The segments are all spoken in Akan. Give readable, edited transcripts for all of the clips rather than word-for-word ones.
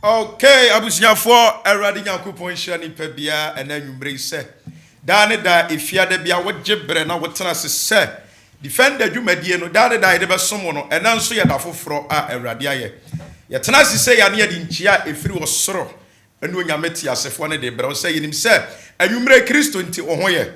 Okay, abusuafoɔ, Awurade Nyankopɔn nhyira nipa biara ɛnɛ anwummerɛ yi sɛ daa ne daa efiada bi a wogye berɛ na wotena ase sɛ Defender dwumadie no daa ne daa yɛde bɛsom wo no, ɛnɛ nso yɛ da foforɔ a Awurade ayɛ. Yɛtena ase sei a ne yɛde nkyia a ɛfiri ɔsoro ne Onyame teasefoɔ no de brɛ wo sɛ yɛnim sɛ anwummerɛ yi Kristo nti wo ho yɛ.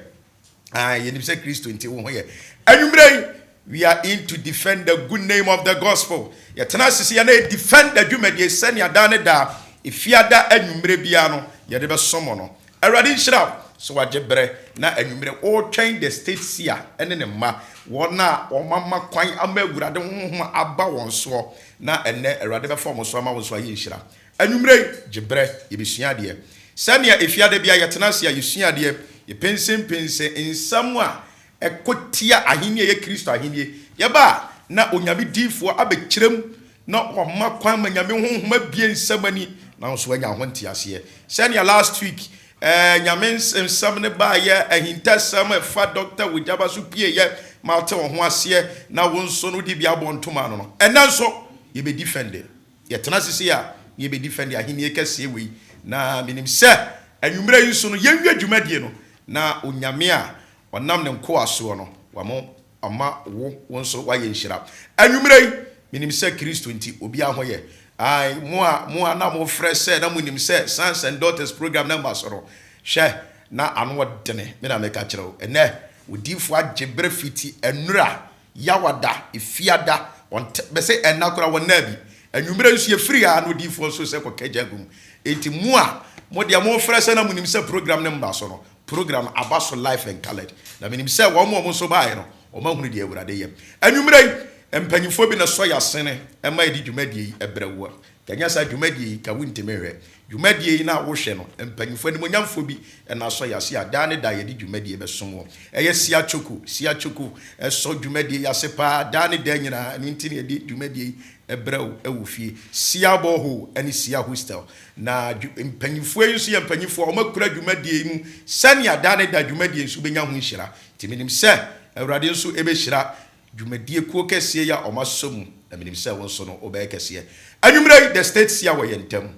Ae, yɛnim sɛ Kristo nti wo ho yɛ. Anwummerɛ yi, we are in to defend the good name of the gospel. Yɛtena ase sɛ yɛn defend dwumadie sɛnea daa ne daa, efiada anwummerɛ biara no, yɛde bɛsom no. Awurade nhyira wo sɛ wagye berɛ na anwummerɛ woretwɛn the state seer ne ne mma, wɔn a wɔama kwan ama Awurade honhom aba wɔn soɔ, na ɛnnɛ Awurade bɛfa wɔn so ama wo nso ayɛ nhyira. Anwummerɛ yi, gye berɛ, yɛbɛsua adeɛ. Sɛnea efiada biara yɛtena ase a yɛsua adeɛ, yɛpensenpensen nsɛm a ɛko tia ahennie a ɛyɛ Kristo ahennie. Yɛba a, na Onyame diyifoɔ abɛkyerɛ mu na wama kwan ma Nyame honhom abue nsɛm ani na wo nso woanya ho nteaseɛ. Sɛnea last week eh, Nyame nsɛm no baeɛ, ahintasɛm a ɛfa Doctor Wogyaba so pieeɛ ma wote wo ho aseɛ na wo nso no wode bi abɔ ntoma ano no, ɛnnɛ nso yɛbɛdi fɛnde. Yɛtena ase sei a, na yɛbɛdi fɛ ne ahennie kɛseɛ wei. Na menim sɛ anwummerɛ yi nso no, yɛnwie dwumadie no, na Onyame a ɔnam ne nkoa soɔ no, wama ama wo, wo nso woayɛ nhyira. Anwummerɛ yi, menim sɛ Kristo nti, obiara ho yɛ. Ae, mo a, mo a na mofrɛ sɛ, na monim sɛ Sons and Daughters program no mma so no, hwɛ, na ano ɔdene, me na meka kyerɛ wo. Ɛnnɛ, odiyifoɔ agye berɛ fiti nnora Yawada, Efiada, wɔn bɛsɛ ɛnna koraa wɔn nna bi. Anwummerɛ nso yɛfiri ha na odiyifoɔ nso sɛ kɔka gya gu mu. Enti mo a mo deɛ mofrɛ sɛ na monim sɛ program no mma so no, program no aba so live and coloured. Na menim sɛ wɔn a wɔn nso baeɛ no, wɔn ahunu deɛ Awurade yɛ. Anwummerɛ yi, mpanyinfoɔ bi na ɛsɔ yɛn asene ma yɛde dwumadie yi brɛ wo. Ka nyɛ saa dwumadie yi ka wontimi nhwɛ. Dwumadie yi na wohwɛ no, mpanyinfoɔ animuonyamfoɔ bi na asɔ yɛn ase a daa ne daa yɛde dwumadie bɛsom wɔn. Ɛyɛ Sia Choko, Sia Choko sɔ dwumadie yi ase paa daa ne daa nyinaa, ɛno nti na yɛde dwumadie yi brɛ wo wɔ fie. Sia Borehole ne Sia Hostel. Na mpanyinfoɔ yi nso yɛ mpanyinfoɔ a wɔakura dwumadie yi mu sɛnea daa ne daa dwumadie nso bɛnya ho nhyira. Nti menim sɛ Awurade nso bɛhyira Dwumadie kuo kɛseɛ yi a wɔn asɔ mu, na menim sɛ wo nso no wobɛyɛ kɛseɛ. Anwummerɛ yi, The State Seer wɔ yɛn ntam.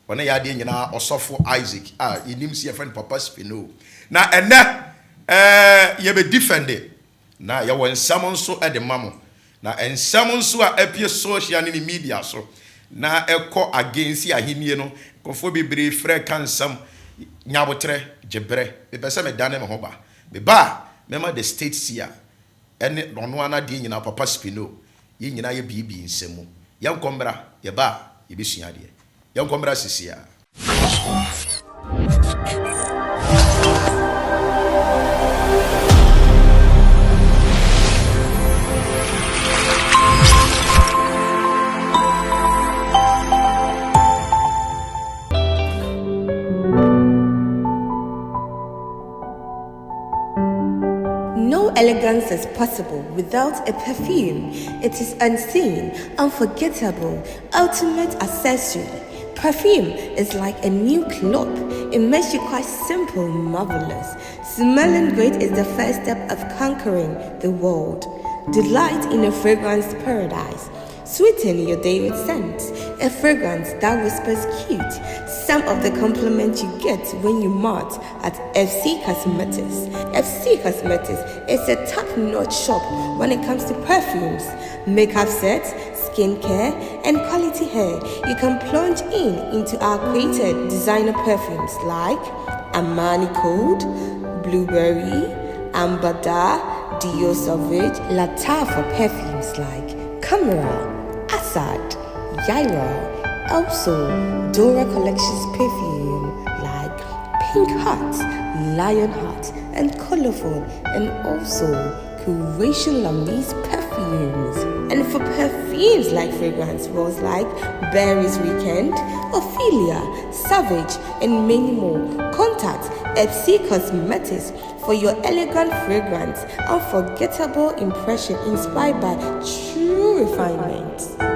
Ɔne yɛn adeɛ nyinaa, Ɔsɔfo Isaac a yɛnim sɛ yɛfrɛ no Papa Spino. Na ɛnnɛ, ɛɛ, yɛbɛ defende, na yɛwɔ nsɛm nso de ma mo. Na nsɛm nso a apue social ne ne media so, na ɛkɔ against ahennie no, nkurɔfoɔ bebree frɛ ka nsɛm. Nya aboterɛ, gye berɛ. Mepɛ sɛ medane me ho ba. Meba a, mɛma The State Seer Ɛne ɔno ara n'adeɛ nyinaa papa spino yɛn nyinaa yɛ biibi nsɛm mu yɛnkɔ mmra yɛba a yɛbɛsua adeɛ yɛnkɔ mmra sisiaa. No elegance is possible without a perfume. It is unseen, unforgettable, ultimate accessory. Perfume is like a new cloth. It makes you quite simple, marvelous. Smelling great is the first step of conquering the world. Delight in a fragrance paradise. Sweeten your day with scents, a fragrance that whispers cute. Some of the compliments you get when you mart at FC Cosmetics. FC Cosmetics is a top-notch shop when it comes to perfumes, makeup sets, skincare, and quality hair. You can plunge in into our created designer perfumes like Armani Code, Blueberry, Ambada, Dior Sauvage, Lattafa perfumes like Camera, Assad, Yaira, also Dora Collections perfume like Pink Heart, Lion Heart, and Colorful, and also Croatian Lamise perfumes. And for perfumes like fragrance rolls like Berries Weekend, Ophelia, Savage, and many more, contact FC Cosmetics for your elegant fragrance, unforgettable impression inspired by true refinement.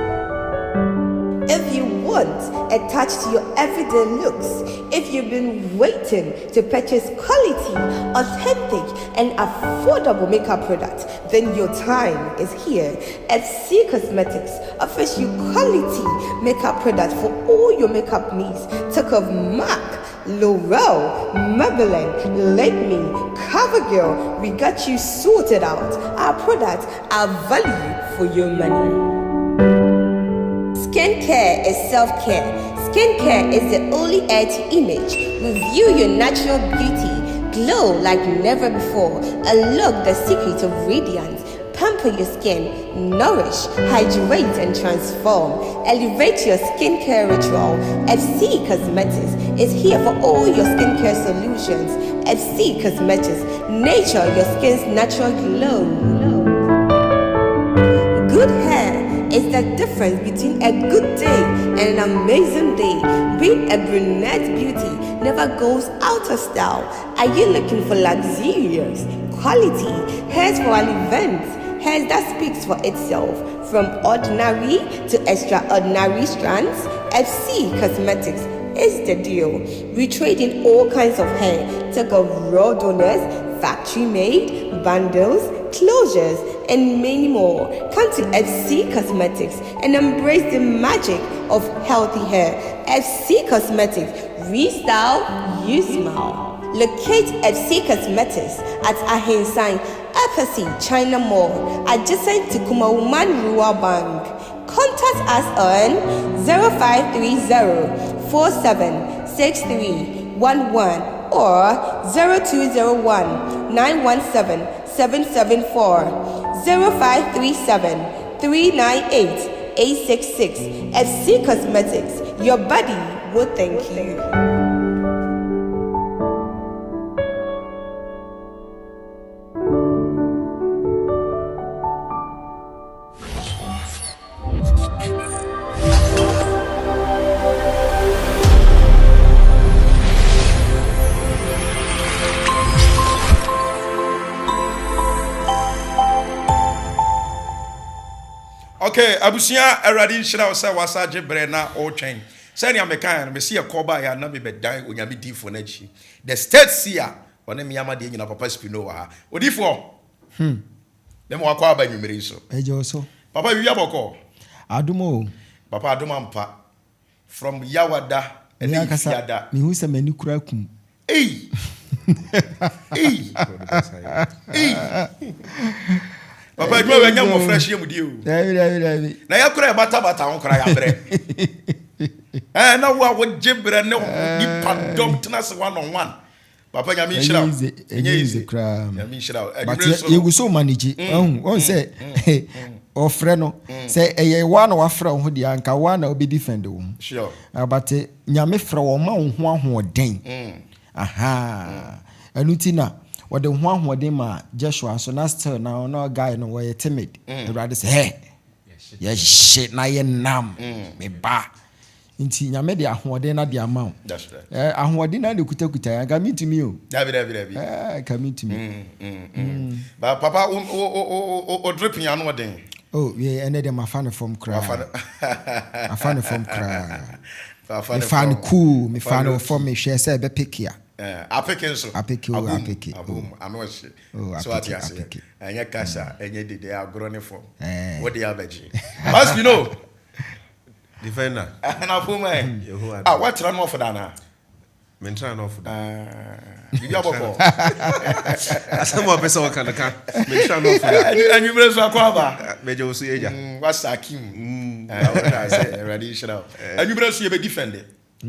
you want a touch to your everyday looks, if you've been waiting to purchase quality, authentic, and affordable makeup products, then your time is here. FC Cosmetics offers you quality makeup products for all your makeup needs. Talk of MAC, L'Oreal, Maybelline, Lakme, CoverGirl, we got you sorted out. Our products are value for your money. Skincare is self care. Skincare is the only air to image. Review your natural beauty. Glow like never before. Unlock the secret of radiance. Pamper your skin, nourish, hydrate, and transform. Elevate your skincare ritual. FC Cosmetics is here for all your skincare solutions. FC Cosmetics, nature your skin's natural glow. Good hair is the difference between a good day and an amazing day. Being a brunette beauty never goes out of style. Are you looking for luxurious, quality hairs for an event? Hairs that speaks for itself. From ordinary to extraordinary strands, FC Cosmetics is the deal. We trade in all kinds of hair. Take of raw donors, factory made, bundles, closures, and many more. Come to FC Cosmetics and embrace the magic of healthy hair. FC Cosmetics, restyle, you smile. Locate FC Cosmetics at Ahinsan, Apathy, China Mall, adjacent to Kumauman Rural Bank. Contact us on 0530 476311 or 0201 917 774 0537 398 866. FC Cosmetics, your body will thank you. Okay, abusua Awurade nhyira wo sɛ wasa gye berɛ na ɔretwɛn. Sɛnea mekaeɛ no, mese yɛkɔ baeɛ a na mebɛdan Onyame diifoɔ no akyi. The state seer, ɔne me ama deɛ nyina Papa Spino wɔ ha. Odiifoɔ, hmm. ne ma wakɔ aba nwummere yi so. Ɛgye wo so. Papa, wia bɔkɔ. Adom o. Papa, adom ampa. From Yawada ɛne Ifiada. Mehu sɛ m'ani kura kum. Ei! Ei! Ei! Papa adwuma wɔ nya mmɔfra hyia mu die o. Dabi dabi dabi. Na yɛ kora yɛbatabata ho kora yɛabrɛ. Ɛɛ na wo a wogye brɛ ne nipa dɔm tena se one on one. Papa nyame nhyira wo. Ɛnyɛ easy koraa. Nyame nhyira wo. But yɛgu so manage. Ɔhu ɔhu sɛ ɔfrɛ no sɛ ɛyɛ wa na wafrɛ wo ho deɛ anka wa na wobɛ defend wo ho. Sure. But nyame frɛ wo ɔma wo ho ahoɔden. Ahaa. Ɛno ti na wɔde ho ahoɔden ma Joshua so na still na ɔno guy no wɔyɛ timid. Awurade sɛ hɛ yɛhye na yɛnam me ba. Nti Nyame de ahoɔden na de ama wo. Eh, ahoɔden na de kutakuta yɛn, anka mentumi o. Dabi, dabi, dabi. Eh, anka mentumi. Mm. Ba papa wo wo wo wo dripping ano ɔden. Oh, wie ɛnɛ de mafa ne fam koraa. Mafa ne fam koraa. Mefa no cool, mefa no fam mehwɛ sɛ ɛbɛpeke a. Eh, apeke nso. Apeke o, apeke. Abom, ano ɔhye. Oh, so ate aseɛ. Ɛnyɛ kasa, ɛnyɛ dede, agorɔ ne fam. Eh. Wode abɛgye. Pastor, you know. Defender. Na fo ma ɛ. Yehowa. Ah, woatra no ɔfo da anaa? Mentra no ɔfo da. Biribi abɔkɔ. Asɛm a ɔpɛ sɛ ɔka no ka. Mentra no ɔfo da. Anwummerɛ so akɔ aba. Mɛgye wo so yɛ agya. Wasa akim. Sɛ Awurade nhyira wo. Anwummerɛ so yɛbɛdi fɛnde.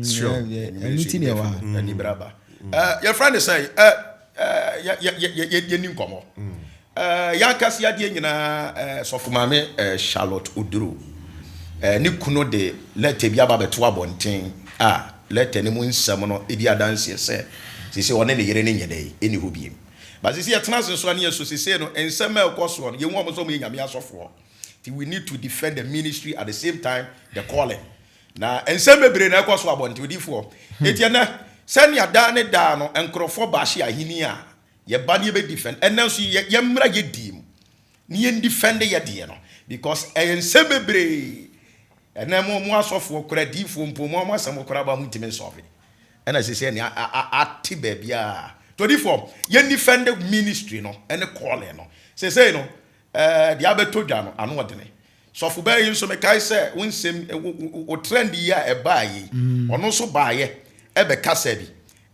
Sure. Ɛno ti na ɛwɔ ha. Ani bere aba. Yɛfrɛ no sɛ yɛni nkɔmmɔ. Yɛn ankasa yadeɛ nyinaa sɔfo maame Charlotte Oduro ne kunu de lɛtɛ bi aba abɛto abɔnten a lɛtɛ no mu nsɛm no di adanseɛ sɛ sese ɔne ne yere no nyɛ dɛ ɛni hɔ biem. Ba sese yɛtena ase nso a ne yɛso sese no nsɛm a ɛkɔ soɔ no yɛhu wɔn sɛ wɔyɛ Nyame asɔfoɔ. Nti we need to defend the ministry at the same time the calling. Na nsɛm bebree na ɛkɔ so abɔnten, odiyifoɔ. Enti ɛnnɛ, sɛnea daa ne daa no nkurɔfoɔ bahye ahenni a, yɛba na yɛbɛdifɛnd. Ɛnnɛ nso, yɛ, yɛmmra yɛ die mu na yɛndifɛnde yɛ deɛ no. Because ɛyɛ nsɛm bebree. Ɛnɛ mo asɔfoɔ koraa, adiyifoɔ mpo, mo asɛm koraa ba montumi nsɔve. Ɛna seesei nea ate baabiara. Nti odiyifoɔ, yɛn defend ministry no ne calling no. Seesei no, deɛ abɛtɔ dwa no, ano ɔdene. Sɔfo baa yi nso, mekae sɛ wo nsɛm, wo trend yi a ɛbaa yi, ɔno nso baayɛ ɛbɛkasa bi.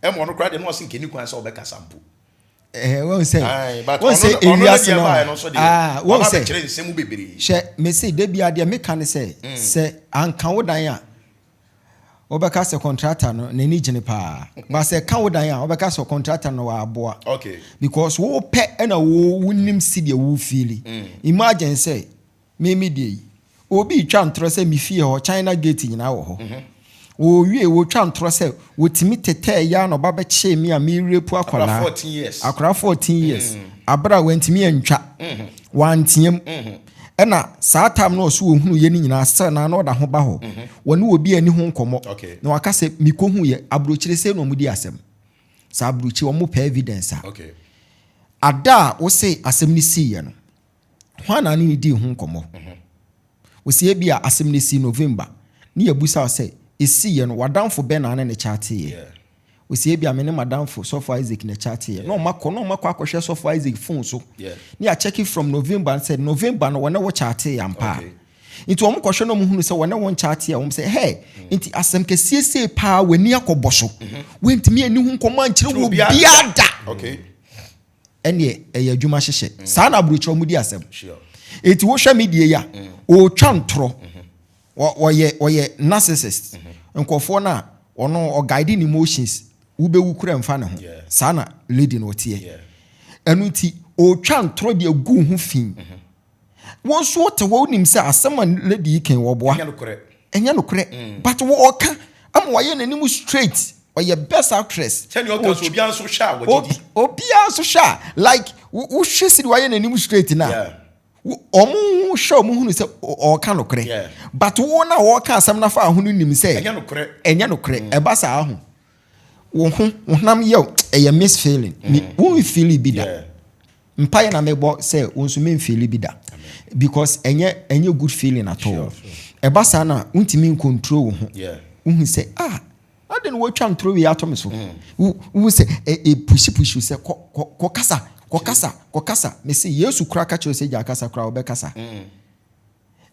Ɛma ɔno koraa deɛ na ɔse nkɛni kwan sɛ ɔbɛkasa mpo. Wɔn sɛ wɔn sɛ ewiase no, aa wɔn sɛ hwɛ, mese debi adeɛ meka ne sɛ sɛ anka wo dan a, wɔbɛka sɛ contractor no n'ani gyene paa, ba sɛ ka wo dan a, wɔbɛka sɛ contractor no wɔaboa because wo pɛ ɛna wo wonim si deɛ wo feel. Imagine sɛ mímí deɛ yi, obi twa ntorɔ sɛ mi fie hɔ China gate nyinaa wɔ hɔ. Wɔwie wɔtwa ntorɔ sɛ wɔtumi tetɛɛ ya na ɔba bɛkyee mi a mi rape akwaraa. 14 years. Akwaraa 14 years abere a wɔntumi antwa, wanteam. Ɛna saa time no ɔso wɔhunu yɛ no nyinaa sɛ na ɔda ho ba hɔ, wɔne obi ani ho nkɔmmɔ na waka sɛ mekɔhu yɛ aburokyire sɛ na ɔmo di asɛm saa aburokyire, ɔmo pɛ evidence a ada a wose asɛm no siiɛ no, hwan na ne di ho nkɔmmɔ? Wosi ebi a asɛm no si November ne yɛbusa wo sɛ ɛsiiɛ no, wadamfo bɛn na ne ne kyateeɛ? Wosi ebi a me ne madamfo Sɔfo Isaac na kyateeɛ, na ɔma kɔ akɔhwɛ Sɔfo Isaac phone so ne yɛakyɛke from November sɛ November no wɔne wo kyateeɛ ampa a. Nti wɔn kɔhwɛ na wɔn hunu sɛ wɔne wɔn kyateeɛ a, wɔn sɛ hɛ nti asɛm kɛseɛ sei paa w'ani akɔbɔ so, wɔntumi ani ho nkɔmmɔ ankyerɛ wɔ biara da. Ɛneɛ ɛyɛ adwuma hyehyɛ saa na aburokyerɛ wɔn di asɛm. Eti wohwɛ me die yi a, ɔretwa ntorɔ, wɔyɛ narcissist nkɔfoɔ no a ɔno ɔguide ne emotions, wobɛwu kura mfa ne ho. Saa na lady no ɔteɛ. Ɛno nti ɔretwa ntorɔ de agu ho fi. Wɔn nso wote hɔ, wonim sɛ asɛm a lady yi kan wɔboa ɛnyɛ nokorɛ. Ɛnyɛ nokorɛ, but wɔɔka ama wɔayɛ n'anim straight, ɔyɛ best actress. Sɛnea ɔka so, obiara nso hwɛ a wɔgye di. Obiara nso hwɛ a, like wohwɛ si de wɔayɛ n'anim straight na ɔmo hwɛ, ɔmo hunu sɛ ɔɔka nokorɛ. But wo na wɔɔka asɛm nafa aho no nim sɛ ɛnyɛ nokorɛ. Ɛnyɛ nokorɛ. Ɛba saa ho, wo ho wo honam yɛ, ɛyɛ miss feeling. Wo feel bi da. Mpaeɛ na mebɔ sɛ wo nso memfeel bi da because ɛnyɛ good feeling at all. Ɛba saa na wontumi ncontrol wo ho. Wohu sɛ, ah, ade no wɔatwa ntoro wei ato me so. Wohu sɛ ɛpush push sɛ kɔ kɔ kɔ kasa, kɔ kasa, kɔ kasa. Mese Yesu kora ka kyerɛ sɛ gya kasa kora, wobɛkasa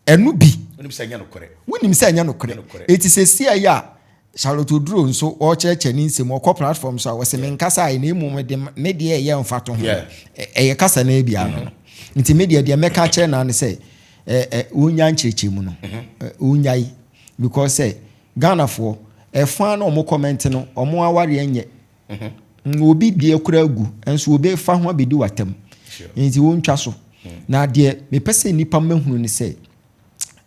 ɛno bi. Wonim sɛ ɛnyɛ nokorɛ. Wonim sɛ ɛnyɛ nokorɛ. Nokorɛ. Eti sɛ si ɛyɛ a Charlotte Oduro nso ɔrekyerɛkyerɛ ne nsɛm, ɔkɔ platform so a, wɔsɛ menkasa a, na emu de me deɛ ɛyɛ mfa to ho. Ɛyɛ kasa na ebi ano no, nti me deɛ mɛka kyerɛ naa ne sɛ ɛ ɛ wonya nkyerɛkyerɛ mu no, ɛ wonyae because sɛ Ghanafoɔ ɛfa na ɔmo comment no, ɔmo awareɛ nyɛ. Obi deɛ kura agu nso obi fa ho abɛdi watam. Nti wɔntwa so. Na deɛ mepɛ sɛ nnipa mmɛhunu ne sɛ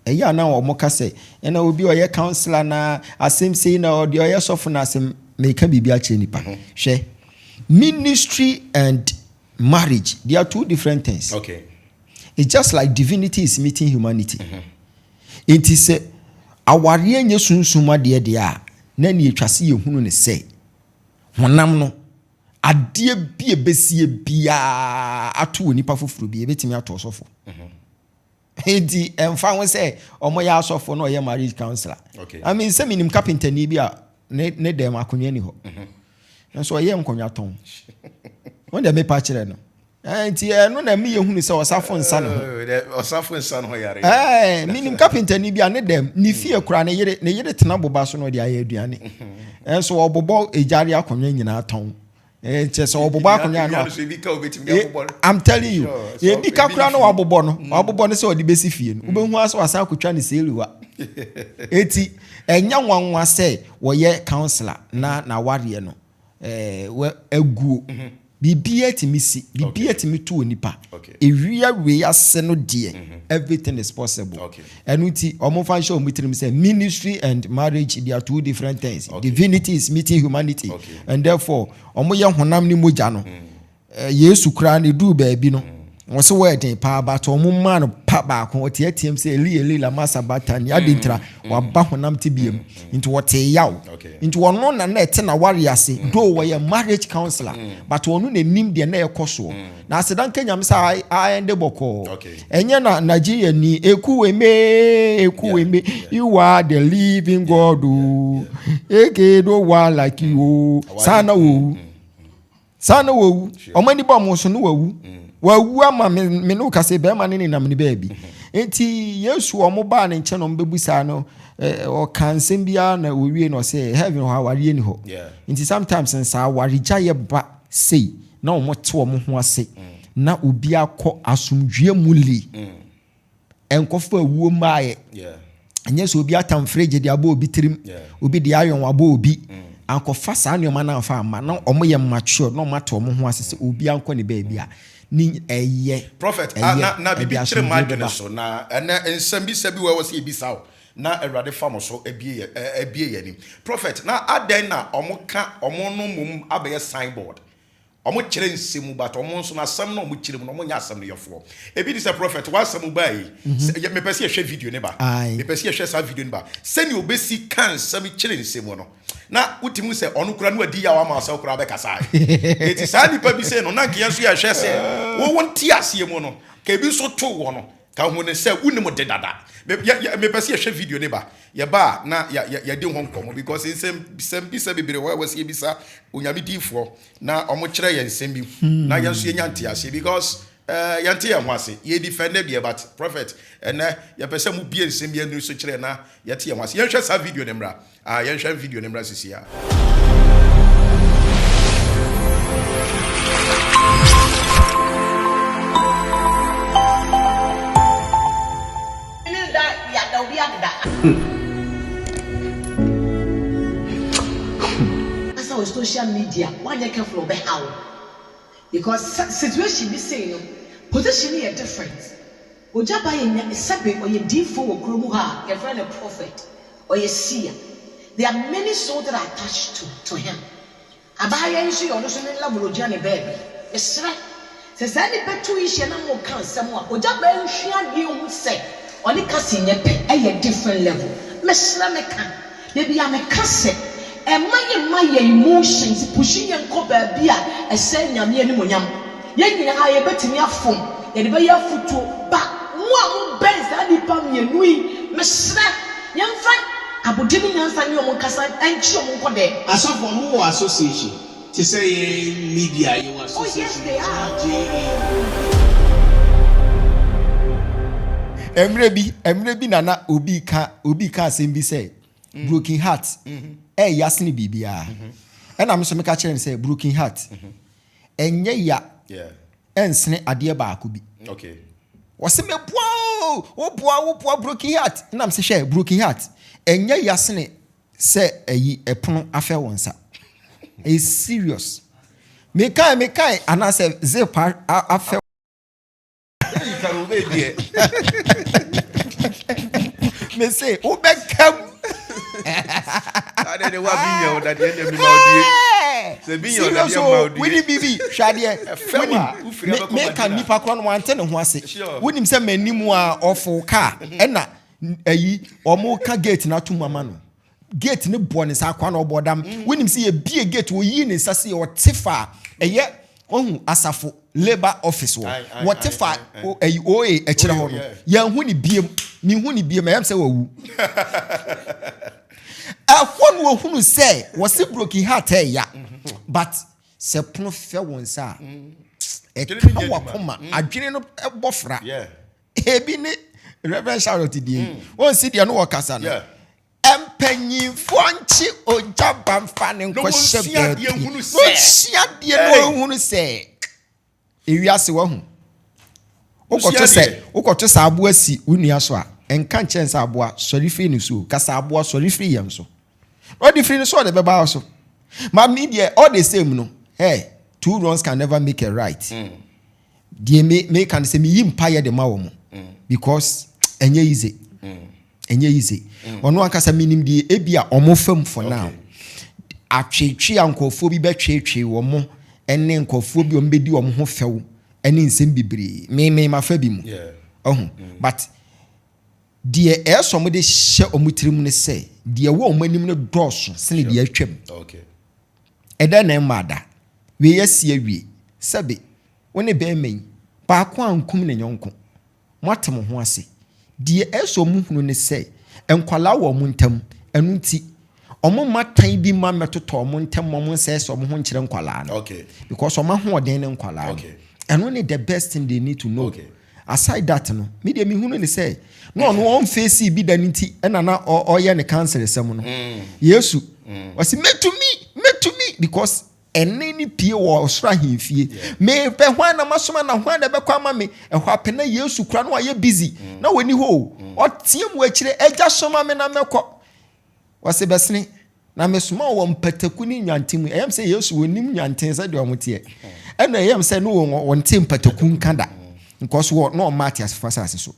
ɛyɛ a na wɔn ka sɛ ɛna obi a ɔyɛ counsellor na asɛm sei na ɔdeɛ ɔyɛ sɔfo na asɛm. Meka biribi akyerɛ nipa. Hwɛ, ministry and marriage, they are two different things. It's just like divinity is meeting humanity. Nti sɛ awareɛ nyɛ sunsum adeɛ deɛ a, na ne etwa se yɛhunu ne sɛ honam no adeɛ bi a ebesie biara ato wɔ nipa foforɔ bi, ebetumi ato ɔsɔfo. Nti ɛnfa ho sɛ ɔmo yɛ asɔfo na ɔyɛ marriage counsellor. I mean, sɛ minim kapentani bi a ne dɛm akonnwa ni hɔ nso ɔyɛ nkonnwa tɔn, wɔn deɛ mepa kyerɛ no. Nti ɛno na mi yɛ hunu sɛ ɔsafo nsa ne ho. Oh, ɔsafo nsa ne ho yare. Minim kapentani bi a ne dɛm ne fie kura ne yere tena boba so na ɔde ayɛ aduane, ɛnso ɔbobɔ egyare akonnwa nyinaa tɔn. Kyɛ sɛ ɔbobɔ akonnwa no Ebi nso ebi ka obetumi abobɔ no. I'm telling you. Sure, ebi ka ebi kora ne na fie. Wabobɔ no sɛ ɔde bɛsi fie no, wobɛhu asɛ wasan akotwa ne seeliwa. Eti ɛnyɛ nwanwa sɛ wɔyɛ counsellor na n'awareɛ no aguo. Biribiara tumi si, biribiara tumi to onipa. Ewia wei ase no deɛ, everything is possible. Ɛno nti ɔmo fa nhyɛ ɔmo tirim sɛ ministry and marriage, they are two different things. Divinity is meeting humanity and therefore ɔmo yɛ honam ne mogya no. Yesu koraa ne duu baabi no. Wɔn so wɔyɛ den paa but wɔn maa no pa baako ɔteateam sɛ Eli Eli lama sabatani adi ntira waba honam tebea mu nti wɔtee yaw nti ɔno na na ɛte n'aware ase though wɔyɛ marriage counselor but ɔno na nim deɛ na ɛkɔ soɔ na aseda nka Nyame sɛ ayɛnde bɔkɔɔ ɛnyɛ na Nigeria ni ekuweme ekuweme you are the living God o eke no one like you o saa na wɔwu. Saa na wawu. Wɔn ani bɔ wɔn so no wawu. Wawu ama me me ne wo kasa bɛrima ne nenam ne baabi. Nti Yesu wɔn baa ne nkyɛn na wɔn bɛbusaa no ɔka nsɛm biara na wɔwie na ɔsɛ heaven hɔ awareɛ ni hɔ. Nti sometimes nsa awaregyaeɛ ba sei na wɔn te wɔn ho ase na obi akɔ asomdwoeɛ mu li. Ɛnkɔfa awuo mmaeɛ. Ɛnyɛ sɛ obi atam fridge de abɔ obi tirim, obi de iron abɔ obi. Mm. Ankɔfa saa nneɛma no amfa amma na wɔn yɛ mature na wɔn ato wɔn ho ase sɛ obi ankɔ ne baabi a ne ɛyɛ. Prophet, ah, na na biribi kyerɛ mu adwene so na ɛnɛ nsɛm bi sɛ bi wɔ ɛwɔ sɛ yɛbisa wo na Awurade fa mo so abie yɛ abie yɛ anim. Prophet, na adɛn na wɔn ka wɔn no mmom abɛyɛ signboard? Ɔmo kyerɛ nsɛm mu but ɔmo nso no asɛm no a ɔmo kyerɛ mu no ɔmo nyɛ asɛm no yɛfoɔ. Ebi te sɛ prophet w'asɛm baa yi sɛ yɛ mepɛ sɛ yɛhwɛ video no ba mepɛ sɛ yɛhwɛ saa video no ba sɛnea obesi ka nsɛm kyerɛ nsɛm mu no na wotumi hu sɛ ɔno koraa no adi yaw ama sɛ koraa bɛkasa eti saa nipa bi sei no na nka yɛn nso yɛhwɛ sɛ wo wo nte aseɛ mu no ka ebi nso to wɔ no Ka hu no sɛ wonim de dada. Me yɛ yɛ mepɛ sɛ yɛhwɛ video no ba. Yɛba a na yɛ yɛ yɛdi ho nkɔmmɔ because nsɛm nsɛm bisa bebree wɔ hɔ a ɛwɔ sɛ yɛbisa Onyame diifoɔ na wɔkyerɛ yɛn nsɛm bi na yɛn nso yɛnya nteaseɛ because eh, yɛnte yɛn ho ase. Yɛ defend deɛ but prophet ɛnɛ yɛpɛ sɛ mobie nsɛm bi ani so kyerɛ na yɛte yɛn ho ase. Yɛnhwɛ saa video no mmra. Ah, yɛnhwɛ video no mmra sisi a. Kasa wɔ social media wanyɛ careful a ɔbɛha wo because situation bi sei no position no yɛ different. Ogya ba yɛ nya sɛbe ɔyɛ diifoɔ wɔ kuro mu ha a yɛfrɛ no prophet ɔyɛ seer there are many souls that are attached to to him abaayewa yi nso yɛ ɔno nso ne level ogyina ne baabi mesrɛ sɛ saa nipa tu yi hyia na mo ka nsɛm a ogya ba nhwia adeɛ nhu sɛ ɔne kasi nyɛ pɛ ɛyɛ different level mesrɛ meka Da bi a meka sɛ, ɛmma yɛmma yɛn emotions pushi yɛn nkɔ baabi a ɛsɛe Nyame animuonyam. Yɛn nyinaa yɛbɛtumi afom, yɛde bɛyɛ afutuo, but mo a mobɛn saa nnipa mmienu yi, mesrɛ, yɛmfa abodwe ne nyansa ne wɔn nkasa nkye wɔn nkɔ dɛm. Asɔfoɔ mo wɔ association te sɛ yɛn media yɛwɔ Oh yes association they are. GJA. Mmerɛ bi, mmerɛ bi na na obi reka, obi reka asɛm bi sɛ, broken heart ɛyɛ ya sene biribiara. Ɛna me nso meka kyerɛ no sɛ broken heart ɛnyɛ ya ɛnsene adeɛ baako bi. Wɔse meboa o, woboa woboa broken heart. Ɛna mese hwɛ broken heart ɛnyɛ ya sene sɛ ɛyi ɛpono afɛ wo nsa. Ɛyɛ serious. Mekae mekae anaasɛ zip afɛ. Mese wobɛka mu. Serious o, woni bibi hwɛ adeɛ. Woni meka nipa korɔ no wante ne ho ase. Wonim sɛ m'anim a ɔfo kaa ɛna ayi wɔn ka gate no ato mu ama no. Gate no bɔ ne nsa akoa na ɔbɔ dam. Mm. Wonim sɛ yɛbie gate wɔyii ne nsa sɛ ɔte fa ɛyɛ ɔhu asafo labour office wɔ wɔte fa ɛyi oa ɛkyerɛ hɔ no yɛnhu ne biem mehu ne biem ɛyɛm sɛ wawu. Ɛhɔ no wɔhunu sɛ wɔse broken heart ɛya mm-hmm. but sɛ pono fɛ wɔn nsa a mm. ɛka wakoma mm. adwene no bɔ fra. Ebi ne Reverend Charlotte deɛ yi. Wɔn si deɛ no wɔ kasa no. Mpanyinfoɔ nkye ogya ba nfa ne nkɔhyɛ baabi. Wɔnsua deɛ na wɔhunu sɛ ewiase wahu. Wokɔto sɛ wokɔto sɛ aboa si wo nua so a, nka nkyɛn sɛ aboa sɔre firi ne so. Kasa aboa sɔre firi yɛn so. Ɔde firi ne so ɔde bɛba wo so. Maame deɛ all the same no, hey, two wrongs can never make a right. Mm. Deɛ me meka no sɛ meyi mpaeɛ de ma wɔn because ɛnyɛ easy ɛnyɛ easy ɔno ankasa menim deɛ ebi a wɔn fam for now atwetwe a nkurɔfoɔ bi bɛtwetwe wɔn ɛne nkurɔfoɔ bi wɔn bɛdi wɔn ho fɛw. Ɛne nsɛm bebree. Me me mafa bi mu. Ɔho. But deɛ ɛyɛ sɛ wɔde hyɛ wɔn tirim ne sɛ deɛ ɛwɔ wɔn anim no dɔɔso sene deɛ atwam. Ɛdɛn na ɛmma da? Wei asi awie. Sɛbe, wo ne bɛrima yi, baako ankum ne yɔnko. Moate mo ho ase. Deɛ ɛyɛ sɛ wɔhunu ne sɛ nkwadaa wɔ wɔn ntam. Ɛno nti, wɔmma tan bi mma mmɛtotɔ wɔn ntam ma wɔnsɛesɛe wɔn ho nkyerɛ nkwadaa no. Because wɔn ahoɔden ne nkwadaa no. Ɛno ne the best thing they need to know. Aside that no, me deɛ mehunu ne sɛ na ɔno ɔnfeesi bi da no nti ɛna na ɔyɛ ne counsel sɛm no. Yesu, ɔsi mɛtumi, mɛtumi because ɛne ne pie wɔ ɔsoro ahemfie. Mepɛ hwan na masoma na hwan na ɛbɛkɔ ama me. Ɛhɔ apɛ na Yesu kura na wayɛ busy. Na wɔni hɔ o. Ɔteɛ mu akyire, agya soma me na mɛkɔ. Wɔsi bɛsene. Na mesoma wɔ mpataku ne nwanten mu. Ɛyam sɛ Yesu wɔnim nwanten sɛdeɛ ɔmo teɛ. Ɛna ɛyam sɛ no wɔnte mpataku nka da. Nkɔso wɔ na ɔma ateasefo asase so.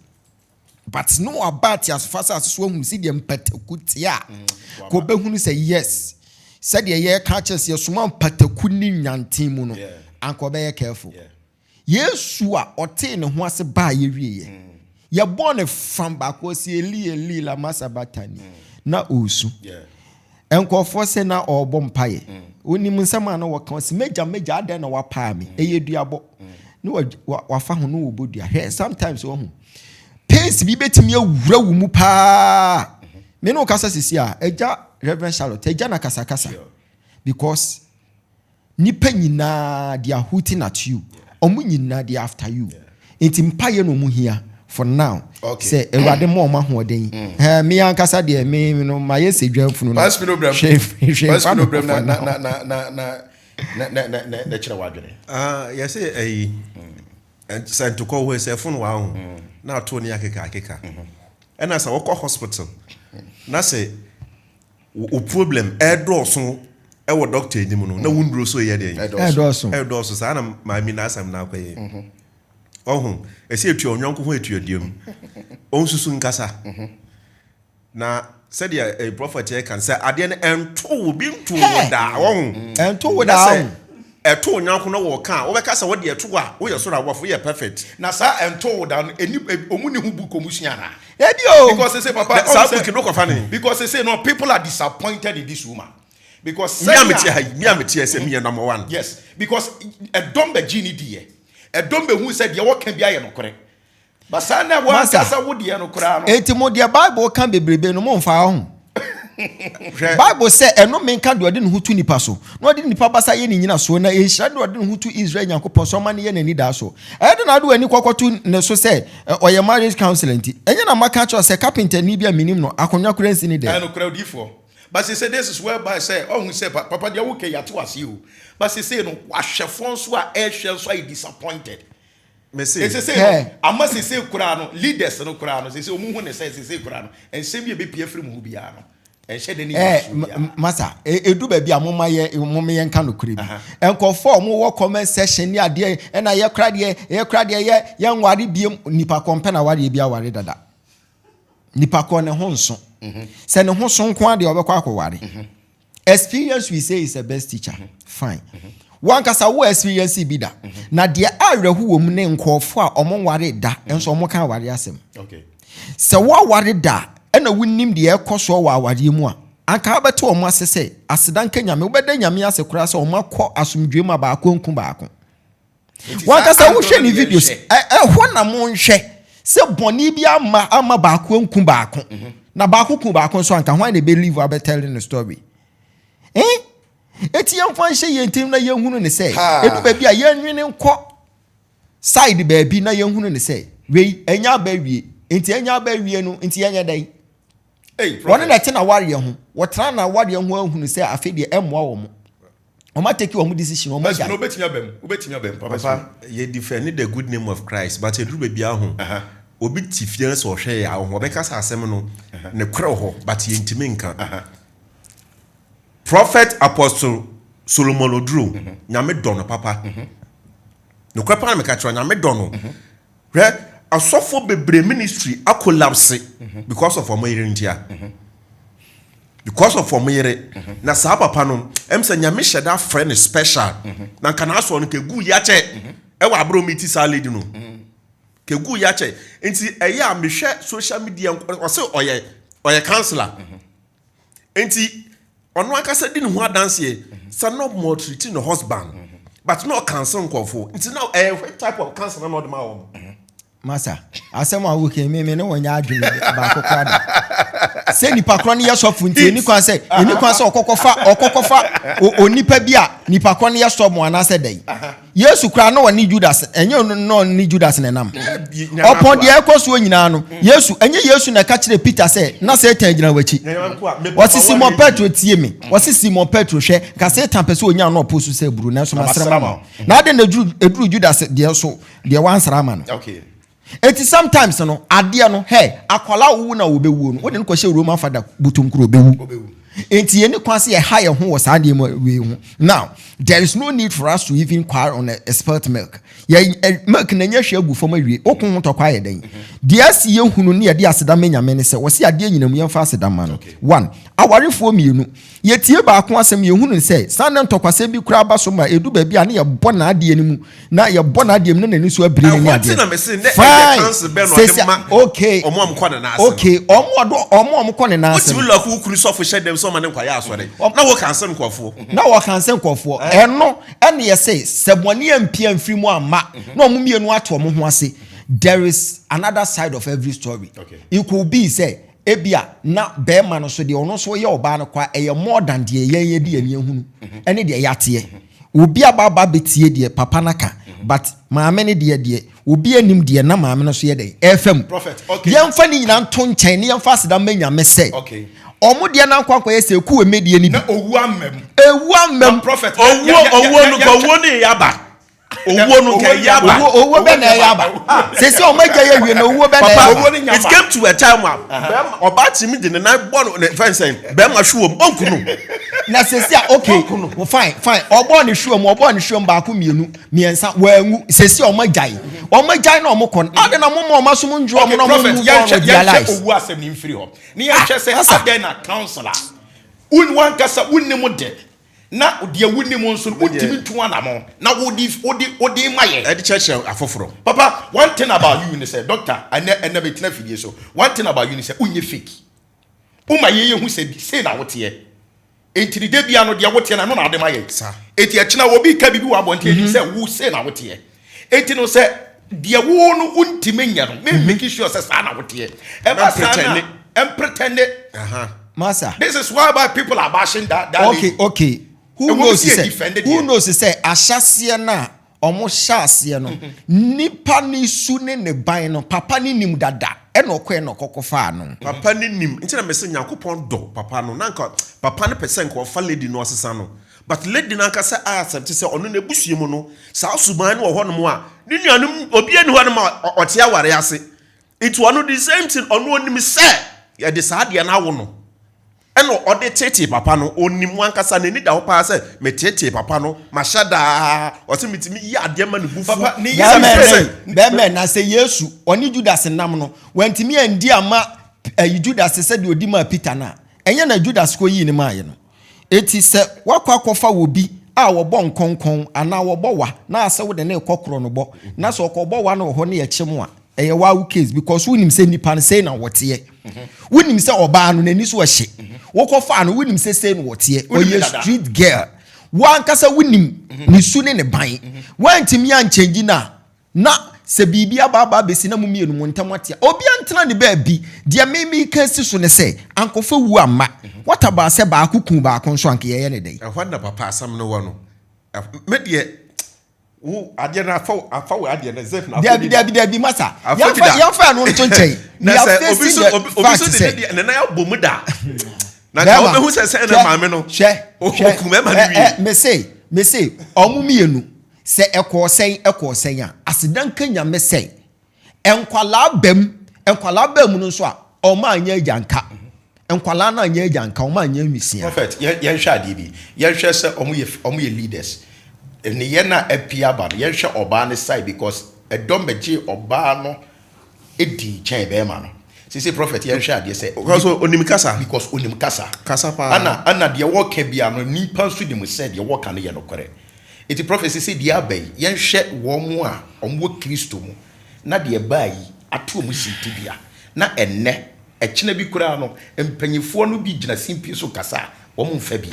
But no waba ateasefo asase so ahunu sɛ deɛ mpataku te a, kò bɛhunu sɛ yes, sɛdeɛ yɛka kyerɛ sɛ yɛsoma mpataku ne nwanten mu no, anka ɔbɛyɛ careful. Yesu a ɔtee ne ho ase baa yɛwieɛ, yɛbɔɔ ne fam baako ɔsi "Eli Eli lama sabatani" na ɔresu. Nkurɔfoɔ sɛ na ɔrebɔ mpaeɛ. Onim nsɛm a na wɔka, ɔsi "Megya, megya, adɛn na wapaa me?" Ɛyɛ duabɔ ne wafa ho ne wɔbɔ dua. Hwɛ, sometimes wɔho pains bi bɛtumi awura wo mu paa. Me ne wo kasa sisi a, agya Reverend Charlotte, agya na kasakasa because nipa nyinaa, they are hooting at you. Ɔmo nyinaa, they are after you. Nti mpaeɛ na ɔmo hia for now. Sɛ Awurade ma ɔmo ahoɔden. Me ankasa deɛ, me no ma yɛ sɛ dwa funu no. Pastor no brem. Hwɛ hwɛ. Pastor no mfa brem no na for na now. na na na na na na na na na kyerɛ wadwene. Ah, yɛsɛ ɛyi sɛ ntokɔ wɔ sɛ ɛfo no wɔ ho na ato ne akeka akeka, ɛna sɛ wɔkɔ hospital na sɛ wo problem ɛdɔɔso ɛwɔ doctor anim no na wo nduro so yɛ deɛ? Ɛdɔɔso. Ɛdɔɔso. Saa na maame na asɛm na akɔyɛ. Ɔho ɛsɛ etua ɔnyɔnko ho etua duam, ɔnsusu nkasa na sɛdeɛ prophet yɛ kan sɛ adeɛ no ɛnto wo bi nto wo daa, ɔho. Ɛnto wo na daa sɛ ho. ɛto wo nyɔnko no wɔ ka a, wobɛka sɛ wode ɛto a woyɛ soro awɔfo, woyɛ perfect. Na saa ɛnto wo da no, eni ɔmu ne ho book ɔmu sua na. Ebi o. Because they say papa saa book no kɔfa ne. Because they say no, people are disappointed in this woman because mi a mete ha yi, mi a mete ha sɛ meyɛ number one. Yes, because ɛdɔm bɛ gyi ne diɛ, ɛdɔm bɛ hu sɛ deɛ wɔka bi ayɛ nokorɛ, but saa na wɔn Master. ankasa wo deɛ no koraa no. Eti mo deɛ, Bible ka bebrebe no, mo nfa ho. Hwɛ. Bible sɛ ɛno menka deɛ ɔde ne ho to nipa so na ɔde nipa basa yɛ ne nyina soɔ, na ɛnhyira deɛ ɔde ne ho to Israel Nyankopɔn so ɔma no yɛ n'ani daa so. Ɛyɛ de na ade w'ani kɔkɔto ne so sɛ ɔyɛ marriage counselor nti ɛnyɛ na maka kyerɛ sɛ carpenter ni bi a menim no akonnwa kora nsi ne dɛ. Ɛno koraa odiifoɔ, but sɛ this is whereby sɛ ɔhu sɛ papa deɛ woka yɛate wase o, but sɛ no ahwɛfoɔ nso a ɛhwɛ nso ayɛ disappointed. Mese sese no ama sese koraa no, leaders no koraa no, sese ɔmu hu ne sɛ sese koraa no nsɛm bi a ebɛpie afiri mu ho biara no ɛnhyɛ de ne yɛ so biara. Masa, edu baabi a moma yɛ nka nokorɛ bi. Nkɔfoɔ a wɔwɔ comment section ne adeɛ ɛna yɛ kora deɛ, yɛ kora deɛ, yɛ yɛnware biem. Nipa kɔmpɛ na awareɛ bi aware dada. Nipa kɔ ne ho nso sɛ ne ho so nko adeɛ ɔbɛkɔ akɔware. Experience, we say, is the best teacher. Fine, wankasa wo experience bi da na deɛ awerɛho wɔ mu ne nkɔɔfoɔ a ɔmo nware da nso ɔmo ka aware asɛm. Sɛ woaware da ɛna wonim deɛ ɛkɔ soɔ wɔ awareɛ mu a, anka wobɛte ɔmo ase sɛ aseda nka Nyame, wobɛda Nyame ase koraa sɛ ɔmo akɔ asomdwe mu a baako nku baako. Nti saa Wankasa angle wohwɛ no ne deɛ videos nhwɛ. Ɛhɔ na monhwɛ sɛ bɔne bi ama baako nku baako na baako ku baako nso, anka hwan na ɛbɛlive abɛtell no story, eh? Eti yɛmfa nhyɛ yɛn tirim na yɛnhunu ne sɛ Ha. ɛdu baabi a yɛnwene nkɔ side baabi na yɛnhunu ne sɛ wei ɛnya aba awie, nti ɛnya aba awie no nti yɛnyɛ dɛn? Hey, wɔne prophet. na ɛte na awareɛ ho, wɔtena na awareɛ ho ahunu sɛ afei deɛ ɛmmoa wɔn, wɔn atake wɔn decision, wɔn Pastor, agya. no wobɛtumi aba mu, wobɛtumi aba mu, papa. Papa, yɛ defend the good name of Christ, but eduru baabi aho obi ti fie sɛ ɔhwɛ yɛ aho, ɔbɛka sɛ asɛm no ne korɛ wɔ hɔ, but yɛntumi nka. Prophet Apostle Solomon Oduro, Nyame dɔ no papa. Nokorɛ paa na meka kyerɛ wo, Nyame dɔ no. Hwɛ, asɔfoɔ bebree ministry acollapse because of ɔmo yere ntia, because of ɔmo yere. Na saa papa no sɛ Nyame hyɛ da frɛ no special na nka n'asɔ no kegu yi akyɛ. Ɛwɔ abere omi ti saa lady no. Kegu yɛ akyɛ. Nti ɛyɛ a mehwɛ social media, ɔsɛ ɔyɛ counselor. Nti ɔno ankasa di ne ho adanseɛ sɛ no maltreat ne husband, but na ɔcounsel nkɔfoɔ. Nti na ɛyɛ which type of counsel na ɔde ma wɔn? Masa, asɛm a woka mi, me ne wɔnyɛ adwene baako koraa da sɛ nipa korɔ no yɛ sɔfo, nti ɛni kwan sɛ ɔkɔkɔfa onipa bi a nipa korɔ no yɛ sɔfo anaasɛ dɛn. Yesu koraa na ɔne Judas, ɛnyɛ ɔno na ɔne Judas na ɛnam ɔpɔn. Deɛ ɛkɔ soɔ nyinaa no, Yesu, ɛnyɛ Yesu na ɛka kyerɛ Peter sɛ na Satan gyina w'akyi? Wɔsi, "Simon Petro, tie mi." Wɔsi, "Simon Petro, hwɛ ka Satan pɛ sɛ onya no ɔpo so sɛ eburu, nanso masrɛ ma no." Na ade na eduru Judas deɛ so deɛ, wansra ama no. Eti sometimes no, adeɛ no, hey, akwalaa wowu na wɔbɛwuo no, wode no kɔhyɛ Roman fada butonkuro, ɔbɛwu. Nti yɛni kwan sɛ yɛha yɛn ho wɔ saa nneɛma wei ho. Now there is no need for us to even quarrel on a spilt milk. Yɛ milk na nyɛ hwɛ agu fam awie, okun ho tɔkwa ayɛ dɛn? Deɛ asi yɛ hunu ne yɛde aseda ma Nyame ne sɛ wɔsi adeɛ nyinam, yɛmfa aseda ma no. One, awarefoɔ mmienu, yɛtie baako asɛm, yɛhunu sɛ saa na ntɔkwasɛm bi koraa ba so ma edu baabi a ne yɛbɔ n'adeɛ no mu, na yɛbɔ n'adeɛ mu na n'ani so abiri ne ne Ɛhɔ adeɛ. Nti na mese ne ɛyɛ counsel bɛn na ɔde ma ɔmo a mokɔ ne nan ase no? Okay, ɔmo a ɔmo kɔ ne nan ase no. Wotumi lock wo kunu sɔfo hyɛ dɛm sɛ ɔma ne nkɔyɛ asɔre na wo counsel nkɔfoɔ. Na wɔka sɛ nkɔfoɔ ɛno ɛne yɛ sɛ bɔne ampia mfiri mu amma na ɔmo mmienu ato ɔmo ho ase. There is another side of every story. It could be sɛ ebia na bɛrima no so deɛ, ɔno nso yɛ ɔbaa no kwa, ɛyɛ more than deɛ yɛn yɛ di yɛn ehunu ɛne deɛ yɛateɛ. Obi aba bɛtie deɛ papa no ka, but maame no deɛ obi anim deɛ na maame no so yɛ dɛ ɛfam. Prophet, okay. Yɛmfa ne nyinaa nto nkyɛn ne yɛmfa aseda mma Nyame sɛ ɔmo deɛ na nkɔ akɔyɛ sɛ eku emedie ni bi. Na owu amam. Ewu amam. Prophet, Owuo no nka, owuo no yɛ aba, owuo no nka ɛyɛ aba. Owuo bɛ na ɛyɛ aba sisi ɔmo agya yɛ wie na owuo bɛ na ɛyɛ Papa, aba. Owuo no nya it ba. came to a time a bɛrima, ɔbaa tìmi de ne nan bɔ no ne fɛn sɛn bɛrima hwe wɔm, ɔnku no. Na sisi a, okay, well, fine, fine, ɔbɔɔ ne hwɛ mu baako, mmienu, mmiɛnsa, wɔangu. Sisi ɔmo agya yi, ɔmo agya yi na ɔmo kɔ no adi na mo ma ɔmo asom ndwo ɔmo na ɔmo Prophet, move on yɛnhwɛ with their yɛnhwɛ lives. Owu asɛm ne mfiri hɔ ne yɛnhwɛ sɛ Asa. adɛn na counselor wo wankasa wonim de na deɛ wonim nso no, wontumi ntu anamɔ na wode ma yɛ. Ɛde kyerɛkyerɛ afoforɔ. Papa, one thing about you ni sɛ, doctor, ɛnɛ bɛtena fidie so, one thing about you ni sɛ wonyɛ fake. Woma yɛyɛ hu sɛ sei na woteɛ, enti ne da bia no, deɛ woteɛ no, ɛno na wode ma yɛ. Saa. Enti ɛkyena obi ka biribi wɔ abɔnten anim sɛ wo sei na woteɛ, enti no sɛ deɛ wo no wontumi nyɛ no, me make sure sɛ saa na woteɛ. Ɛba saa na ɛmpretend. Masa. This is why people are bashing that lady. Okay, who Ɛwɔ knows bi si sɛ defended who yɛ. knows sɛ ahyɛseɛ no a ɔmo hyɛ aseɛ no, nipa ne su ne ne ban no, papa ne nim dada, ɛna ɔkɔɛ na ɔkɔkɔ faa no. Papa ne nim, nti na mɛ sɛ Nyankopɔn dɔ papa no, na nka papa no pɛ sɛ nka ɔfa lady no ɔsesa no, but lady no ankasa accept sɛ ɔno n'abusua mu no, saa suban no wɔ hɔnom a ne nuanom obi ani hɔnom a ɔte aware ase. Nti ɔno, the same thing, ɔno onim sɛ yɛde saa adeɛ no awo no, ɛna ɔde tete papa no. Onim ankasa n'ani da hɔ paa sɛ metetee papa no, mahyɛ daa, ɔsɛ metumi yi adeɛ ma ne bufu. Papa, ne yɛ Bɛrima sɛ bɛrima na sɛ Yesu ɔne Judas nam no, wɔntumi andi ama ɛyi Judas sɛdeɛ odi maa Peter no a, ɛnyɛ na Judas kɔ yii ne maa yɛ no. Eti sɛ wakɔ akɔfa wɔ bi a wɔbɔ nkɔnkɔn anaa wɔbɔ wa na asɛ wode ne kɔ korɔ no bɔ na sɛ ɔkɔbɔ wa no wɔ hɔ ne yɛkye mu a, ɛyɛ wawo case, because wonim sɛ nipa no sei na wɔteɛ. Wonim sɛ ɔbaa no n'ani so ɛhye. Wokɔfaa no, wonim sɛ sei na wɔteɛ. Wonim Ɔyɛ dada. street girl. Wankasa wonim ne su ne ne ban. Woantumi ankyɛngyi no a, na sɛ biribi aba aba abɛsi na mo mmienu mo ntam atea, obiara ntena ne baabi. Deɛ meme ka si so ne sɛ ankɔfa wu amma. What about sɛ baako ku baako nso, anka yɛyɛ ne dɛn? Ɛhɔ na papa asɛm no wɔ no. Me deɛ, wo adeɛ no afa wo adeɛ no zip na afa. Dabi, dabi, dabi, masa. Afa bi yɛmfa da. Yɛmfa ɛno nto nkyɛn. Na We are sɛ obi facing so the obi so fact de sɛ ne deɛ ne nan abɔ mu da na nka wobɛhu sɛ na maame no hwɛ hwɛ oku mɛma no wie. Ɛ mese ɔmo mmienu sɛ ɛkɔɔ sɛn a, aseda nka Nyame sɛ nkwalaa bam no nso a, ɔmo anyɛ agya nka nkwalaa no anyɛ agya nka, ɔmo anyɛ nwisia. Prophet, yɛnhwɛ adeɛ bi. Yɛnhwɛ sɛ ɔmo yɛ leaders ne yɛn a apue aba no, yɛnhwɛ ɔbaa no side, because ɛdɔm bɛgye ɔbaa no edi kyɛn bɛrima no sisi. Prophet, yɛnhwɛ adeɛ sɛ Because onim kasa. Because onim kasa. Kasa paa. Ana deɛ wɔka bia no, nipa nso nim sɛ deɛ wɔka no yɛ nokorɛ. Enti prophet sesei deɛ aba yi, yɛnhwɛ wɔn a wɔn wɔ Kristo mu na deɛ ɛbaa yi ato wɔn sintidua, na ɛnnɛ, ɛkyena bi koraa no, mpanyinfoɔ no bi gyina simpie so kasa a, wɔn mfa bi.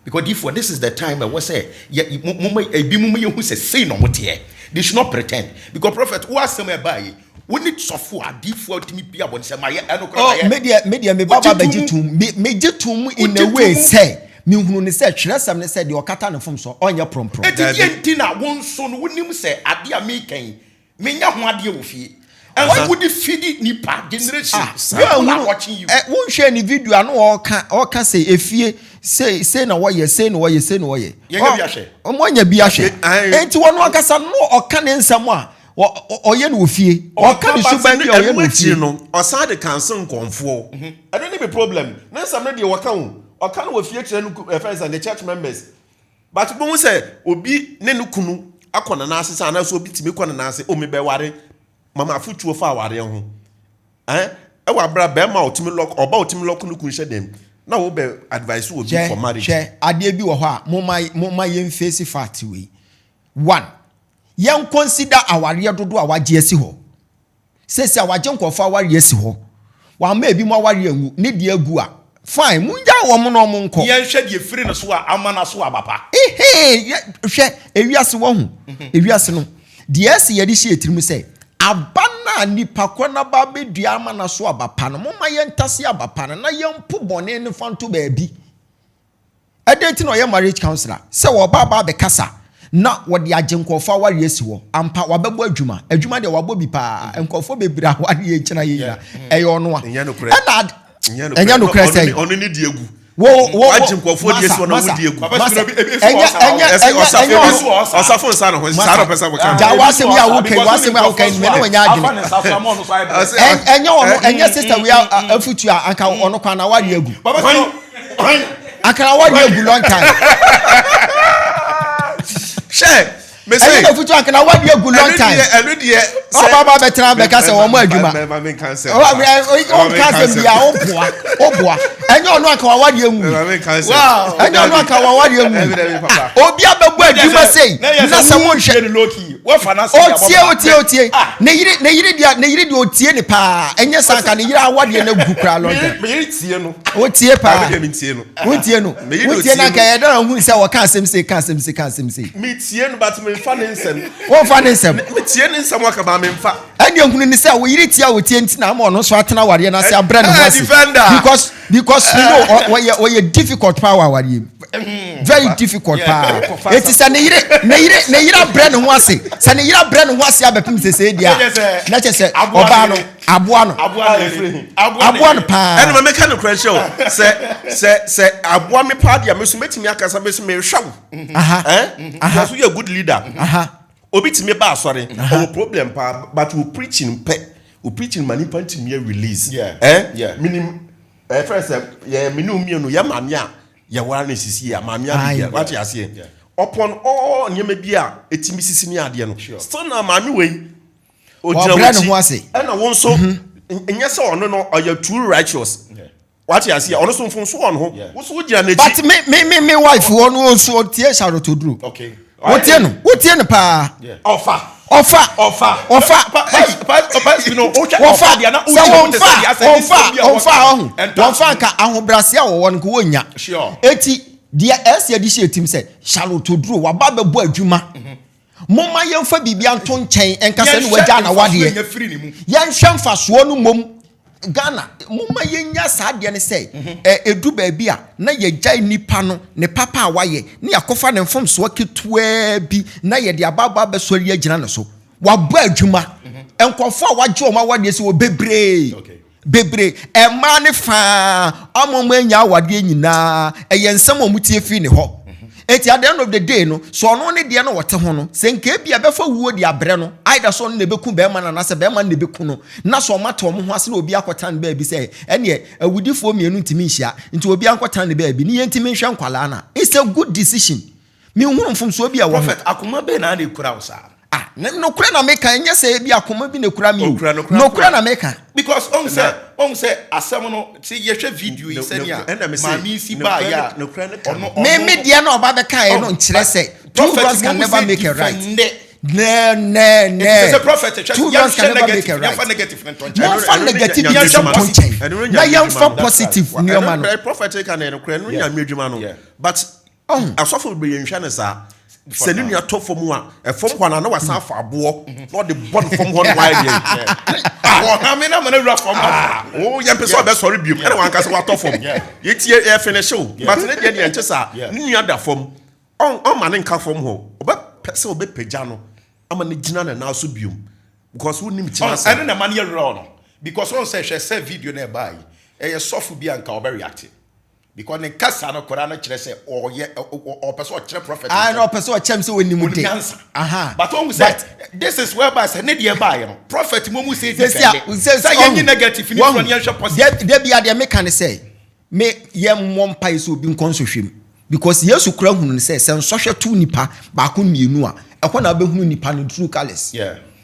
Because difoɔ, this is the time ɛwɔ sɛ yɛ, mo, mo, ebi mo yɛhu sɛ sei na wɔn teɛ. They should not pretend. Because prophet, wo asɛm a ɛbaa yi, wo ne sɔfo a, difoɔ a tumi pia bɔ ne sɛ mayɛ, ɛno koraa Oh, mayɛ. me deɛ, me deɛ, me ba ba bɛgye tom. Me, megye tom in a way sɛ, mehunu ne sɛ, twerɛsɛm ne sɛ, deɛ ɔkata ne mfomsoɔ, ɔnyɛ prɔmprɔm. Enti deɛ nti na wo nso no wonim sɛ adeɛ a meka yi, menya ho adeɛ wɔ fie. Ɛnso wode fidi nipa generation. Ah, People are watching you. Eh, wonhwɛ ne video a na ɔka, ɔka sɛ efie, sei, sei na wɔyɛ, sei na wɔyɛ, sei na wɔyɛ. Yɛnya bi ahwɛ. Ɔmo anya bi ahwɛ. Enti wɔn ankasa no ɔka ne nsɛm a ɔyɛ no wɔ fie. Ɔka ne suban bi a ɔyɛ no wɔ fie. no, ɔsan de kanse nkɔmfoɔ. Ɛno ne me problem. Ne nsɛm no deɛ wɔka o. Ɔka no wɔ fie kyerɛ no ɛfɛn sɛ ne church members. But bohu sɛ obi ne ne kunu akɔ ne nan ase sɛ anaasɛ obi tumi kɔ ne nan ase, o mebɛware, mama afotuo fa awareɛ ho. Ɛn, ɛwɔ abere a bɛrima a ɔtumi lɔk, ɔba a ɔtumi lɔk ne kunu hyɛ dɛm, na wo bɛ advice obi for marriage. Hwɛ, adeɛ bi wɔ hɔ a, momma, momma yɛn face fact wei. One, yɛn consider awareɛ dodoɔ a wagye asi hɔ. Seesei a wagye nkurɔfoɔ awareɛ asi hɔ, wamma ebinom awareɛ anwu, ne deɛ agu a, fine, mongyae wɔn na wɔn nkɔ. Yɛnhwɛ deɛ ɛfiri ne so a ama no aso aba pa. Ehee, yɛ, hwɛ, ewiase wahu, ewiase no, deɛ ɛsɛ yɛde hyɛ yɛn tirim sɛ, aba no a nipa korɔ no aba abɛdua ama no aso aba pa no, momma yɛntase aba pa no na yɛmpo bɔne no mfa nto baabi. Ɛdɛn nti na ɔyɛ marriage counsellor? Sɛ wɔba aba abɛkasa na wɔde agye nkurɔfoɔ awareɛ asi hɔ. Ampa, wabɛbɔ adwuma. Adwuma deɛ wabɔ bi paa. Nkurɔfoɔ bebree awareɛ gyina yɛ nyina. Ɛyɛ ɔno a. Ɛnyɛ nokorɛ. Ɛna ad ɛnyɛ nokorɛ sɛn? Ɔno ne deɛ gu. Wo wo wo Wagye nkurɔfoɔ deɛ si masa hɔ na wo masa deɛ gu. Papa masa Spiro, ebi ebi so ɛnyɛ wɔ ɔsa ɛnyɛ hɔ. Ɛsɛ ɛnyɛ ɔsafo ɛnyɛ ebi ɔno so ɔsafo nsa ne ho saa na ɔpɛ sɛ wɔka. Gya w'asɛm yi a woka yi w'asɛm yi a woka yi me ne wɔnyɛ Afa adwene. ne nsa so ama ɔno so ayɛ brɛ. Ɛn ɛnyɛ ɔno ɛnyɛ sister wei a afutu a anka ɔno kwan na awareɛ agu. Papa Spiro, Akara wɔ deɛ gu long time. Hwɛ mese. Ɛyɛ na futu akara wɔ deɛ gu long time. Ɛnu deɛ sɛ. Ɔba ba bɛtena bɛka sɛ wɔn adwuma. Ɔnka asɛm bia ɔboa ɔboa ɛnyɛ ɔno anka wawa deɛ ngu. Ɛnyɛ ɔno anka wawa deɛ ngu. Obi abɛbɔ adwuma sei na sɛ mo nhwɛ. Otie otie otie ne yere ne yere deɛ ne yere deɛ otie ne paa ɛnyɛ saa anka ne yere awa deɛ na gu koraa long time. Me yere tie no. Wotie paa. Me deɛ mentie no. Wotie no. Wotie no anka ɛyɛ dɛ na ohun sɛ wɔka asɛm sei ka asɛm sei ka asɛm sei. Metie no but memfa ne nsɛm. Womfa ne nsɛm. Metie ne nsɛm aka ba memfa. Ɛne ehunu ne sɛ wo yere tie a wotie nti na ama ɔno nso atena awareɛ no ase abrɛ ne ho ase. Because because you know ɔyɛ ɔyɛ difficult paa wɔ awareɛ mu. Very difficult paa. Eti sɛ ne yere ne yere ne yere abrɛ ne ho ase sɛ ne yere abrɛ ne ho ase abɛpem sesei deɛ a na kyɛ sɛ ɔbaa no. Aboa no. Aboa no paa. Ɛna ma meka nokorɛ nkyerɛ wo sɛ sɛ sɛ aboa me paa deɛ me so mɛtumi akasa me so mehwɛ wo. Eh? Because woyɛ good leader. Obi tumi ba asɔre ɔwɔ problem paa but wo preaching pɛ wo preaching ma nipa ntumi yɛ release. Eh? Menim ɛfrɛ sɛ yɛ me ne wo mmienu yɛ maame a yɛwara no sisi a maame Abigail wate aseɛ upon all nneɛma bi a ɛtumi sisi ne adeɛ no still na maame wei ogyina Ɔbrɛ ne ho ase. Ɛna wo nso nyɛ sɛ ɔno no ɔyɛ too righteous. Wate aseɛ ɔno nso mfomso wɔ ne ho. Wo nso wogyina n'akyi. But me me me me wife wɔ no nso ɔtie Charlotte Oduro. Okay. Wotie no wotie no paa. Ɔfa. Ɔfa. Ɔfa. Ɔfa. Wɔfa sɛ wɔnfa wɔnfa wɔnfa ɔho wɔnfa nka ahobrɛase a wɔwɔ no nka wɔnnya. Eti deɛ ɛsɛ yɛde hyɛ etim sɛ Charlotte Oduro waba abɛbɔ adwuma. Momma yɛmfa biribiara nto nkyɛn nka sɛ ne wagya na wadeɛ. Yɛnhwɛ mfasoɔ no mmom. Ghana, momma yɛnya saa adeɛ no sɛ ɛdu baabi a na yɛgyae nipa no ne papa a wayɛ na yɛakɔfa ne mfomsoɔ ketewaa bi na yɛde aba aba abɛsɔre agyina ne so. Wabɔ adwuma. Nkurɔfoɔ a wagye wɔn awadeɛ sɛ wɔ bebree. Bebree, mmaa no faa ama wɔn anya awadeɛ nyinaa, ɛyɛ nsɛm a wɔtie firi ne hɔ. Enti at the end of the day no, sɛ ɔno ne deɛ na ɔte ho no, sɛ nka ebi a ɛbɛfa wuo de abrɛ no, either sɛ ɔno na ɛbɛku bɛrima no anaasɛ bɛrima no na ɛbɛku no, na sɛ wɔate wɔn ho ase na obi akɔtena ne baabi sɛ ɛneɛ awudifoɔ mmienu ntumi nhyia, nti obiara nkɔtena ne baabi ne yɛntumi nhwɛ nkwadaa no a, it's a good decision. Menhunu mfomsoɔ bi a ɛwɔ ho. Prophet, akoma bɛn na na ɛkura wo saa? Ah, nokorɛ na meka, ɛnyɛ sɛ ebi akoma bi na ɛkura me o. Okura nokorɛ Nokorɛ na meka. Because ɔhu sɛ, ɔhu sɛ asɛm no, sɛ yɛhwɛ video yi sɛnea maame yi si baeɛ a, ɔno, Me, ɔno. me deɛ na ɔba bɛkaeɛ no nkyerɛ sɛ. Two wrongs can never make a right. Nɛ nɛ nɛ. Two wrongs can never make a right. Momfa negative nto nkyɛn na yɛmfa positive nneɛma no. Prophet ka na ɛnokorɛ no nyame adwuma no, but asɔfo bebree yɛnhwɛ no saa. Sɛ ne nua tɔ fam a, ɛfam hɔ na na wasan afa aboɔ na ɔde bɔ ne fam hɔ no, wayɛ deɛ ɔhame na mana wura fam. O yɛn pɛ sɛ ɔbɛsɔre biom, ɛna wankasa watɔ fam, yɛtie yɛ finish o. But ne deɛ nkyɛ saa, ne nua da fam, ɔma ne nka fam hɔ, ɔbɛpɛ sɛ ɔbɛpagya no ama ne gyina ne nan so biom, because wonim kyena sɛ ɛno na ma no yɛ werɛ no, because ɔn sɛ, hwɛ sɛ video no ɛbaa yi, ɛyɛ sɔfo bi a nka ɔbɛ react, because ne kasa no koraa no kyerɛ sɛ ɔyɛ ɔpɛ sɛ ɔkyerɛ prophet. Ah, na ɔpɛ sɛ ɔkyɛm sɛ onim de. Nyansa. But ɔhu sɛ this is whereby sɛ ne deɛ baayɛ no, prophet mo mu sɛ sɛ sɛ yɛnyi negative ne fura ne yɛnhwɛ positive. Dabi, adeɛ meka ne sɛ, me yɛ mmɔ mpae sɛ obi nkɔ nsɔhwɛ mu, because Yesu kura hunu no sɛ nsɔhwɛ to nipa baako mmienu a, ɛhɔ na wobɛhunu nipa no true colours.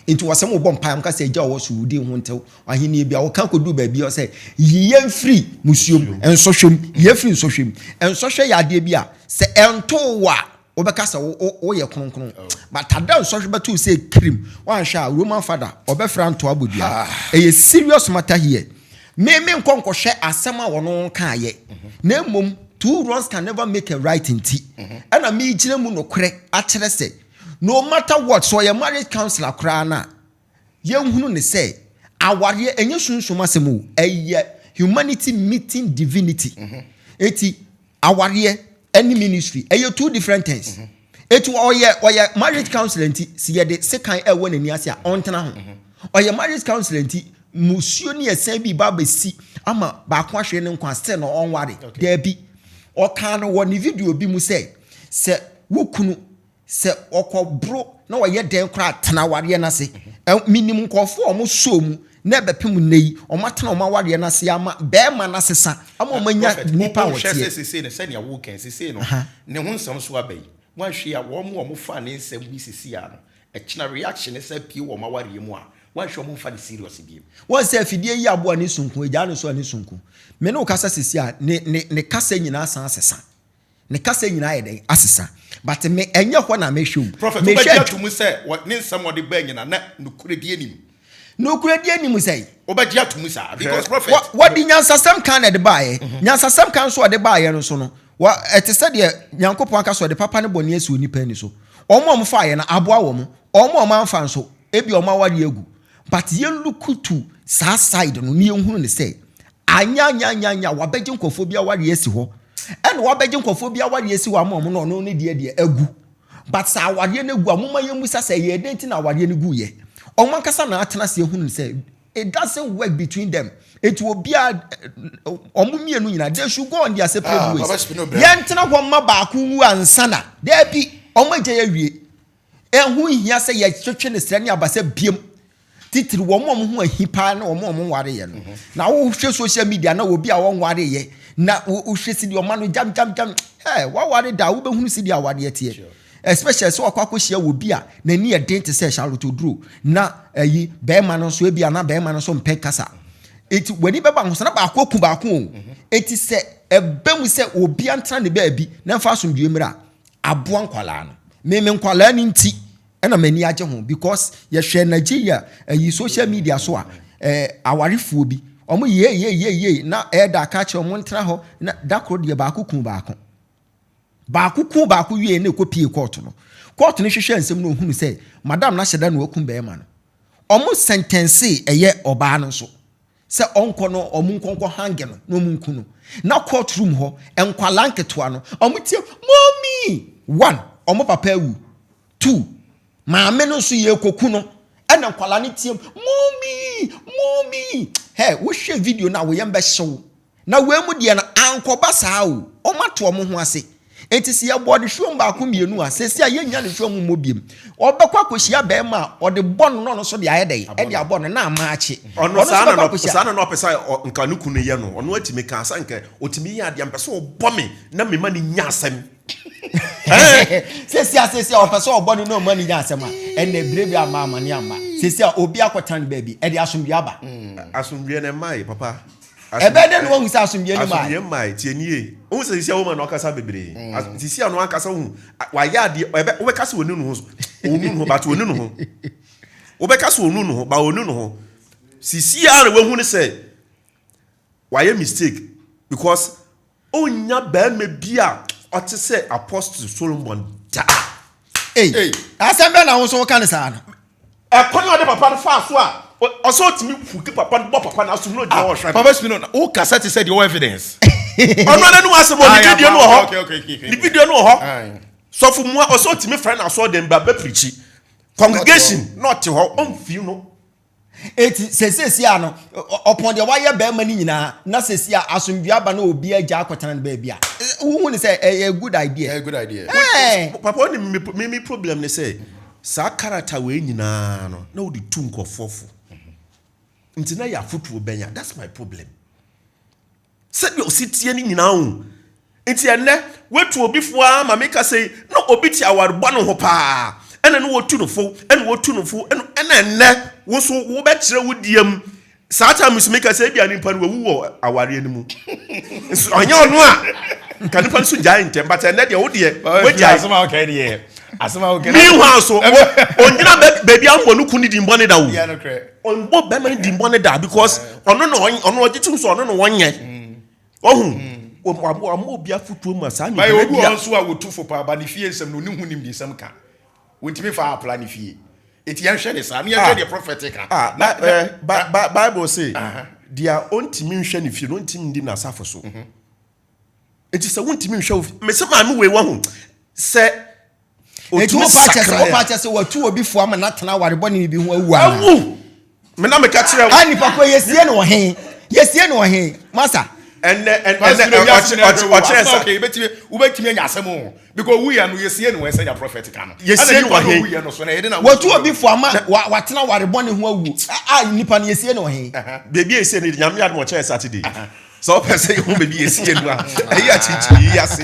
Nti wɔsɛ mo bɔ mpae, mo ka sɛ, "Agya ɔwɔ so, wodi ho ntew ahenni bi a wɔka kɔduru baabi a sɛ yi yɛn firi musuom nsɔhwɛ mu, yɛn firi nsɔhwɛ mu." Nsɔhwɛ yɛ adeɛ bi a sɛ ɛntoo wɔ a, wobɛka sɛ woyɛ kronkron, but ada nsɔhwɛ bɛto sɛ kirim, wanhwɛ a Roman father ɔbɛfra ntoa abɔdua. Ɛyɛ serious matter here. Me me nkɔ nkɔhwɛ asɛm a wɔn kaayɛ, na mmom two wrongs can never make a right, nti ɛna megyina mu nokorɛ akyerɛ sɛ no matter what, sɛ ɔyɛ marriage counselor koraa no a, yɛnhunu ne sɛ awareɛ ɛnyɛ sunsum asɛm o, ɛyɛ humanity meeting divinity. Eti awareɛ ɛne ministry ɛyɛ two different things. Eti ɔyɛ marriage counselor nti, si yɛde sekan ɛwɔ n'ani ase a, ɔntena ho. Ɔyɛ marriage counselor nti, musuo ne ɛsɛn bi ba abɛsi ama baako ahwɛ ne nkwa sɛ na ɔnware. Daabi, ɔkaa no wɔ ne video bi mu sɛ wo kunu sɛ ɔkɔboro na ɔyɛ dɛn koraa, tena awareɛ no ase. Minim nkɔfoɔ a ɔmo sɔɔ mu na ɛbɛpem nnɛ yi, ɔmo atena ɔmo awareɛ no ase ama bɛrima no asesa ama ɔmo anya nipa a wɔteɛ. Wɔteɛ. Sesei no, sɛnea wokan sesei no, ne ho nsɛm so aba yi, woanhwɛ a, wɔn mu a wɔfa ne nsɛm bi sisi a no, ɛkyena reaction sɛ pie wɔ ɔmo awareɛ mu a, woanhwɛ, ɔmo mfa ne serious bi. Wɔn sɛ afidie yi aboa ne sonko, egya ne so a ne sonko. Me ne wo kasa sisi a, ne kasa nyinaa san asesa, ne kasa nyinaa yɛ dɛn asesa, but me ɛnyɛ hɔ na mehwɛ o. Prophet, wobɛgye ato mu sɛ ne nsɛm ɔde baa nyina na nokorɛdie nim? Nokorɛdie nim sɛ Wobɛgye ato mu saa, because prophet wɔde nyansasɛm kan na ɛde baayɛ. Nyansasɛm kan nso ɔde baayɛ no so no, wɔ ɛte sɛ deɛ Nyankopɔn aka sɛ ɔde papa ne bɔne asi onipa ani so. Wɔn a wɔfaeɛ no aboa wɔn, wɔn a wɔn amfa nso, ebi wɔn aware agu. But yɛn look to saa side no ne yɛn hunu ne sɛ anya anya anya anya wabɛgye nkurɔfoɔ bi aware asi hɔ, ɛna wabɛgye nkurɔfoɔ bi aware asi hɔ ama wɔn no, ɔno ne deɛ agu. But sɛ awareɛ no agu a, moma yɛn musa sɛ ɛyɛ ɛdɛn ti na awareɛ no gu yɛ. Wɔn ankasa na atena ase ehunu sɛ it doesn't work between them. Etu obiara, wɔn mmienu nyinaa, they should go on their separate ways. Yɛn tena hɔ ma baako wu ansa na dɛbi, wɔn agya yɛ wie. Ɛho nhia sɛ yɛtwetwe ne srɛ ne abasa biem, titiri wɔn a wɔn ho ahi paa na wɔn a wɔn nware yɛ no. Na wohwɛ social media na obi a wɔn nware yɛ na wohwɛ si deɛ ɔma no jam jam jam ɛ waware da, wobɛhunu si deɛ awareɛ teɛ, especially sɛ wakɔ akɔhyia wɔ bi a n'ani yɛ den te sɛ Charlotte Oduro na ɛyi bɛrima no nso, ebi ana bɛrima no nso mpɛ kasa, eti w'ani bɛba ahosuo na baako aku baako o. Eti sɛ ɛbɛ mu sɛ obi antena ne baabi na nfa asomdue mmerɛ aboa nkwalaa no, mímí nkwalaa no nti ɛna m'ani agye ho, because yɛhwɛ Nigeria ɛyi social media so a, awarefoɔ bi wɔn yie yie yie yie na ɛɛda aka kyerɛ wɔn ntena hɔ na dakoro deɛ baako kun baako, baako kun baako wie na ekɔ pie court no. Court no hwehwɛ nsɛm no, ohunu sɛ madam n'ahyɛ da na wakum bɛrima no. Wɔn sentence ɛyɛ ɔbaa no nso sɛ ɔnkɔ no, ɔmo nkɔnkɔ hang no na ɔmo nku no. Na court room hɔ, nkwalaa nketewa no, ɔmo tie "Mommy". One, ɔmo papa awu. Two, maame no nso yɛ koku no, ɛna nkwalaa no tie "Mommy, mommy". Hɛ, wohwɛ video no a, wɔyɛ mbɛhyew na wɔn mu deɛ no ankɔba saa o. Ɔmo ato ɔmo ho ase, nti sɛ yɛbɔ ne hwɛm baako mmienu a, sɛsi a yɛnya ne hwɛm mmɔ biem, ɔbɛkɔ akɔhyia bɛrima a ɔde bɔ no na ɔno nso de ayɛ dɛ ɛde abɔ no na ama akye. Ɔno saa na saa na ɔpɛ sɛ nka ne kunu yɛ no. Ɔno atumi ka sɛ nka ɔtumi yɛ adeɛ, mpɛ sɛ ɔbɔ me na mema ne nya asɛm. Sɛsi a ɔpɛ sɛ ɔbɔ no na ɔma ne nya asɛm a, ɛnna ebire bi ama amane ama sɛsi a obi akɔtena ne baabi, ɛde asomdwe aba. Asomdwe na ɛma yɛ papa. Ɛbɛyɛ dɛn na wahu sɛ asomdwoeɛ no mmae? Asomdwoeɛ mmae. Tie nie. Wohu sɛ sisi a woman no ɔkasa bebree. Mm. Sisi a no ankasa wohu wayɛ adeɛ ɛbɛ wobɛka sɛ ɔnu ne ho ɔnu ne ho but ɔnu ne ho. Wobɛka sɛ ɔnu ne ho but ɔnu ne ho. Sisi a na wahu ne sɛ wayɛ mistake because Ɔnnya barima bi a ɔte sɛ Apostle Solomon da. Ei, asɛm bɛn na wo nso woka no saa no? Ɛkwan a ɔde papa no faa so a ɔsɛ ɔtumi huki papa no bɔ papa no asom na ɔgyina hɔ ɔhwɛ no. Papa Spino, wo kasa te sɛ deɛ ɔwɔ evidence. Ɔno ara n'anum asɛm wɔ ne video no wɔ hɔ. Ne video no wɔ hɔ. Sɔfo mua ɔsɛ ɔtumi frɛ no asɔɔdan ba bɛ pirikyi. Congregation na ɔte hɔ ɔmfii no. Eti sɛ seesie a no, ɔpɔn deɛ wayɛ bɛrima no nyinaa, na seesie a asomdwoeɛ aba na obi agya akɔtena no baabi a, wohu no sɛ ɛyɛ good idea. Ɛyɛ good idea. Ɛɛ. Papa wo nim me me problem ne sɛ saa character wei nyinaa no na wode tu nkurɔfoɔ fo nti na yɛ afotuo bɛn a that's my problem. Sɛdeɛ ɔsi teɛ no nyinaa o. Nti ɛnnɛ, woatu obi fo ara ma meka sɛ yi, na obi te aware bɔne ho paa, ɛna ne wɔtu no fo, ɛna wɔtu no fo, ɛna ɛnnɛ, wo nso wobɛkyerɛ wo deɛ mu. Saa time nso meka sɛ ebia nipa no wawu wɔ awareɛ no mu. Nso ɔnyɛ ɔno a, nka nipa no so gyae ntɛm, but ɛnnɛ deɛ wo deɛ, wagyae. Asɛm a woka deɛ, asɛm a woka. Meanwhile so, ɔngyina baabi ammɔ no kun ne din bɔne da o. Ɔmbɔ bɛrima no din bɔne da because ɔno na ɔno ɔgye tom sɛ ɔno na wɔnyɛ. Ɔhu wama obi afotuo ma saa nipa no bi a. Obi wɔ nso a wɔtu fo paa ba ne fie nsɛm no ɔne ho nim de nsɛm ka. Wɔntumi fa apla ne fie. Eti yɛnhwɛ ne saa ne yɛnhwɛ deɛ prɔfɛt ka. Ah, Bible se deɛ ɔntumi nhwɛ ne fie no ɔntumi ndi n'asafo so. Eti sɛ wontumi nhwɛ wo fie, mese maame wei wahu sɛ Eti otumi wopa kyɛ sɛ sakra wopa a. kyɛ sɛ watu obi fo ama n'atena aware bɔne bi ho awu anaa? Awu! Me na meka kyerɛ wo. A nipa ko yɛsie no wɔ he? Yɛsie no wɔ he? Masa. Ɛnɛ ɛnɛ Pastor ɔkyerɛ wiase na ɛhwɛ wo ɔkyerɛ asɛm sa. okay ebetumi wobɛtumi anya asɛm o because owu yɛ no yɛsie no wɔ sɛ nya prophet ka no Yɛsie ɛna no nipa wɔ no he? owu yɛ no so na yɛde na Watu obi fo ama wa watena aware bɔne ho awu. A nipa no yɛsie no wɔ he? Baabi a yɛsie no Nyame adom ɔkyerɛ Saturday. Sɛ wopɛ sɛ yɛhu baabi yɛsi yɛ nu a, ɛyɛ akyinkyini yi ase.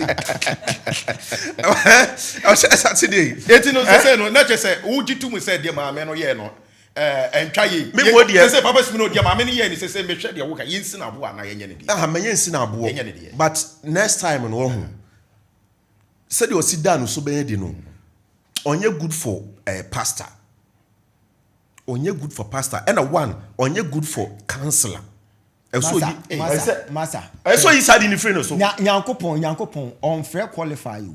Ɔhyɛ Saturday. Eti no sɛ no na kyerɛ sɛ wogye to mu sɛ deɛ maame no yɛɛ no ɛntwa yie. Me mu deɛ. Sɛ papa simi no deɛ maame no yɛɛ no sɛ sɛ mehwɛ deɛ woka yɛnsi no aboɔ anaa yɛnyɛ no deɛ. Aha mɛ yɛnsi no aboɔ. Yɛnyɛ no deɛ. But next time no wɔho sɛdeɛ ɔsi da no so bɛyɛ di no ɔnyɛ good for eh, pastor. Ɔnyɛ good for pastor ɛna one ɔnyɛ good for counselor. Ɛsɛ Masa, oyi masa, ɛsɛ masa. ɛsɛ oyi saa de ne firi no so. Nya Nyankopɔn, Nyankopɔn, ɔnfrɛ qualify o,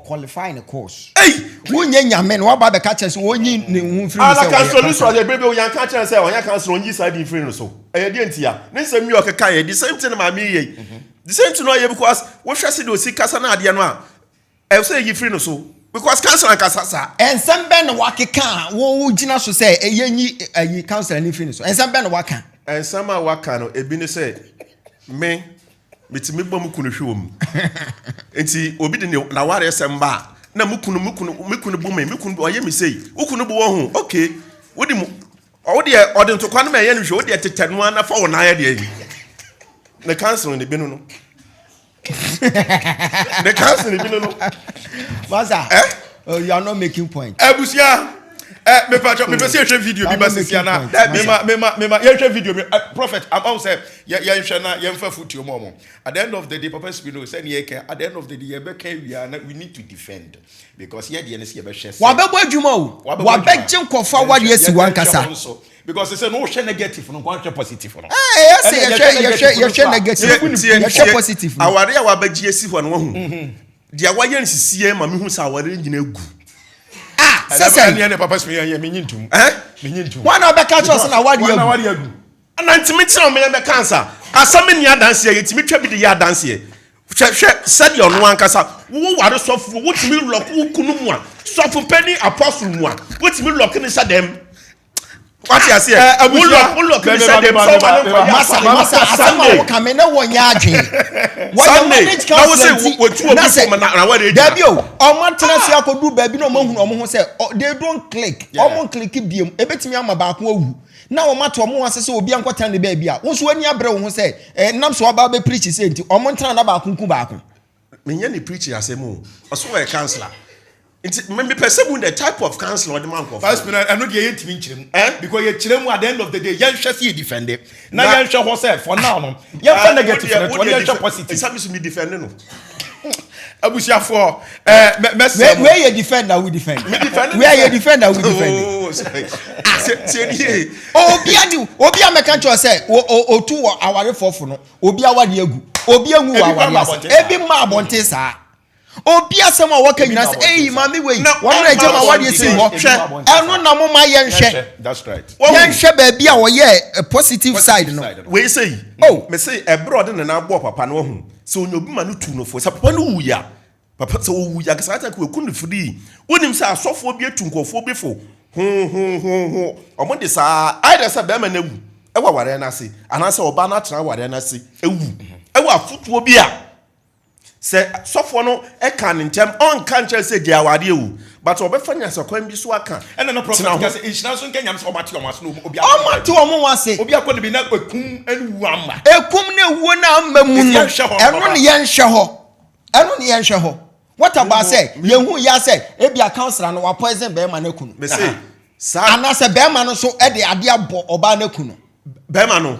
ɔqualify ne course. Ei! Wonyɛ Nyame na waba abɛka kyerɛ sɛ ɔnyi ne ho mfiri mu Ana sɛ ɔyɛ councilor no pastor. sɔre bere bi oyan ka kyerɛ sɛ ɔnyɛ councilor ɔnyi saa de mfiri no so. Ɛyɛ deɛ ntia? Ne nsɛm yi ɔkeka yɛ the same thing na maame yi yɛ yi. The same thing na ɔyɛ because wohwɛ sɛ deɛ osi kasa no adeɛ no a Ɛwɔ sɛ yɛyi firi no so because council ankasa saa. Nsɛm bɛn na wakeka a wo gyina so sɛ yɛnyi ayi council no mfiri ne so? Nsɛm bɛn na waka? Nsɛm a waka no ebi ne sɛ me metumi bɔ me kunu hwe wɔ mu nti obi de n'awaresɛm ba a na me kunu me kunu me kunu bu me me kunu ɔyɛ me sei wo kunu bu wɔ ho okay wode mu ɔwo deɛ ɔde ntokwa no ma ɛyɛ no hwɛ wo deɛ tetɛ no ara na fa wo nan yɛ deɛ ne council ne bi no no. The council bi no no. Masa. Eh? Oh, you are not making point. Abusua. Eh, me pa me pese yɛhwɛ video bi ba sisi ana. Me ma me ma me ma yɛhwɛ video bi. Eh, prophet, am am say yɛ yɛhwɛ na yɛmfa futuo mu ɔmo. At the end of the day, Papa Spino sɛ ne yɛka at the end of the day yɛbɛka wia na we need to defend because yɛ deɛ ne sɛ yɛbɛhwɛ sɛ. Wabɛbɔ adwuma o. Wabɛgye nkɔfa wade asi wankasa. Because sɛ no wohwɛ negative no nko ahwɛ positive no. Ɛɛ ɛsɛ yɛhwɛ yɛhwɛ yɛhwɛ negative yɛhwɛ positive no. Aware a wabɛgye asi hɔ no wahu. Mhm. Deɛ wayɛ nsisie ma mehu sɛ aware no nyina gu. Ah sɛ sɛ. Ɛnɛ papa sɛ yɛ menyi ntum. Eh? Menyi ntum. Wɔn na ɔbɛka kyerɛ sɛ na aware agu. Wɔn na agu. Na ntumi kyerɛ wɔn yɛn bɛka ansa. Asɛm nni adanseɛ yɛtumi twa bi de yɛ adanseɛ. Hwɛ hwɛ sɛdeɛ ɔno ankasa wo ware sɔfoɔ wotumi lɔk wo kunu mu a sɔfo panyin apostle mu a wotumi lɔk ne hyɛ dɛm wate aseɛ Eh, wo lɔk wo lɔk ne hyɛ dɛm sɛ ɔma ne nkɔyɛ Masa asɔre masa asɛm a Sunday woka me ne wɔn nyɛ adwene. Wɔyɛ Sunday marriage na wo counselor sɛ nti wɔtu obi na fo sɛ ma na na wɔde agyina dabi o ɔmo atena ase akɔdu baabi na ɔmo ahunu ɔmo ho sɛ they don't click ɔmo click biem ebetumi ama baako awu na wɔn ato wɔn ho ase sɛ obi ankɔtena ne baabi a wo nso w'ani abere wo ho sɛ eh, nam so aba abɛ preach sɛ nti wɔn ntena na baako nku baako. Menyɛ ne preaching asɛm o. Ɔso ɔyɛ councilor. Nti me mepɛ sɛ mu the type of counsel ɔde ma nkurɔfoɔ. First no ɛno deɛ yɛntumi nkyerɛ mu. Eh? Because yɛkyerɛ mu at the end of the day yɛnhwɛ sɛ yɛ defend na Na- yɛnhwɛ hɔ sɛ for now no yɛmfa negative no to ɔne yɛnhwɛ positive. Ɛsa mi so mi defend no. Abusuafoɔ ɛɛ mɛ mɛsrɛ mo. Wei yɛ defend na wo defend. Me defend Wei yɛ defend na wo defend. Oh, sorry. Tie tie nie. Obi ani obi a mɛka kyerɛ sɛ o o otu wɔ awarefɔfo no obi aware agu obi anwu wɔ Ebi kora aware ma ase abɔnten saa. ebi ma abɔnten saa obi asɛm a wɔka nyinaa sɛ eyi maame wei Na wɔn na ɛgye ma ɔmma awadeɛ si hɔ abɔnten. Hwɛ. ɛno na mo ma yɛnhwɛ Yɛnhwɛ that's right. yɛnhwɛ baabi a wɔyɛ eh, positive side no side no. Wei sɛ yi. Oh. Me se ɛbrɛ ɔde ne nan bɔɔ papa no wahu sɛ onya obi ma no tu no fo sɛ papa no wu ya papa sɛ owu ya saa ta ko no free wonim sɛ asɔfoɔ bi atu nkurɔfoɔ bi fo ho ho ho ho ɔmo de saa ayɛ sɛ bɛrima no awu ɛwɔ awareɛ no ase anaasɛ ɔbaa no atena awareɛ no ase ewu ɛwɔ afotuo bi a sɛ sɔfoɔ no ɛka ne ntɛm ɔnka nkyɛn sɛ gye awareɛ o but ɔbɛfa nyasakwan bi so aka Ɛna na prophet Tena ho. ka sɛ nhyira nso nka nyame sɛ ɔma te ɔmo ase na obi ɔmo ate wɔn ho ase obi akɔ ne bi na ekum ɛne wu ama. ekum ne ewuo na ama mu no Yɛnhwɛ hɔ, ɛno papa. ne yɛnhwɛ hɔ ɛno ne yɛnhwɛ hɔ what about sɛ yɛhu ya sɛ ebi a councillor no wa poison bɛrima no aku no me se saa anaasɛ bɛrima no nso ɛde adeɛ abɔ ɔbaa no aku no bɛrima no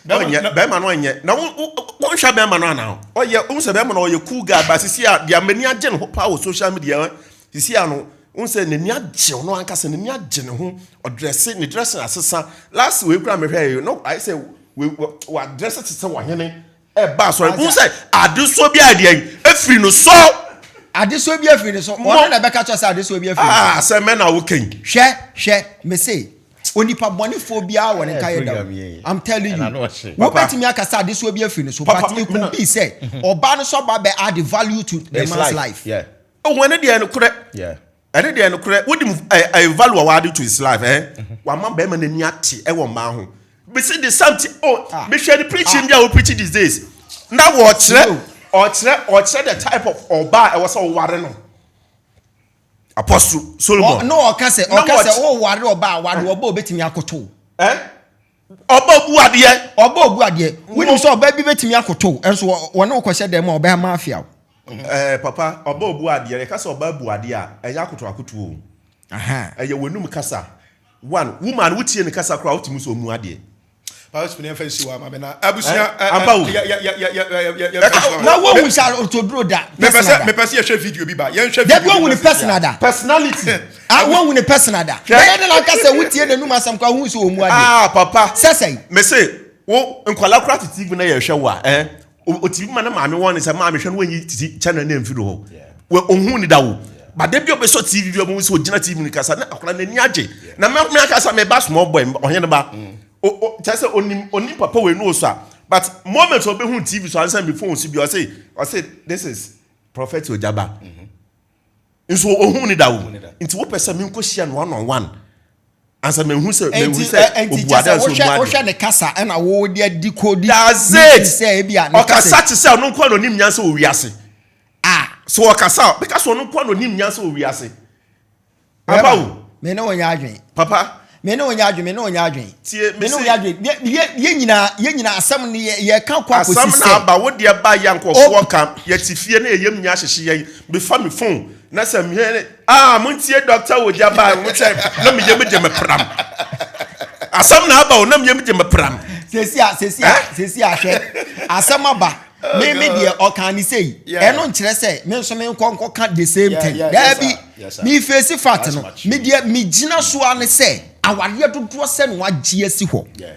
Bɛrima- ɔnyɛ na- bɛrima no ɔnyɛ na wo wo wɔnhwɛ bɛrima no anaa ɔyɛ ohun sɛ bɛrima no ɔyɛ cool guy ba sisi a deɛ m'ani agye ne ho paa wɔ social media ɛ sisi a no ohun sɛ n'ani agye ɔno ankasa n'ani agye ne ho ɔdrɛse ne dressing asesa last wei kura mehwɛ yi no ayɛ sɛ wei wa dresse te sɛ wɔhene ɛba asɔre ohun sɛ adesoa bi a deɛ yi efiri no so adesoa bi afiri ne so ɔno na ɛbɛka kyerɛ sɛ adesoa bi afiri ne so aa sɛ mɛ na wo kɛn hwɛ hwɛ mese onipa bɔnefoɔ biara wɔ ne nka yɛ da program yi. i'm telling you Ɛna no ɔhye. wobɛtumi aka sɛ adesoa bi afiri ne so Papa, but me- it could be sɛ ɔbaa no so aba bɛ add value to the It's man's life Yeah. ohun ɛne deɛ no korɛ. Yeah. ɛne deɛ nokorɛ wonim ɛ ɛ value a wade to his life ɛ wama bɛrima n'ani ate ɛwɔ mmaa ho bisi the same thing oh Ah. mehwɛ ne preaching bi a wo preaching these days na wɔkyerɛ No. ɔkyerɛ ɔkyerɛ the type of ɔbaa ɛwɔ sɛ ɔware no apostle solomon no ɔka sɛ Na ɔka sɛ wɔky- woware ɔbaa ware ɔbaa obɛtumi akoto ɛ ɔba bu adeɛ ɔbaa obu adeɛ wonim sɛ ɔbaa bi bɛtumi akoto ɛnso wɔne wo kɔhyɛ dɛm a ɔbɛma afia wo ɛɛ papa ɔba obu adeɛ yɛka sɛ ɔba bu adeɛ a ɛyɛ akoto akoto o Aha. ɛyɛ wɔnum kasa one woman wotie ne kasa koraa wotumi sɛ ɔmu adeɛ Papa Spini yɛmfa nsi hɔ ama me na abusua Eh, ampa o. yɛ yɛ yɛ yɛ yɛ yɛ Ɛka- na wohu sɛ otoduro da mepɛ sɛ personal da mepɛ sɛ yɛhwɛ video bi ba yɛnhwɛ dabi video wohu bi ne ba sisi a. personal da personality ah wohu ne personal da Hwɛ. bɛyɛ ne nanka sɛ wotie n'anum asɛm koraa wohu sɛ ɔmu adeɛ ah papa sɛ sɛn mese wo nkwalaa kora tete bi na yɛhwɛ wo a ɛ otimi ma ne maame wɔn ne sɛ maame hwɛ no wɔnyi titi channel ne mfiri hɔ wɔ ohun ni da wo bade bi a ɔbɛsɔ tv bi a ɔbɛhu sɛ ogyina tv no kasa na akwadaa n'ani agye na mɛ mɛ akasa mɛ ba small boy ɔhene ba o o kyerɛ sɛ onim onim papa wɔ enu oso a but moment a ɔbɛhu tv so ansa mi phone so bi ɔse ɔse this is prophet ojaba nso ohun ni da wo nti wopɛ sɛ mi nko hyia no one on one ansa mɛ hu sɛ mɛ hu nti sɛ ɛ, nti obu kyɛ ade sɛ nso wohwɛ omu ade. wohwɛ ne kasa ɛna wode adi kodi That's meaning it. sɛ ebi a ne kasa ɔkasa te sɛ ɔno nko na onim nyansa wɔ wiase ah so ɔkasa a bɛka sɛ ɔno nko na onim nyansa wɔ wiase aba wo me ne wo nyɛ adwene papa me ne wo nyɛ adwene me ne wo nyɛ adwene Tie, me ne wo mese- nyɛ adwene yɛ yɛ yɛ nyinaa yɛ nyinaa asɛm no yɛ yɛka kɔ akɔsi asɛm na sɛ aba wo deɛ ba yɛ nkɔfoɔ ka yɛte fie na yɛyam nya ahyehye yɛn mefa me phone na sɛ mehɛ ne ah montie dɔkta wɔ gya ba mo sɛ na meyam gye me pram asɛm na aba wo na meyam gye me pram sesi a sesi a Eh? sesi a hwɛ asɛm aba me me deɛ ɔka ne sei Yeah. ɛno nkyerɛ sɛ me nso me nkɔ nkɔka the same Yeah, thing yeah, yes, daabi sir. Yes, sir. me face fact That's no much. me deɛ me gyina so a ne sɛ awareɛ dodoɔ sɛ no wagye asi hɔ Yeah.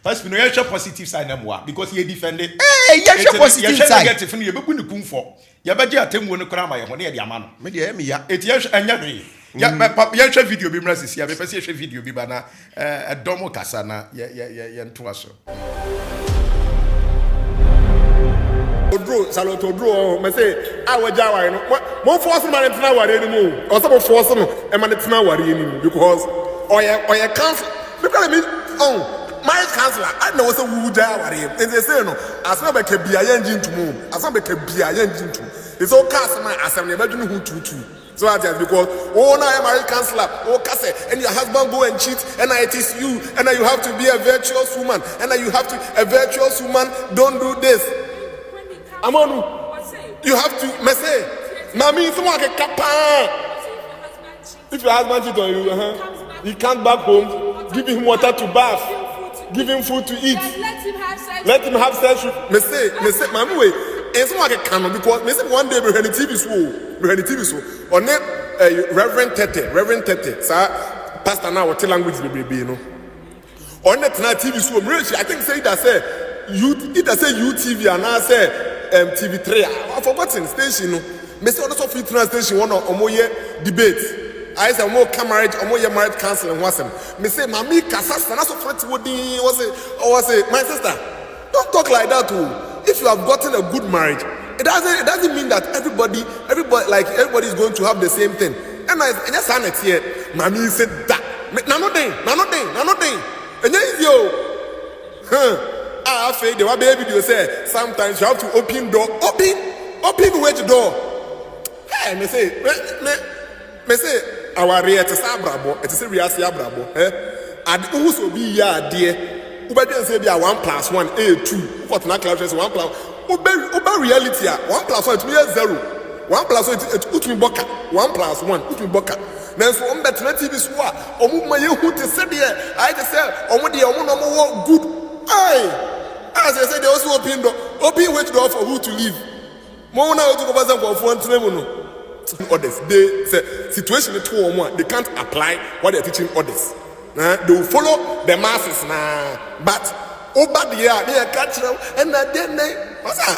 Papa Spini yɛhwɛ positive side na mmoa because yɛ defend it. Ee, yɛhwɛ Eti no, positive yɛhwɛ side. negative no yɛbɛbu ne kumfɔ yɛbɛgye atemmuo no koraa ama yɛn ho ne yɛde ama no. me deɛ ɛyɛ me ya Eti yɛhwɛ ɛnyɛ hwee. Yɛ mɛ pa yɛhwɛ video bi mmerɛ sisi a mepɛ sɛ yɛhwɛ video bi ba na ɛɛ ɛdɔm kasa na yɛ yɛ yɛ yɛntoa so. Oduro Charlotte Oduro ɔhɔ mɛ sɛ a wɔgya aware no mo mo force no ma ne tena aware no mu o ɔsɛ mo force no ɛma ne tena aware no mu because ɔyɛ ɔyɛ counsel mi kura mi ɔn marriage counselor adi na wɔsɛ wuwu gya aware nti ɛsɛ no asɛm bɛka bia yɛn gye ntum o asɛm bɛka bia yɛn gye ntum ɛsɛ ɔka asɛm a asɛm no yɛbɛdwene ho tuutu so ati ase because wo na yɛ marriage counselor wo ka sɛ and your husband go and cheat and it is you and you have to be a virtuous woman and you have to a virtuous woman don't do this. Amonu, you have to mese. Maame yi nsɛm a ɔkeka paa. If your husband cheat on you, he comes back home, give him water to bath, give him food to eat. Let him have sex with. Mese, mese, maame wei, nsɛm a ɔkeka no because mese one day mehwɛ ne TV so o, mehwɛ ne TV so. Ɔne eh, Reverend Tete, Reverend Tete, saa pastor no a ɔte language bebrebe no. Ɔne no tenaa TV so wɔ mmerɛ akyi, I think sɛ either sɛ U, either sɛ UTV anaasɛ um, TV3, I've forgotten station no. Mese ɔne sɔfo yi tenaa station hɔ na wɔyɛ debate. Ayɛ sɛ wɔka marriage, wɔyɛ marriage counseling ho asɛm. Mese maame yi kasa sa na sɔfo no te hɔ dinn, ɔse, ɔse, my sister, don't talk like that o. If you have gotten a good marriage, it doesn't, it doesn't mean that everybody, everybody, like everybody is going to have the same thing. Ɛna ɛnyɛ saa na ɛteɛ. Maame yi se da. Me n'ano den, n'ano den, n'ano den. Ɛnyɛ easy o. Huh. A afei deɛ wabɛyɛ video sɛ sometimes you have to open door, open, open which door? Hey, me se, me, me, me se awareɛ ɛte sɛ abrabɔ, ɛte sɛ wiase abrabɔ. Eh, ade, wohu sɛ obi yɛ adeɛ, wobɛdwen sɛ ebi a 1 plus 1 ɛyɛ 2, wokɔtena class hwɛ sɛ 1 plus, wobɛ, wobɛ reality a 1 plus 1 ɛtumi yɛ 0, 1 plus 1 wotumi bɔ ka, 1 plus 1 wotumi bɔ ka. Nanso wɔn bɛtena TV so a wɔn ma yɛhu te sɛ deɛ ayɛ te sɛ wɔn deɛ wɔn na wɔn wɔ good eye a sɛ sɛ deɛ ɔsi open door, open which door for who to live? Mo na otu kɔfa sɛ nkurɔfoɔ ntena mu no. Others they sɛ situation to wɔn a, they can't apply what they are teaching others. Eh, they will follow the masses naa, but woba deɛ a ne yɛ ka kyerɛ wo ɛna deɛ ne ɔsa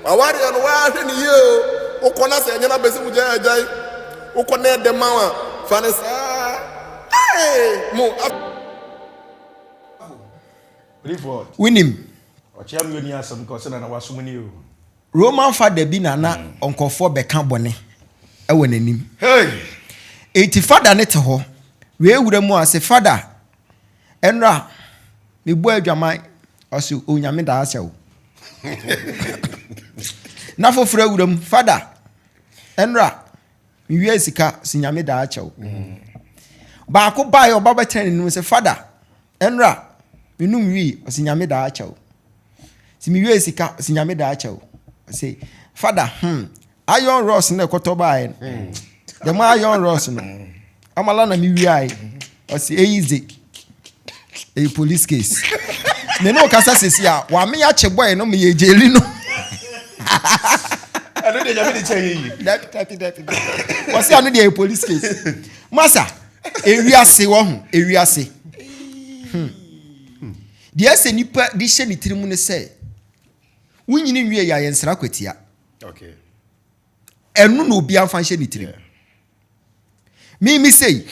wawareɛ no wahwɛ ne yie o, wokɔ na sɛ ɛnyɛ na bɛsɛ mu gyae agyae, wokɔ na ɛdɛ ma wa fa ne saa ee mo. Wonim Ɔkyea mi oni asɛm ka ɔsɛ nana wasom ni o. Roman fada bi na na nkurɔfoɔ bɛka bɔne ɛwɔ n'anim. Hey! Eti fada ne te hɔ wei wura mu ase, fada, ɛnora mebɔ adwaman, ɔse Onyame da ahyɛ wo. Na foforɔ awura mu, fada, ɛnora mewie sika, si Nyame da akyɛ wo. Baako baeɛ, ɔba bɛtena n'anim sɛ, fada, ɛnora menum wii, ɔse Nyame da akyɛ wo. Si mewie sika, ɔse Nyame da akyɛ wo. Ɔse fada, iron rods na ɛkɔtɔ baeɛ no, dɛm iron rods no amala na mewiae, ɔse eyi ze ɛyɛ police case. Me ne ɔkasa sesi a wame akye bɔe no meyɛ gyeli no. Ɛno deɛ Nyame de kyɛ yɛ yi. Dabi, dabi, dabi, wɔse ano deɛ ɛyɛ police case. Masa, ewiase wɔ ho, ewiase deɛ ɛsɛ nipa de hyɛ ne tirim ne sɛ wonyini nwie yɛ ayɛnsra kwatia. Ɛno na obiara mfa nhyɛ ne tirim. Mimi sei,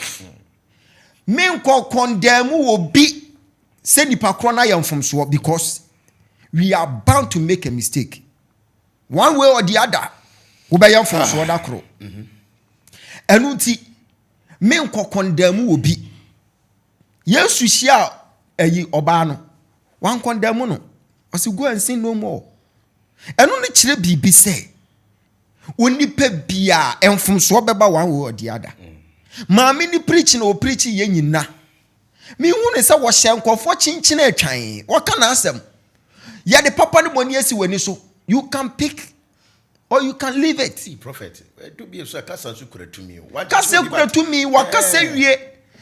menkɔ condemn wɔ bi sɛ nipa korɔ no ayɛ mfomsoɔ because we are bound to make a mistake one way or the other. Wobɛyɛ mfomsoɔ da koro. Ɛno nti menkɔ condemn wɔ bi. Yesu hyia ayi ɔbaa no, wancondemn no, ɔsi, "Go and sin no more." Ɛno no kyerɛ biribi sɛ onipa bia mfomsoɔ bɛba one way or the other. Maame ni preach na ɔpreach yɛ nyina, mehu ne sɛ wɔhyɛ nkɔfoɔ kyenkyene atwan. Wɔka n'asɛm, yɛde papa ne bɔne asi w'ani so. You can pick or you can leave it. See, prophet, ɛdu bi so a kasa nso kura tumi o. Kasa kura tumi. Wakasa wie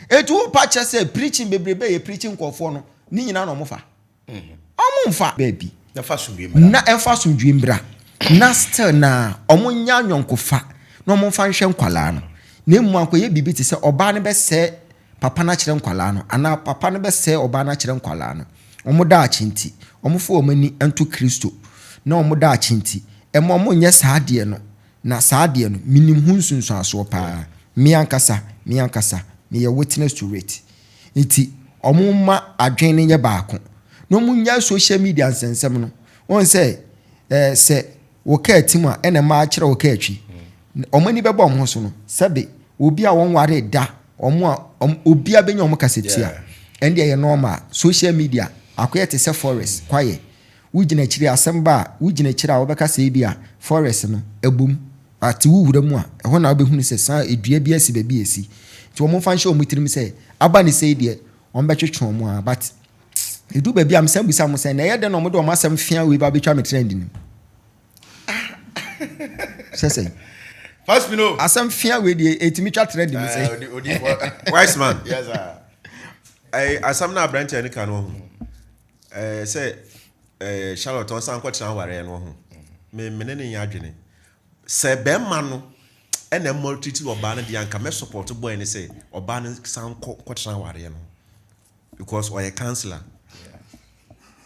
etu wo pa kyerɛ sɛ preaching bebrebe yɛ preaching nkɔfoɔ no ne nyinaa na ɔmo fa, ɔmo nfa baabi. Na fa asomdwe mmra. Na ɛmfa asomdwe mbra na still na ɔmo nya anyɔnkofa na ɔmo nfa nhwɛ nkwalaa no, na emu akɔyɛ biribi te sɛ ɔbaa no bɛsɛɛ papa no akyerɛ nkwalaa no anaa papa no bɛsɛɛ ɔbaa no akyerɛ nkwalaa no. Ɔmo daakye nti, ɔmo fa ɔmo ani nto Kristo na ɔmo daakye nti ɛma ɔmo nyɛ saa adeɛ no. Na saa adeɛ no, minim ho nsunsuansoɔ paa. Me ankasa, me ankasa meyɛ witness to it. Nti ɔmo ma adwene no nyɛ baako na ɔmo nya social media nsɛnsɛm no wɔn sɛ sɛ wɔ kaa tim a ɛna mmaa kyerɛ wɔ kaa twi, ɔmo ani bɛbɔ ɔmo ho so no, sɛbe obi a wɔn ware da ɔmo a ɔmo obi a bɛnya ɔmo kasatia, ɛn deɛ yɛ normal. Social media akɔyɛ te sɛ forest kwaeɛ, wogyina akyire asɛm ba a, wogyina akyire a wɔbɛka sɛ ebi a forest no ɛbom ate wo wura mu a, ɛhɔ na wobɛhunu sɛ saa edua bi asi baabi esi. Nti wɔn mfa nhyɛ wɔn tirim sɛ aba ne sɛ deɛ wɔn bɛtwetwe wɔn a, but edu baabi a mesan bisa mo sɛ na ɛyɛ dɛ na wɔn de wɔn asɛm fia wei ba abɛtwa me trend nim sɛ. First no. Asɛm fia wei deɛ ɛtumi twa trɛ de mu sɛ. Wise man. Yes sir. Ɛɛ asɛm na aberanteɛ no ka no ho. Ɛɛ sɛ ɛɛ Charlotte ɔnsan nkɔtena awareɛ no ho. Me me ne ne nyɛ adwene. Sɛ bɛrima no ɛna ɛmɔltreat ɔbaa no deɛ anka mɛ support boy no sɛ ɔbaa no san kɔ kɔtena awareɛ no because ɔyɛ counselor.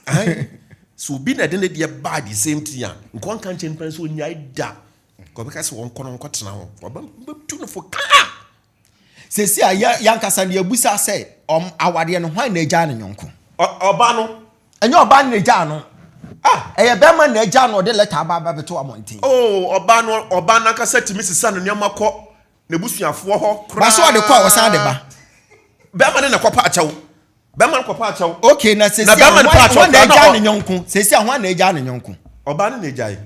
Ayi so obi na ɛde ne deɛ baa the same thing a nkɔ nka nkyɛn nipa no sɛ onyae da. Kɔbɛka sɛ wɔnkɔ no nkɔtena hɔ. Ɔbɛtu no fo kaa. Sɛsi a yɛ yankasa no yɛbusa sɛ ɔm awareɛ no hwan na agyaa ne yɔnko? Ɔba no. Ɛnyɛ ɔbaa no na agyaa no. Ah! Ɛyɛ bɛrima na agyaa no ɔde lɛta aba aba bɛto abɔnten. Oh, ɔbaa no ɔbaa no ankasa tumi sesa ne nneɛma kɔ n'abusuafoɔ hɔ Ba so ɔde kɔ a ɔsan de ba. Bɛrima no na ɛkɔpa akyɛw. Bɛrima no kɔpa akyɛw. Okay, na sɛsi Na a bɛrima no pa hwan akyɛw hwan na koraa na agyaa ɔ ne yɔnko? Sɛsi a hwan na agyaa ne yɔnko? Ɔbaa no na agyae.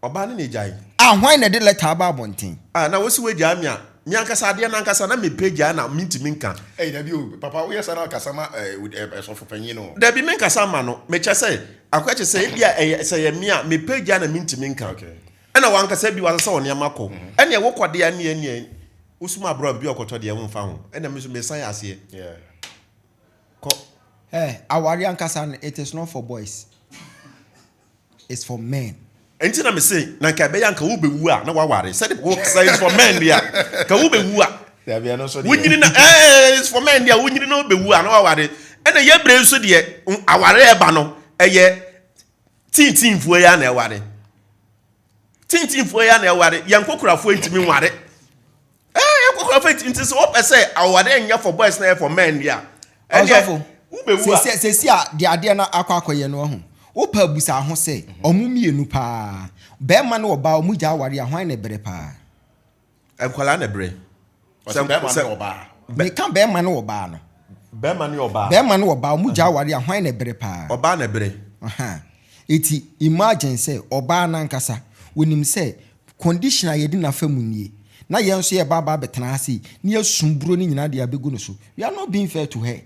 Ɔbaa no na egyae. A Hwan na ɛde lɛta aba abɔnten? A Na wose woagyaa me a, me ankasa adeɛ no ankasa na mepɛ gyaa na mentumi nka. Ei dabi o, papa woyɛ saa na kasa ma eh, sɔfo panyin no. Dabi menkasa mma no, mekyɛ sɛ, akɔyɛ te sɛ ebia ɛyɛ sɛ ɛyɛ me a mepɛ gyaa na mentumi nka. Okay. Ɛna wankasa bi wasesa wo nneɛma kɔ. Ɛneɛ wokɔ deɛ ɛneɛ ɛneɛ wosum aborɔ a biribi a ɔkɔtɔ deɛ womfa ho. Ɛna me nso mesan aseɛ. Yeah. Kɔ. Eh, aware ankasa no, it is not for boys. It's for men. Ɛnti na me se na nka ɛbɛyɛ a nka wo bɛwu a na waware sɛde wo sɛ it's for men deɛ a nka wo bɛwu a Dabi ɛno nso deɛ. wonyini na ɛɛ it's for men deɛ a wonyini na wobɛwu a na waware ɛna yɛ bere nso deɛ aware ɛba no ɛyɛ tintinfoɔ yi a na ɛware tintinfoɔ yi a na ɛware yɛn nkokorafoɔ ntumi nware. Ɛɛ yɛ kɔkɔrɔ fɛ nti sɛ wɔpɛ sɛ aware nyɛ for boys na yɛ for men deɛ a. Ɛndeɛ Ɔsɔfo, wobɛwu a. sɛsi sɛsi a deɛ adeɛ no akɔ akɔyɛ no wahu. Wopɛ abusa ho sɛ ɔmo mmienu paa, bɛɛma ne ɔbaa ɔmo gya aware a hwan na ɛbrɛ paa? Nkwadaa na ɛbrɛ. Ɔsɛ bɛɛma ne ɔbaa. Meka bɛɛma ne ɔbaa no. Bɛɛma ne ɔbaa. Bɛɛma ne ɔbaa ɔmo gya aware a hwan na ɛbrɛ paa? Ɔbaa na ɛbrɛ. Ahaa. Eti imagine sɛ ɔbaa no ankasa onim sɛ Condition a yɛde no afa mu nie, na yɛn nso yɛreba aba abɛtena ha sei, na yɛasum buro no nyinaa de abɛgu no so. We are not being fair to her.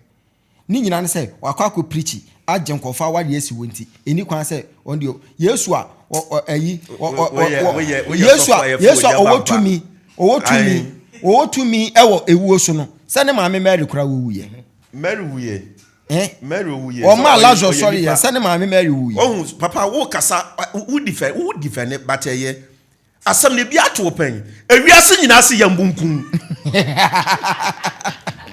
Ne nyinaa ne sɛ, wakɔ akɔ preachi, agye nkurɔfoɔ awareɛ asi hɔ nti, ɛnni kwan sɛ ɔno deɛ, Yesu a, ɔ, ɔ, ayi, ɔ, ɔ, ɔ, ɔ, Yesu a, Yesu a ɔwɔ tumi, ɔwɔ tumi, ɔwɔ tumi wɔ ewuo so no, sɛ ne maame Mary koraa wɔwuiɛ. Mary wuiɛ. Eh? Mary owuiɛ. Wɔmaa Lazarus sɔreeɛ sɛ ne maame Mary wuiɛ. Wahu, papa wo kasa, wo defend, wo defend but ɛyɛ. Asɛm no ebi ato wo pɛn. Ewiase nyinaa se yɛn bo nku.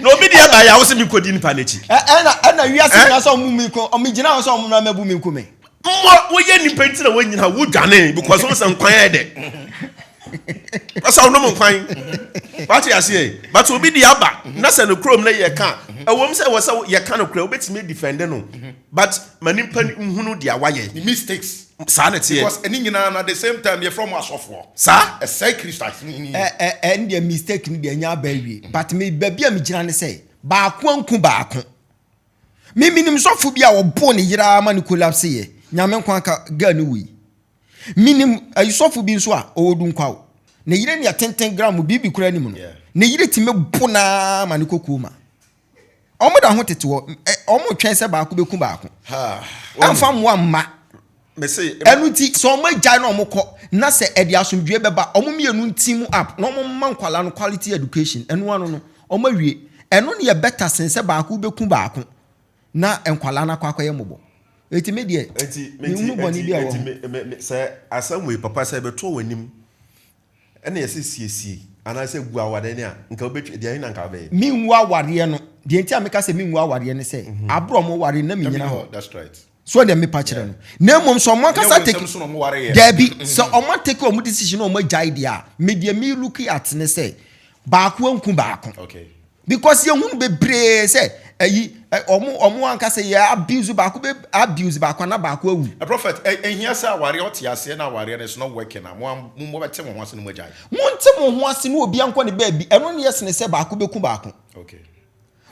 Na obi deɛ baeɛ a wo se menkɔdi nipa n'akyi. Ɛna ɛna wiase nyinaa sɛ ɔmo mi nku, ɔmo gyina hɔ sɛ ɔmo mmra mmɛbu me nku me. Mmɔ woyɛ nipa nti na wonyina wo dwane because wo sɛ nkwan yɛ dɛ. Ɔsɛ wonom nkwan. Wate aseɛ? But obi de aba na sɛ no kurom na yɛ ka ɛwom sɛ ɛwɔ sɛ yɛ ka no korɛ wobɛtumi defend no but ma nipa nhunu deɛ wayɛ. Ne mistakes. Saa na ɛteɛ. Because ɛne nyinaa no at the same time yɛfrɛ ɔmo asɔfoɔ. Saa. Ɛsɛe Kristo aseni. Ɛ ɛ ɛn deɛ mistake no deɛ ɛnyɛ aba awie but me baabi a megyina ne sɛ baako anku baako. Me menim sɔfo bi a ɔboo ne yere ara ma no collapse yɛ. Nyame nko anka girl no wui. Menim ayi sɔfo bi nso a ɔwɔ Dunkwaw. Ne yere nea tenten gram biribi koraa nim no. Ne yere tumi bo no ara ma no kɔ coma. Wɔn da ho tete hɔ. Wɔn twɛn sɛ baako bɛku baako. Ɛmfa mmoa mma. Ɛno nti sɛ wɔn agyae na wɔn kɔ na sɛ ɛde asomdwoe bɛba wɔn mmienu nteam up na wɔn mma nkwadaa no quality education ɛno ano no wɔn awie. Ɛno ne yɛ better sen sɛ baako bɛku baako na nkwadaa no akɔ akɔyɛ mmɔbɔ. Eti me deɛ menhunu bɔne bi a ɛwɔ ho. Sɛ asɛm wei papa sɛ ɛbɛtɔ w'anim ɛna yɛsɛ siesie anaasɛ gu awareɛ no a nka wobɛtwa deɛ na nka wobɛyɛ. Mengu awareɛ no deɛ nti a meka sɛ mengu awareɛ no sɛ aberɛ ɔmo ware na menyina hɔ. That's right. So deɛ mepa kyerɛ no. Na mmom sɛ ɔmo ankasa take daabi sɛ ɔmo atake ɔmo decision na ɔmo agyae deɛ a me deɛ me look at ne sɛ baako anku baako. Okay. Because yɛn hunu bebree sɛ ɛyi ɔmo ɔmo ankasa yɛ abuse baako bɛ abuse baako ana baako awu. A prophet ɛhia sɛ awareɛ ɔte aseɛ na awareɛ no it's not working a mo mo bɛte mo ho ase na mo agyae. Mo nte mo ho ase na obiara nkɔ ne baabi ɛno ne yɛ sene sɛ baako bɛku baako. Okay.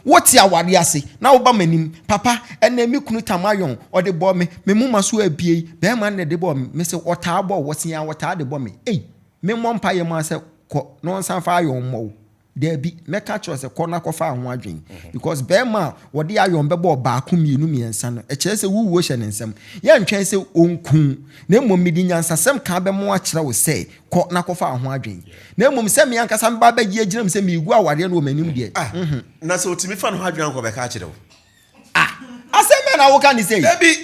Wote awareɛ ase na woba m'anim, papa, ɛnnɛ me kunu tam ayɔn, ɔde bɔɔ me, me moma so abue, bɛrima no na ɛde bɔɔ me, mese ɔtaa bɔ wo, ɔse aa ɔtaa de bɔ me, ei, memmɔ mpaeɛ mu ara sɛ kɔ na ɔnsan fa ayɔn mmɔ wo. Daabi, mɛka akyerɛ wo sɛ kɔ na kɔfa ho adwene. Because barima a wɔde iron bɛbɔ ɔbaako, mmienu, mmiɛnsa no, ɛkyerɛ sɛ wo wuo hyɛ ne nsam. Yɛntwɛn sɛ ɔnku wo, na mmom mede nyansasɛm ka bɛma akyerɛ wo sɛ kɔ na kɔfa ho adwene. Na mmom sɛ me ankasa meba abɛgye agyina mu sɛ meregu awareɛ no wɔ m'anim deɛ, Ah, nhu. na sɛ ɔtumi fa ne ho adwene a anka ɔbɛka akyerɛ wo. Ah, asɛm bɛn na woka no sei? Dabi,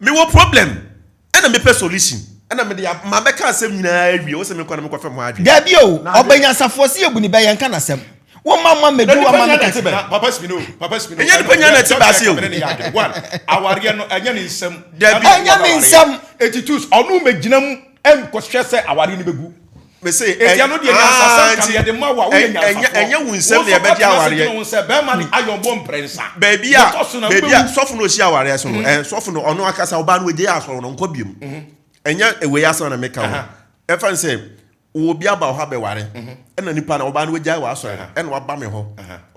mewɔ problem ɛna mepɛ solution ɛna mede mabɛka asɛm nyinaa awie wo sɛ menkɔ na menkɔfɛ ho adwene. Dabi o, ɔbanyansafoɔ se yɛbu ne bɛ yɛnka n'asɛm. Wo mma mma mmɛduru Nipa ama nyinaa me na ɛte kɛse. bɛn. Papa Spino, Papa Spino. Ɛnyɛ nipa nyinaa na ɛte bɛ ase o. Mene ne yɛ adwene. One, awareɛ no ɛnyɛ ne nsam. Dabi. Ɛnyɛ me nsam. Eti two, ɔno mmɛgyina mu ɛnkɔhwɛ sɛ awareɛ no bɛgu. Mese, Eti ɛno deɛ nyansasɛm ka no yɛde ma wo a woyɛ nyansafoɔ. Ɛnyɛ wo nsam na yɛbɛgye awareɛ. Wo nso kɔtena ase dwene ho sɛ bɛrima de ayɔn bɔ mprɛnsa. Baabi a baabi a sɔfo no ɔsi awareɛ so no, ɛn sɔfo no ɔno akasa ɔbaa no wagyae asɔre no ɔnkɔ biom. Ɛnyɛ wei asɛm na meka ho. Ɛfa ne sɛ obi aba hɔ abɛware ɛna nipa na ɔbaa no wagyae wɔ asɔre no ɛna waba me hɔ.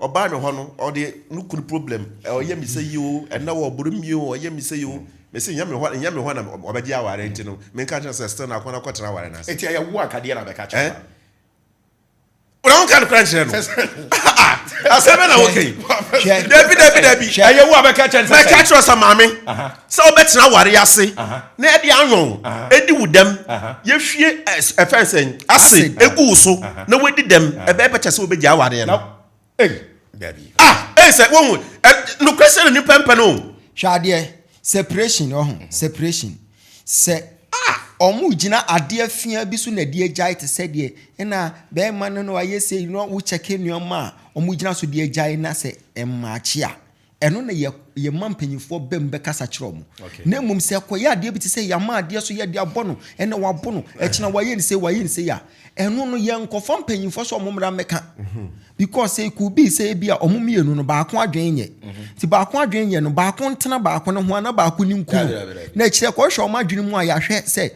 Ɔbaa me hɔ no ɔde ne kunu problem ɔyɛ me sɛ yi o ɛnna ɔboro mi o ɔyɛ me sɛ yi o. Mese nyɛ me hɔ nyɛ me hɔ na ɔbɛgye aware nti no menka nkyerɛ no sɛ still na akɔ na kɔtena aware no ase. Enti ɛyɛ wo anka deɛ na bɛka kyerɛ Eh? Wona wonka no kora nkyerɛ no. Asɛm bɛ na woka yi. Hwɛ. Dabi dabi dabi. Hwɛ. Ɛyɛ wo a bɛka kyerɛ no sɛ Mɛka kyerɛ sɛ maame sɛ wobɛtena aware ase na ɛde anwɔn ɛdi wo dɛm yɛhwie ɛfɛn sɛn ase ɛgu wo so na wadi dɛm ɛbɛyɛ bɛkyɛ sɛ wobɛgya awareɛ no. Ei, dabi. Ah, ei sɛ wohu, nokorɛ sɛ na nipa mpɛ no o. Hwɛ adeɛ, separation ɔho, separation. Sɛ ɔmo gyina adeɛ fia bi so na ɛde agyae te sɛ deɛ ɛna bɛɛma no na wayɛ sei na wo kyɛke nnoɔma a ɔmo gyina so de agyae na sɛ ɛmmaakye a, ɛno na yɛ yɛma mpanyinfoɔ ba mu bɛkasa kyerɛ ɔmo. Na mmom sɛ ɛkɔyɛ adeɛ bi te sɛ yɛama adeɛ so yɛde abɔ no, ɛna wabo no, ɛkyena wayɛ no sei wayɛ no sei a, Ɛno no yɛnkɔfa mpanyinfoɔ sɛ ɔmo mmra mmɛka because it could be sɛ ebi a ɔmo mmienu no baako adwene nyɛ nti baako adwene nyɛ no baako ntena baako no ho ana baako ne nku no na akyire kɔhwɛ ɔmo adwene mu a yɛahwɛ sɛ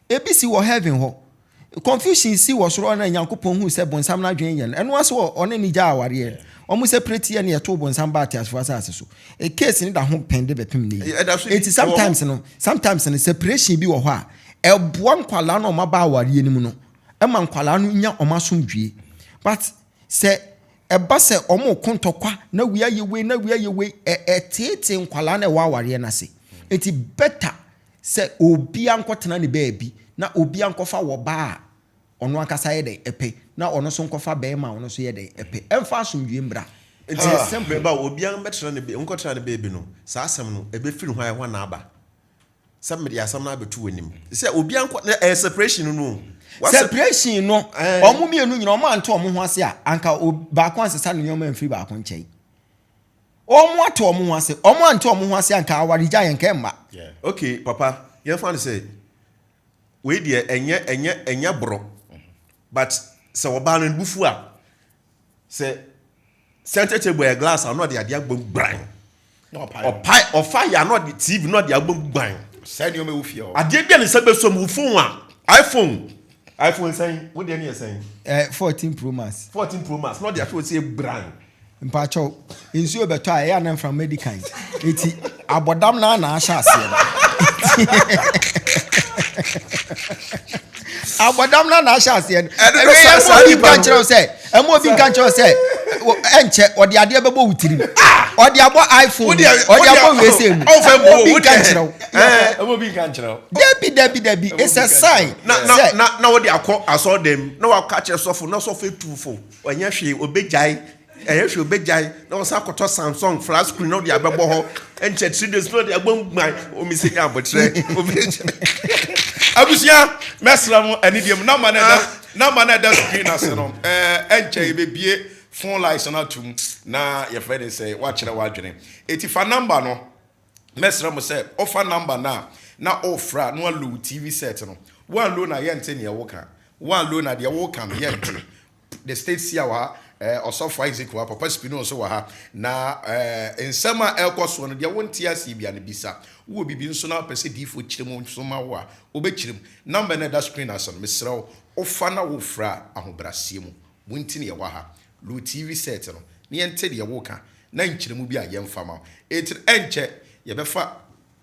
ebi si wɔ heaven hɔ confusion si wɔ soro na Nyankopɔn hu sɛ bonsam no adwene nyɛ no ɛno ase wɔ ɔne ne gya awareɛ ɔmo separate yɛ ne yɛtoo bonsam ba ateasefoɔ asase so e case ne da ho pɛn de bɛpem ne yi eti sometimes no sometimes no separation bi wɔ hɔ a Ɛboa nkwadaa no a wɔaba awareɛ no mu no ma nkwadaa no nya wɔn asomdwoeɛ. But sɛ ɛba sɛ wɔreko ntɔkwa na wei ayɛ wei na wei ayɛ wei, ɛ ɛteetee nkwadaa no a ɛwɔ awareɛ no ase. Nti better sɛ obiara nkɔtena ne baabi na obiara nkɔfa wɔ ba a ɔno ankasa yɛ dɛn ɛpɛ na ɔno nso nkɔfa barima a ɔno nso yɛ dɛn ɛpɛ. Ɛmfa asomdwoeɛ mmra. Nti Simple. meba o, obiara mbɛtena ne baabi, nkɔtena ne baabi no, saa asɛm no, ɛbɛfiri hwan hɔ na aba? Sɛ mede asɛm no abɛto w'anim. Sɛ obiara nkɔ, na ɛyɛ separation no no o. Wase. Separation no, Ɛɛ. wɔn mmienu nyinaa wɔn ante wɔn ho ase a, anka o, baako ansesa ne nneɛma amfiri baako nkyɛn. Wɔn ate wɔn ho ase, wɔn ante wɔn ho ase a, anka awaregyaeɛ anka ɛmma. Okay, papa, yɛmfa no sɛ wei deɛ ɛnyɛ ɛnyɛ ɛnyɛ borɔ, but sɛ ɔbaa no ne bo fu a, Sɛ center table yɛ glass a na ɔde adeɛ abom gban. Ɔpae ɔfa yɛ a na ɔde TV na ɔde abom gban. Sɛ nneɛma ɛwɔ fie hɔ. Adeɛ bi a ne nsa bɛsɔ mu wo phone a iPhone iPhone sɛn wo deɛ ne yɛ sɛn? Eh, 14 Pro Max. 14 Pro Max na ɔde ahwɛ ɔsi gban. Mpakyɛw, nsuo bɛtɔ a ɛyɛ a na mframa di kan. Eti abɔdam no ara na ahyɛ aseɛ no. Abɔdam no ara na ahyɛ aseɛ no. Ɛno Ɛwɛ saa ɛma saa obi nipa nka no. nkyerɛ wo sɛ ɛma obi nka nkyerɛ wo sɛ ɛnkyɛ ɔde adeɛ bɛbɔ wo tirim. Ɔde abɔ iPhone mu, ɔde abɔ wei mu. Ɔnfɛ Ɛma mbo obi wo nka deɛ. nkyerɛ wo. Ɛɛ. Ɛma obi nka nkyerɛ wo. Dabi dabi dabi it's a sign Na na sɛ na na wɔde akɔ asɔrɔdɛm na wakɔ akyerɛ sɔfo na sɔfo etu fo. Ɔnyɛ hwee, obegyae. Ɛyɛ hwee, obegyae. Na ɔsan akɔtɔ Samsung flat screen na ɔde abɛbɔ hɔ. Ɛnkyɛ 3 days na ɔde abɔ nguan. Omi sɛ nya abotrɛ. Obegyae. Abusua, mɛsrɛ mo anidie mu. Number no ɛda, number no ɛda screen ase no, ɛɛ, ɛnkyɛ yɛbɛbie phone lines no atum na yɛfrɛ ne sɛ woakyerɛ w'adwene. Eti fa number no, mɛsrɛ mo sɛ wofa number no a na wofrɛ a na woalow TV set no. Woanlow no a yɛnte neɛ woka. Woanlow no a deɛ woka no yɛnte. The State Seer wɔ ha, eh, Ɔsɔfo Isaac wɔ ha, Papa Spino nso wɔ ha. Na eh, nsɛm a ɛrekɔ soɔ no, deɛ wonte aseɛ bia no bisa. Wowɔ biribi nso na wopɛ sɛ diifoɔ kyerɛ mu nso ma wo a, wobɛkyerɛ mu. Number no a ɛda screen ase no, mesrɛ wo, wofa na wofrɛ a, ahobrɛaseɛ mu. Wo nti na yɛwɔ ha. Low TV set no, na yɛnte deɛ woreka, na nkyerɛmu bi a yɛmfa ma wo. Enti no, ɛnkyɛ yɛbɛfa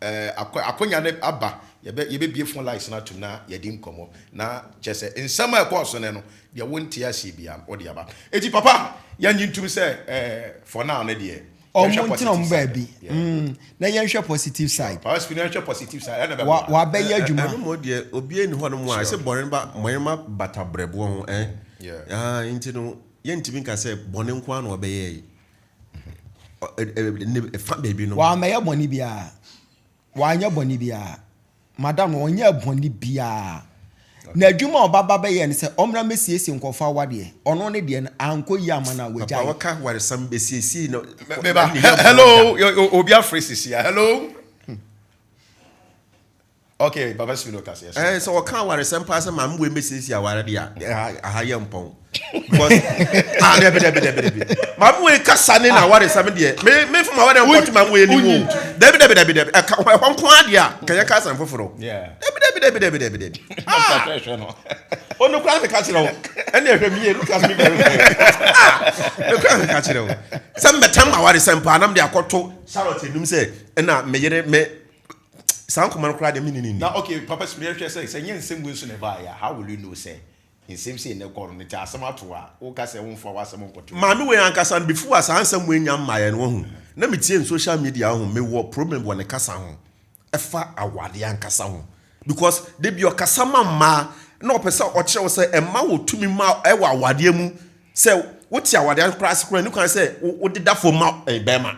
Eh, akɔ, akonya no aba. Yɛbɛ yɛbɛbue phone lines no atom na yɛadi nkɔmmɔ. Na kyerɛ sɛ nsɛm a ɛkɔɔ so nnɛ no, deɛ wonte aseɛ biara no, wode aba. Enti papa, yɛnnye ntom sɛ eh, for now no deɛ, Ɔmo yɛnhwɛ ntena positive ɔmo side. baabi. Yeah. Mm, na yɛnhwɛ positive side. Papa Spino, yɛnhwɛ positive side, ɛna Wa ɛbɛboa. wabɛyɛ adwuma. Ɛno mmom deɛ, obiara nni hɔnom a, ɛsɛ bɔne ba, bɔne ma bata brɛboɔ ho, eh. Yeah. Ah, nti no, yɛntumi nka sɛ bɔne nko ara na ɔbɛyɛe. Ɔ, ɛ, ɛ, ne, ɛfa baabi no. Wammɛyɛ bɔne biara. Wanyɛ bɔne biara. Madam no, ɔnyɛɛ bɔne biara. Na adwuma a ɔba ba bɛyɛɛ ne sɛ ɔmmra mmɛsiesie nkurɔfoɔ awadeɛ. Ɔno ne deɛ no, ankɔ yie amma no a, Papa, wagyae. wɔka waresɛm bɛsiesie no, Meba, ne yam hello, da. obi afrɛ sisi a, hello. Okay, Papa Spino kasa. Yes, Eh, sɛ wɔka awaresɛm paa sɛ maame wei mmɛsiesie aware deɛ a, ɛha aha yɛ mpɔn. Because ah dabi dabi dabi dabi. Maame wei kasa ne na awaresɛm deɛ. Me me fam aware nkɔto maame wei anim o. Dabi dabi dabi dabi. Ɛka ɛhɔ nko ara deɛ a, nka yɛka asɛm foforɔ. Yeah. Dabi dabi dabi dabi dabi dabi. Ah! Hwɛ no. Ono koraa meka kyerɛ wo. Ɛne ɛhwɛ me yie, look at me very well. Ah! Me koraa meka kyerɛ wo. Sɛ mbɛtɛm awaresɛm paa na mede akɔto Charlotte anim sɛ ɛna me yere me saa nkɔmɔ no koraa deɛ me ne no nni. Na okay papa sɛ yɛhwɛ sɛ sɛ nyɛ nsɛm wei nso na ɛbaeɛ a how will you know sɛ nsɛm sei na ɛkɔ no nti asɛm ato a woka sɛ womfa w'asɛm nkɔto Maame wei ankasa no before a saa nsɛm wei nya mmaeɛ no wahu na me tie no social media wahu me wɔ problem wɔ ne kasa ho ɛfa awadeɛ ankasa ho because da bi ɔkasa ma mmaa na ɔpɛ sɛ ɔkyerɛ wo sɛ ɛma wɔ tumi ma ɛwɔ awadeɛ mu sɛ wote awadeɛ koraa ase koraa ne kwan sɛ wodeda fam ma bɛrima.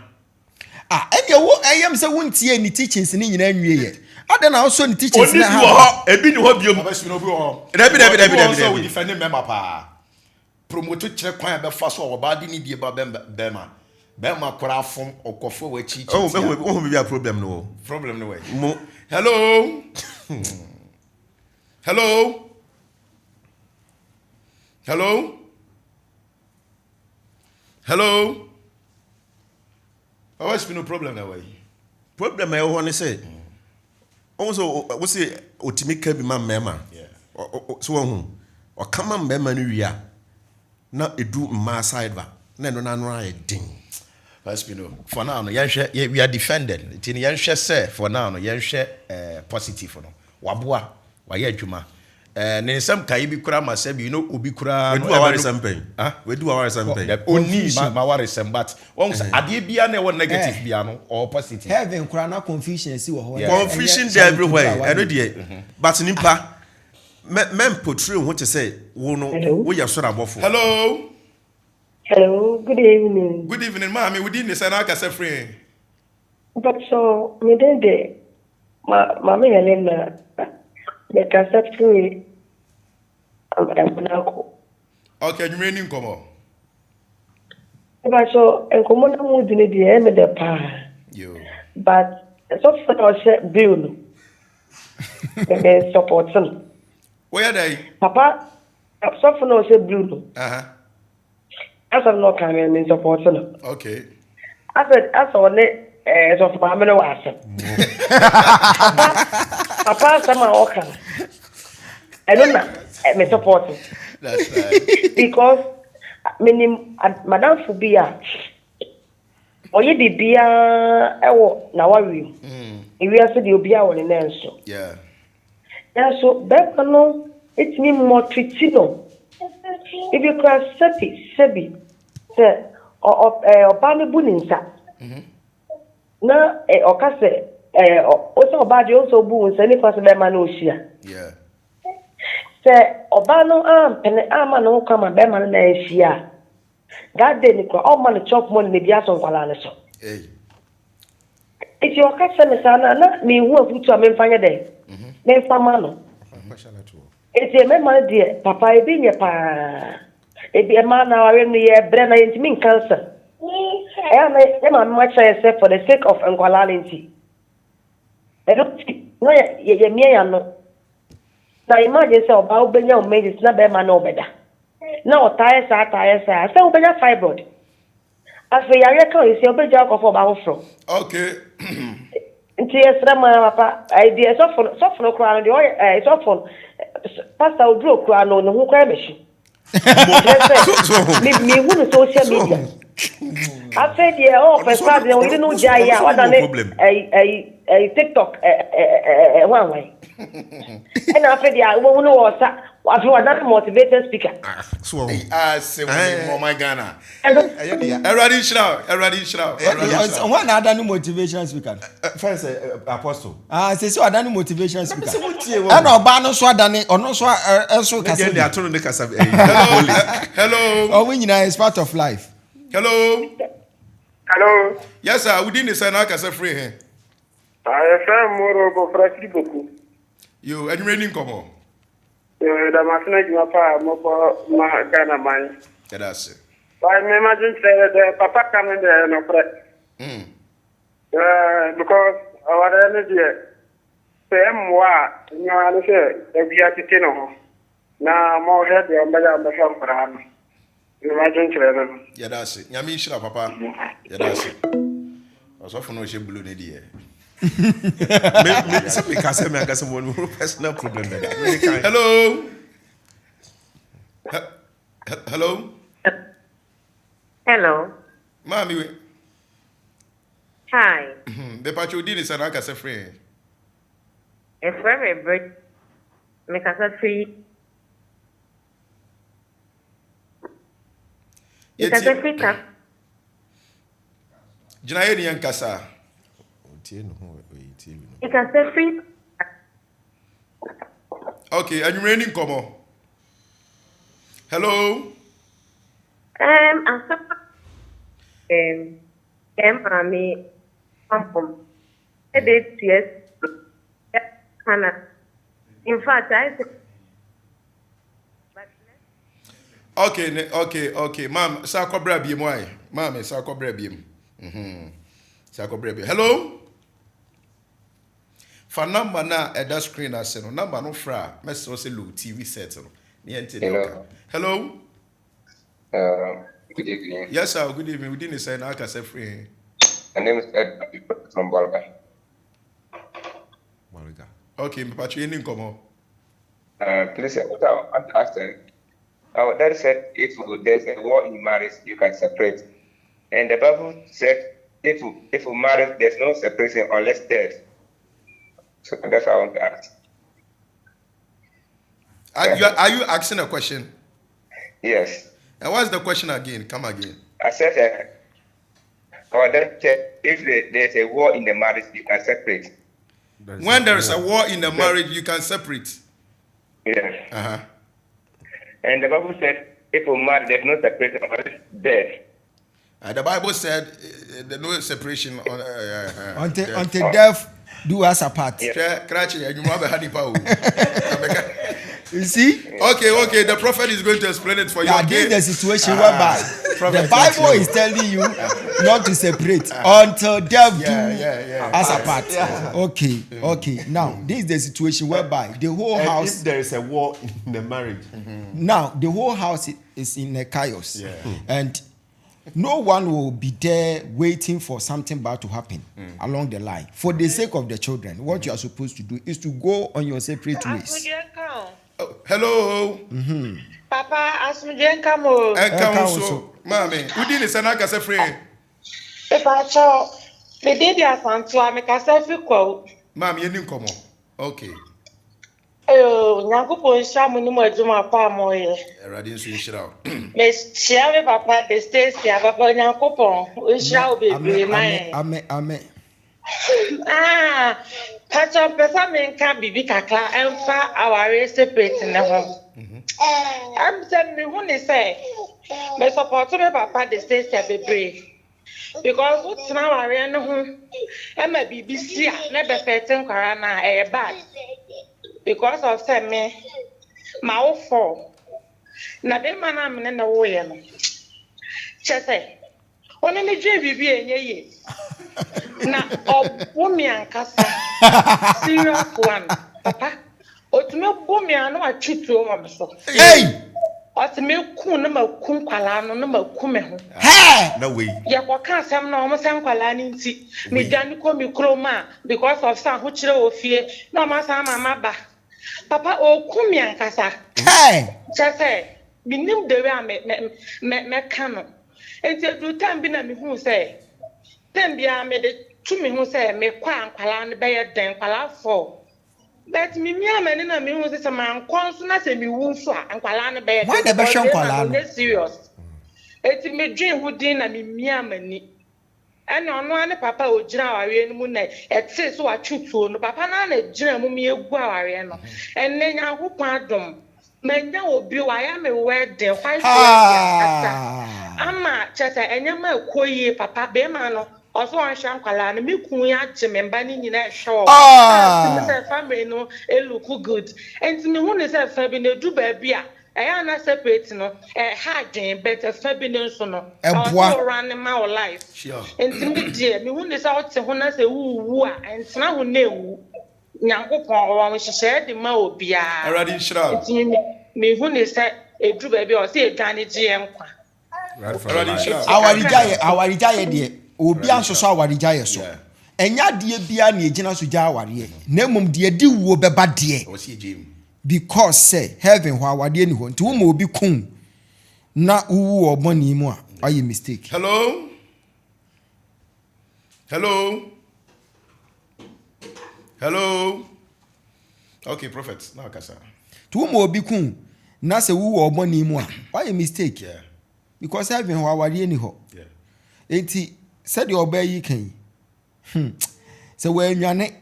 Ah, ɛndeɛ wo ɛyɛ me sɛ wontiee ne teachings no nyinaa nwieɛ. Adɛn na wosɔ ne teachings Oni no bi ha wɔ no? hɔ, ebi ni hɔ biom. Papa Smith, obi wɔ hɔ. Dabi, dabi, dabi, Obi wɔ hɔ dabi, nso a dabi. ɔdifɛnde mmarima paa. Promote kyerɛ kwan a ɛbɛfa so a ɔbaa de ne die ba bɛrima. Bɛrima koraa fom ɔkɔfo wɔ akyi Oh, kyɛ tia. ehu ehu bibi a problem no wɔ. Problem no wɔ yi. Mo. Hello. Hello. Hello. Hello. Papa Spino problem na ɛwɔ yi. Problem a ɛwɔ hɔ ne sɛ, wɔn sɛ wo se otumi ka bi ma mmarima. So wɔn ho, ɔka ma mmarima no wie a, na edu mmaa side ba, na ɛno n'ano ayɛ den. Papa Spino, for now no yɛnhwɛ, we are defended, nti no yɛnhwɛ sɛ for now no yɛnhwɛ eh, positive no, waboa. Wayɛ adwuma. Eh, ne nsɛm kae bi koraa ma sɛbi you know obi koraa no. Wadu w'awaresɛm pɛn? Ah? Wadu w'awaresɛm pɛn? Dabi, onni ma m'awaresɛm but wɔn sɛ adeɛ biara na ɛwɔ negative biara no ɔwɔ positive. Heaven koraa na confusion asi wɔ hɔ. Yeah. Confusion Ɛnyɛ there everywhere, Charlotte ɛno deɛ but nipa mɛ mɛ portray wo ho te sɛ wo no Hello. woyɛ soro abɔfoɔ. Hello. Hello, good evening. Good evening, maame. Wo din ne sɛn na akasa firi he? Mpakyɛw, me din de Ma Maame Helena. Mekasa firi Amanako. Okay, anwummerɛ ni nkɔmmɔ. Mpakyɛw, nkɔmmɔ no mu di no deɛ ɛyɛ me dɛ paa. Yo. But sɔfo na ɔhyɛ bill no, me me support no. Woyɛ dɛn? Papa, sɔfo na ɔhyɛ blue no. Uh -huh. Asɛm na ɔka no me support no. Okay. Asɛ asɛ ɔne ɛɛ sɔfo maame no wɔ asɛm. Papa papa asɛm a ɔka no ɛno na eh, me support. That's right. Because menim madamfo bi a ɔyɛ biribiara ɛwɔ n'awareɛ mu. Ewiase deɛ obiara wɔ ne nan so. Yeah. Nanso bɛrima no tumi mɔtriti no. Ebi koraa sɛbi sɛbi sɛ ɔ ɔ ɛɛ ɔbaa no bu ne nsa na ɛ ɔka sɛ ɛɛ ɔ wosɛ ɔbaa deɛ ɔnsɛ ɔbu wo nsa ne kwan sɛ bɛrima no ɔhyia. Sɛ ɔbaa no ampene amma ne ho kwan ma bɛrima no na anhyia a, that day no koraa ɔmma no chop money na ebi asɔ nkwadaa no so. Nti ɔka kyerɛ me saa no a, na menhu afotu a memfa nyɛ dɛn? Memfa ma no. Nti mmarima no deɛ, papa, ebi nyɛ paa. Ebi mmaa no awareɛ no yɛbrɛ na yɛntumi nka nsɛm. Ɛyɛ a na yɛ maame ma kyerɛ yɛ sɛ for the sake of nkwadaa no nti. Ɛno nti na yɛ yɛmia yɛn ano. Na imagine sɛ ɔbaa wobɛnya wo menses na bɛrima ne wobɛda. Na ɔtaa yɛ saa taa yɛ saa sɛ wobɛnya fibroid. Afei yareɛ ka wo sɛ wobɛgya akɔfa ɔbaa foforɔ. Okay. Nti yɛsrɛ mo ara papa ɛɛ deɛ sɔfo no sɔfo no koraa no deɛ ɔyɛ ɛɛ sɔfo no pastor oduro koraa no ne ho koraa mɛhye. Kyerɛ sɛ me mehu no social media. Afei deɛ ɔɔpɛ Ɔno saa deɛ wo yere no ɔno gyae a ɔno wadane problem. ɛyi ɛyi ɛyi TikTok ɛ ɛ ɛ ɛ hwan hwan. Ɛna afei deɛ wobɛhu no wɔ sa afei wadane motivated speaker. Ah, so wɔn. Ei, asɛm ne Ɛɛ. ɔman Ghana. Ɛyɛ ne ya. Awurade nhyira wo. Awurade nhyira wo. Ɛyɛ ne Awurade ya. nhyira wo. Wɔn na ada ne motivational speaker no. Fɛn sɛ apostle. Ah, sɛ sɛ ɔda ne motivational Na speaker. sɛ wotie wɔn. Ɛna ɔbaa no nso adane ɔno nso ɛnso Ne kasa deɛ de bi. ato no ne kasa ɛyi. Hello. Holy. Hello. Ɔmo nyinaa is part of life. Hello. Hello. Yes sir, wodi ne sɛ na akasa firi he? Yɛfrɛ me Moro Bofra Siriboku. Yo, anwummerɛ ni nkɔmmɔ. Damasena adwuma pa a mobɔ ma Ghana man. Yɛda ase. Ba me ma dwenkyerɛ dɛ papa ka no deɛ nokorɛ. Because awareɛ no deɛ sɛ ɛmmoa a ɛnyɛ ne sɛ awia tete ne ho na mohwɛ deɛ ɔmbɛyɛ a ɔmbɛhwɛ nkwaraa no. Me ma dwenkyerɛ no no. Yɛda ase. Nyame nhyira papa. Yɛda ase. Ɔsɔfo no ɔhyɛ blue ne deɛ. Me me sɛ me kasa me ankasa mo no personal problem dada. Me kan. Hello. Hello. Hello. Maame we. Hi. Mepakyɛ odi ne sɛ na akasa firi he? Efrɛ me Bridget. Mekasa firi mekasa Yɛtie. firi ta Gyina yɛ ne yɛn kasa. Tie ne ho oyi tie bi no. mekasa firi Okay, anwummerɛ ni nkɔmmɔ. Hello. Asɛm yɛn maame pampam ɛde tua kana. In fact, I say Okay, ne, okay. Maam, sa akɔbrɛ biem ayɛ. Maame, sa akɔbrɛ biem. Sa akɔbrɛ biem. Hello. Fa number na ɛda screen ase no. Number no fra a, mɛsrɛ sɛ low TV set no. Ne yɛn te deɛ Hello. ɔka. Hello. Good evening. Yes sir, good evening. Wodi ne sɛ na akasa firi he? My name is Ed from Bolga. Mariga. Okay, mpatwa yɛn ni nkɔmmɔ. Please, what I want to ask, our dad said if there's a war in marriage, you can separate. And the Bible said if you marry, there's no separation unless death. So that's what I want to ask. Are you asking a question? Yes. And what's the question again? Come again. I said, our dad said if there's a war in the marriage, you can separate. When there is a war in the marriage, you can separate. Yes. Uh-huh. And the Bible said if you marry, there's no separation unless death. The Bible said there's no separation on Until death. until death do us apart. Hwɛ, krakye, adwuma bɛha nipa o. You see? Okay. The prophet is going to explain it for you. Yeah, Okay? this is the situation whereby Prophet, the Bible thank you. is telling you not to separate until death Yeah, do yeah. us apart. Okay. Now, this is the situation whereby the whole And house if there is a war in the marriage, now the whole house is in a chaos. Yeah. And no one will be there waiting for something bad to happen along the line. For the sake of the children, what you are supposed to do is to go on your separate ways. Asomdwe nka o. Oh, hello. Papa, asomdwe nka mo. Ɛnka Ɛnka wo wo so. so. Maame, wodi ne sɛ na akasa firi he? Pepa kyɛw. Me din de Asantewa, mekasa fi Kwawu. Maame, yɛni nkɔmmɔ. Okay. Eyo, Nyankopɔn nhyira mo ne mo adwuma pa a moyɛ. Awurade nso nhyira wo. Mehyia me papa de Stacy a papa Nyankopɔn nhyira wo bebree ma Amen, yɛn. amen, amen. Ah, pakyɛw mpɛ sɛ menka biribi kakra ɛmfa awareɛ separate ne ho. Sɛ mehu ne sɛ mesupɔto me papa de Stacy a bebree. Because wotena awareɛ no ho ɛma biribi si a na ɛbɛfɛte nkwaraa no a ɛyɛ bad. Because of sɛ me ma wo fɔ na bɛrima no a me ne ne woyɛ no kyɛ sɛ ɔne ne dwen biribi a ɛnyɛ yie na ɔbo me ankasa serious one papa otumi bo me a na watwe tuo wɔ me so. Hey! Ɔte me ku na ma ku nkwalaa no na ma ku me ho. Hey! na wei. Yɛkɔka asɛm na ɔmo sɛ nkwalaa no nti medwane kɔ me kurom a because of sɛ ahokyerɛ wɔ fie na ɔmo asan ama maba. Papa ɔku me ankasa. Hey! Kyɛ sɛ menim the way a me me me mɛka no. Nti ɛduru time bi na mehuu sɛ time biara mede to me ho sɛ mekɔ a nkwadaa no bɛyɛ dɛn, nkwadaa 4. But memiaa m'ani na mehuu sɛ sɛ mankɔ nso na sɛ mewu nso a nkwadaa no bɛyɛ Hwan dɛn na because ɛbɛhwɛ bɛrima nkwadaa no no? ɔnyɛ serious. Enti medwen ho din na memiaa m'ani. Ɛna ɔno ara ne papa a ɔgyina awareɛ no mu na ɛtee sɛ watwe tuo no, papa no ara na ɛgyina mu ma yɛgu awareɛ no. Ɛnnɛ Nyankopɔn adom, manya obi, wayɛ me wedding, white wedding ankasa, ama kyerɛ sɛ nneɛma ɛkɔ yie papa, bɛrima no ɔsɛ ɔnhwɛ nkwadaa no, me kun yi agye me mma no nyinaa ɛhwɛ wɔn, a nti me sɛ family no look good, nti mehu ne sɛ fa bi na ɛdu baabi a Ɛyɛ a na separate no ɛha adwen but ɛfa bi no nso no ɛwɔ sɛ Ɛboa. wo run ma wo life nti me deɛ me hu ne sɛ wote ho na sɛ wo wu a ɛntena ho na ɛnwu Nyankopɔn ɔwɔ nhyehyɛɛ de ma obiara Awurade nhyira wo. nti me me hu ne sɛ ɛduru baabi a ɔsɛ yɛdwane gye yɛn nkwa. Awurade nhyira wo. Awaregyaeɛ awaregyaeɛ deɛ obiara nsosɔ awaregyaeɛ so. Ɛnyɛ adeɛ biara na ɛgyina so gya awareɛ na mmom deɛ ɛde wuo bɛba deɛ. Ɛwɔ sɛ yɛgyae mu. Because sɛ heaven hɔ awadeɛ ni hɔ nti woma obi ku wo na wowu wɔ bɔne mu a wayɛ mistake. Hello hello hello okay prophet na akasa. Nti woma obi ku wo na sɛ wowu wɔ bɔne mu a wayɛ mistake. Yeah. Because heaven hɔ awadeɛ ni hɔ. Yeah. Nti sɛdeɛ ɔbaa yi ka yi Hmm. Sɛ wannwane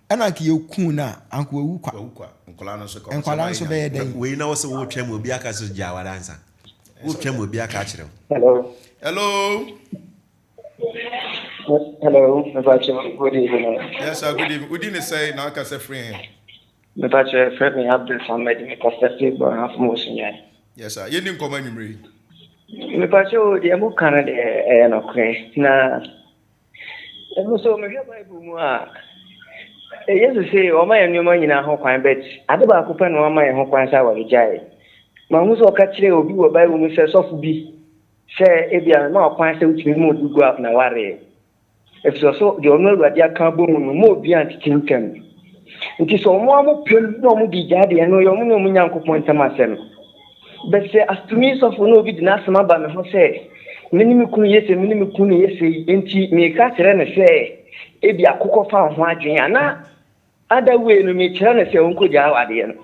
ɛna anka yɛkuu no a, anka wawu kwa. Wawu kwa. Nkwadaa no nso ka. Nkwadaa nso bɛyɛ dɛn? Wei na wɔsɛ wotwa mu obi aka sɛ gya aware ansa. Wotwa mu obi aka akyerɛ wo. Hello. Hello. Hello, Mepacho, good evening. Yes, sir, good evening. Udi ne sɛ na aka sɛ free he. Mepacho, frɛ me Abdul Samad, me kasa fi Bɔnhafo mu Sunyani. Yes, sir. Yɛni nkɔmɔ anwummere yi. Mepacho, deɛ mo ka no deɛ ɛyɛ nokorɛ na Ɛno nso mehwɛ Bible mu a, Yesu se ɔma yɛn nneɛma nyinaa ho kwan but ade baako pɛ na wama yɛn ho kwan sɛ awaregyae. Mahu sɛ ɔka kyerɛɛ obi wɔ Bible mu sɛ sɔfo bi sɛ ebia mema wo kwan sɛ wotumi ma obi gu n'awareɛ. Ɛfiri ɔso deɛ ɔno Awurade aka abɔ mu no, ma obiara ntete ntam. Nti sɛ ɔmo ara mo pɛm na ɔmo de gyaa deɛ ɛno yɛ ɔmo ne ɔmo Nyankopɔn ntam asɛm. But sɛ asotumi sɔfo na obi de n'asɛm aba me ho sɛ me ne me kunu yɛ sei, me ne me kunu yɛ sei, enti mereka akyerɛ no sɛ ebia akokɔ fa wo ho adwene a, na other way no mekyerɛ no sɛ ɔnkɔgyaa awadeɛ no.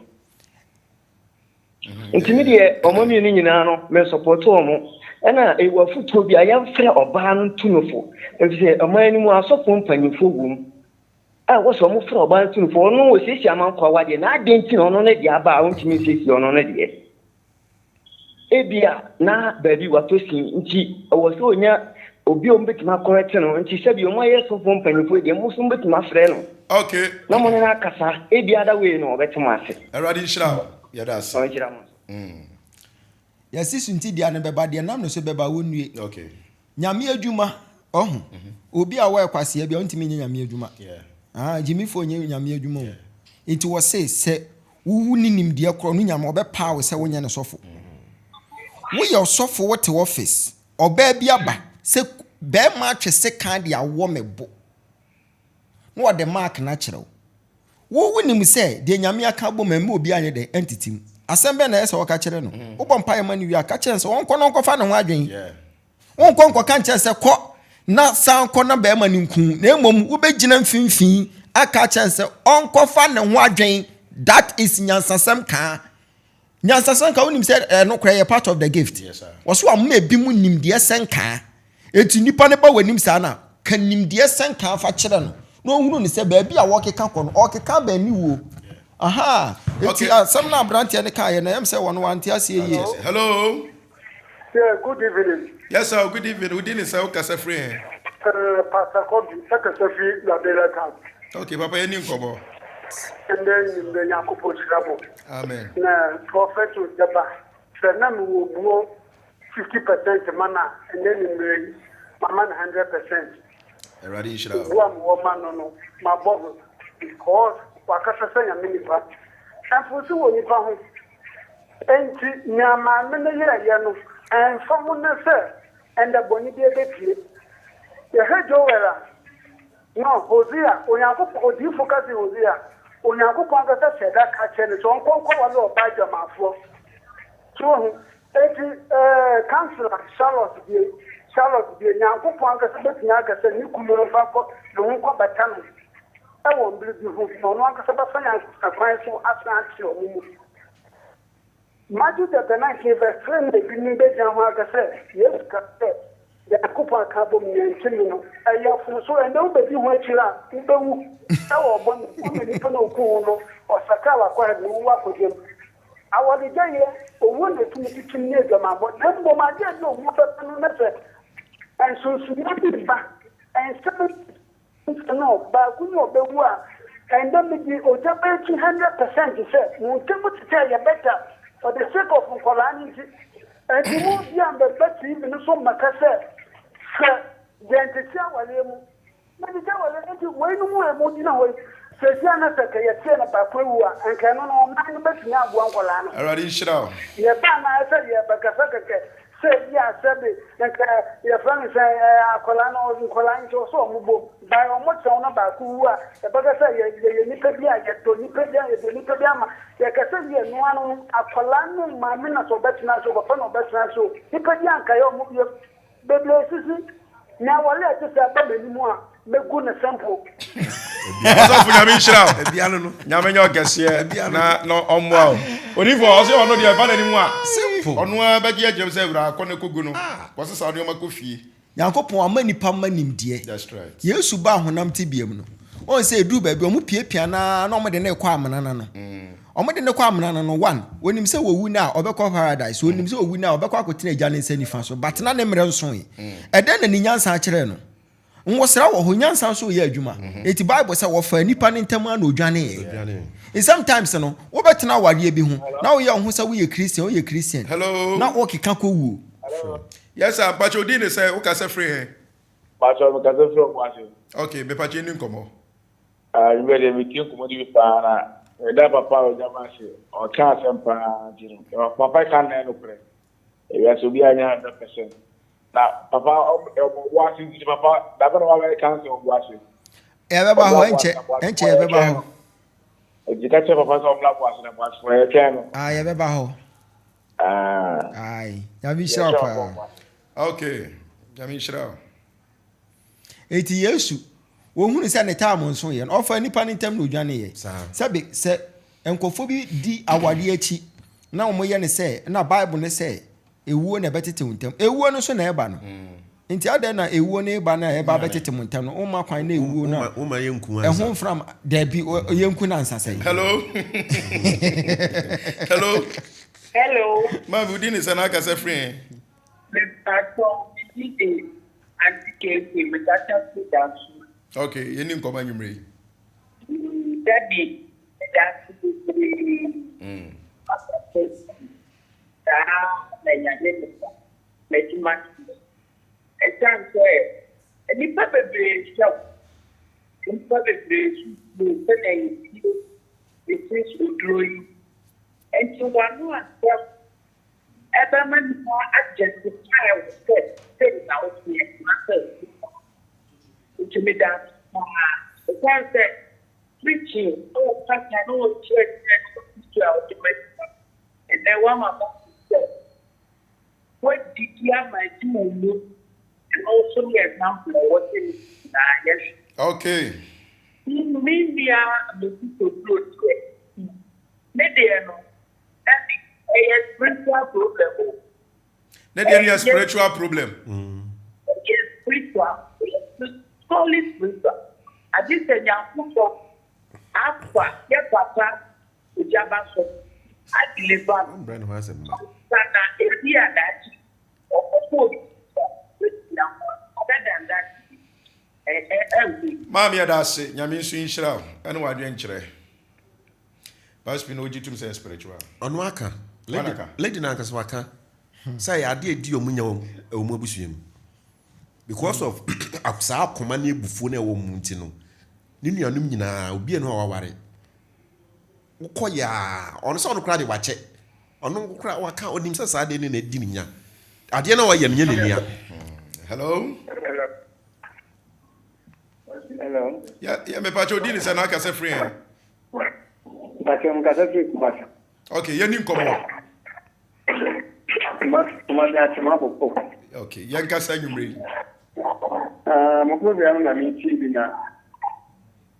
Nti me deɛ wɔn mmienu nyinaa no me support wɔn. Ɛna ɛwɔ afotuo bi a yɛmfrɛ ɔbaa no ntu no fo, efisɛ ɔman no mu asɔfoɔ mpanyinfoɔ wom. A ɛwɔ sɛ wɔfrɛ ɔbaa no tumfoɔ, ɔno ɔsiesie amanko awadeɛ, na adɛn nti na ɔno ne deɛ aba a ɔntumi nsiesie ɔno ne deɛ? Ebia na baabi watɔ sin nti ɛwɔ sɛ ɔnya obi a wɔbɛtumi akɔrɛte no, nti sɛbi wɔn ayɛ sɔfoɔ mpanyinfoɔ deɛ mo nso mobɛtumi afrɛ no Okay. na mo ne no akasa, ebia ada wei no ɔbɛte mo ase. Awurade nhyira wo. Yɛda ase. Ɔnhyira mo nso. Yɛse suntidua no bɛba, deɛ nam ne so bɛba, wɔnnue. Okay. Nyame adwuma, ɔho. Obi a ɔyɛ kwasea bi a ɔntumi nyɛ Nyame adwuma. Ah, gyimifoɔ nyɛ Nyame adwuma o. Nti wɔse sɛ wo ne nimdeɛ korɔ no Nyame ɔbɛpaa wo sɛ wonyɛ ne sɔfo. Woyɛ ɔsɔfo wote office, ɔbaa bi aba sɛ bɛrima atwe sekan de awɔ me bo. Na ɔde mark no akyerɛ wo. Wo wonim sɛ deɛ Nyame aka abom ɛmma obiara nyɛ dɛn ɛntete mu. Asɛm bɛn na ɛyɛ sɛ wɔka kyerɛ no? Wobɔ mpaeɛ ma no wie a, ka kyerɛ no sɛ ɔnkɔ na ɔnkɔfa ne ho adwene. Wonkɔ nkɔka nkyerɛ sɛ kɔ na san kɔ na bɛrima no nku wo, na mmom wobɛgyina mfimfini aka akyerɛ no sɛ ɔnkɔfa ne ho adwene. That is nyansasɛm kaa. Nyansasɛm kaa, wonim sɛ ɛno koraa yɛ part of the gift. Wɔso ama ebi mu nimdeɛ sɛ nkaa. Enti nipa no ba w'anim saa no a, ka nimdeɛ sɛ nkaa fa kyerɛ no na ɔhunu no sɛ baabi a wɔrekeka kɔ no, ɔrekeka aba aniwuo. Aha, enti asɛm no a aberanteɛ no kaeɛ no, ɛyɛ me sɛ wɔn wante aseɛ yie. Hello. Yeah, good evening. Yes, sir. Good evening. Udi ne sɛ wokasa firi he? Pastor Kobi, ɛkasa fi Liberia town. Okay, papa yɛni nkɔmmɔ. Ɛndɛ nyimdɛ Nyankopɔn hyira mo. Amen. Na Prophet Ojaba, sɛ na mewɔ buo 50% ma no a, ɛndɛ nimmerɛ yi, mama no 100%. Awurade nhyira wo. Obu a mewɔ ma no no, mabɔ ho because wakasa sɛ Nyame nipa. Mfomso wɔ nipa ho. Enti nea maame no yɛeɛ no, ɛmfa ho ne sɛ ɛnda bɔne bi abɛpue. Yɛhwɛ Joel a, no, Hosea, Onyankopɔn, odiyifo ka sɛ Hosea, Onyankopɔn ankasa hyɛɛ da ka kyerɛɛ no sɛ ɔnkɔ nkɔware ɔbaa dwamanfoɔ. So woahu? Enti, ɛɛ, Councillor Charlotte deɛ, Charlotte deɛ, Nyankopɔn ankasa bɛtumi aka sɛ ne kunu no mfa nkɔ ne ho nkɔbata no wɔ mmerɛ bi ho, na ɔno ankasa bɛfa nyansa kwan so asan ate wɔn mu. Matthew chapter 19 verse 3 na ebinom bɛgyina ho aka sɛ Yesu ka sɛ Nyankopɔn aka abom nea nti me no ɛyɛ mfomso. Ɛnnɛ wobɛdi ho akyiri a wobɛwu wɔ ɔbɔne mu ama nipa no a ɔkuu wo no ɔsakra wakɔ heaven wo woakɔ gyam. Awaregyaeɛ, owuo na ɛtumi tutum ne adwamammɔ na mmom adeɛ a ɛde owuo bɛba no na sɛ nsonsonoeɛ bi ba nsɛm Nti no, baako na ɔbɛwu a, ɛndɛ mede ogya bɛyɛ 200% sɛ mo ntamu te sɛ ɛyɛ better for the sake of nkwadaa no nti. Ɛnti mo bia mbɛba TV no so mmɛka sɛ hwɛ deɛ ntete awareɛ mu. Mɛtete awareɛ mu nti weinom a mo gyina hɔ yi, seesei a na sɛ kɛ yɛteɛ na baako awu a, nka ɛno no ɔman no bɛtumi aboa nkwadaa no. Awurade nhyira wo. Yɛba a na ayɛ sɛ yɛrebɛkasa kɛkɛ Sɛ ebi a sɛbe nka yɛfrɛ no sɛn ɛɛ akwadaa no nkwadaa nti ɔsɛ wɔn bom by wɔn kyɛw na baako wu a yɛbɛka sɛ yɛ yɛyɛ nipa bi a yɛdɔ nipa bi a yɛdɔ nipa bi ama yɛka sɛ yɛ noa no no akwadaa no maame na sɛ ɔbɛtena so papa na ɔbɛtena so nipa bi anka yɛ wɔn yɛ bebree sisi na awale a ɛte sɛ aba m'anim a mɛgu no simple. Ɔsɔfo nyame nhyira wo. Nyame nyɛ ɔkɛseɛ na na ɔmmoa wo. Onifo ɔsɛ ɔno deɛ ɛba n'anim a Simple. ɔno ara bɛgye agyinam sɛ awura kɔ ne kɔgu no kɔsesa nneɛma kɔ fie. Nyankopɔn ama nnipa mma nimdeɛ. That's right. Yesu baa honam tebea mu no, wohu sɛ ɛduru baabi a, wɔpiapia no ara na wɔde no rekɔ amena no ano. Wɔde no kɔ amena no ano, one, wɔnim sɛ wɔwu no a, ɔbɛkɔ paradise. Wɔnim sɛ ɔwu no a, ɔbɛkɔ akɔtena Agya no nsa nifa so. But na ne mmerɛ nsoe. Ɛdɛn na ne nyansa kyerɛɛ no? Nwosra wɔ hɔ, nyansa nso reyɛ adwuma. Enti Bible sɛ wɔfaa nnipa no ntam ara na odwaneeɛ. Nti sometimes no, wobɛtena awareɛ bi ho na woyɛ wo ho sɛ woyɛ Christian, woyɛ Christian, Hello. na wokeka kɔ wuo. Yes sir, mpakyɛ odin ne sɛ, wokasa firi he? Mpakyɛ mekasa firi Ɔboase. Okay, mepakyɛ yɛnni nkɔmmɔ. Ah, anwummerɛ deɛ metie nkɔmmɔdi bi paa na meda papa a ɔgya ma ase ɔka asɛm paa nti no papa ka nna nokorɛ ewiase obiara nyɛ 100% Na papa ɔmo ɔbo ase nti papa dabɛ na wabɛyɛ kansa ɔbo ase. Yɛbɛba hɔ ɛnkyɛ ɛnkyɛ yɛbɛba hɔ. Nti ka kyerɛ papa sɛ ɔmmra bo ase na bo ase fo yɛtwɛn no. Ah yɛbɛba hɔ. Ah. Ayi nyame nhyira wo paa. Okay nyame nhyira wo. Eti Yesu wɔhunu sɛ ne taam nso yɛ no ɔfa nipa no ntam na odwaneeɛ. Sɛbe sɛ nkurɔfoɔ bi di awareɛ akyi na wɔyɛ no sɛ na Bible no sɛ Ewuo na ɛbɛtete wo ntam. Ewuo no nso na ɛba no. Nti adɛn na ewuo no reba no a ɛba abɛtete mo ntam no, womma kwan na ewuo no a Woma yɛnku ansa. ɛho mfram dabi yɛnku no ansa sɛn? Hello. Hello. Hello. Maame, wo din ne sɛn na akasa firi he? Mepatɔ me din de Auntie Keke, mekasa firi Dansoman. Okay, yɛnni nkɔmmɔ anwummerɛ yi. Daddy, meda ase bebree. Papa bless you. Saa ara na Nyame nipa n'adwuma teɛ. Ɛsiane sɛ nnipa bebree hwɛ wo, nnipa bebree nso tie sɛnea yɛtie Mrs. Oduro yi, nti w'ano asɛm ɛbɛma nnipa a justify wo sɛ sei na woteɛ anaasɛ sei na woteɛ. Nti meda ase paa ɛsiane sɛ preaching ne wo kasa ne wo nkyerɛkyerɛ ne w'afotu a wode ma nnipa no, Ɛnnɛ woama mahu sɛ woadidi ama adi wo mu, ɛno nso ne example a ɛwɔ sɛ yɛn nyinaa yɛhwɛ. Okay. Me nua Ameku Toduro deɛ, ne deɛ no, daddy, ɛyɛ spiritual problem o. Ne deɛ no yɛ spiritual problem. Ɛyɛ spiritual, ɛyɛ solely spiritual. Agye sɛ Nyankopɔn afa yɛ papa Ogya ba so a deliver no ansa na ebi a daakye ɔkɔbɔ obi ti a obetumi aboa no other than that deɛ ɛ ɛnkɔ yie. Maame yɛda ase Nyame nso nhyira wo ɛne w'adwenkyerɛ. Pastor no ogye tum sɛ ɛyɛ spiritual. Ɔno aka. Wan Lady aka? lady no ankasa waka sɛ ɛyɛ adeɛ a ɛdi wɔn nya wɔ wɔn abusua mu. Because of saa akoma ne abufuo no a ɛwɔ wɔn mu nti no, ne nuanom nyinaa obiara nni hɔ a waware. Wokɔ yɛ a, ɔno sɛ ɔno koraa de wakyɛ. Ɔno koraa waka, ɔnim sɛ saa adeɛ no na adi ne nya. Adeɛ no a ɔyɛ no nyɛ n'ania. Hello. Hello. Hello. Yeah, yeah, me pacho di ne sɛ na akasa firi yɛn. Pacho mkasa firi Kumasi. Okay, yɛn ni nkɔmɔ. Kumasi Akyem Abopo. Okay, yɛnkasa anwummere yi. Ah, mo program no na metie bi na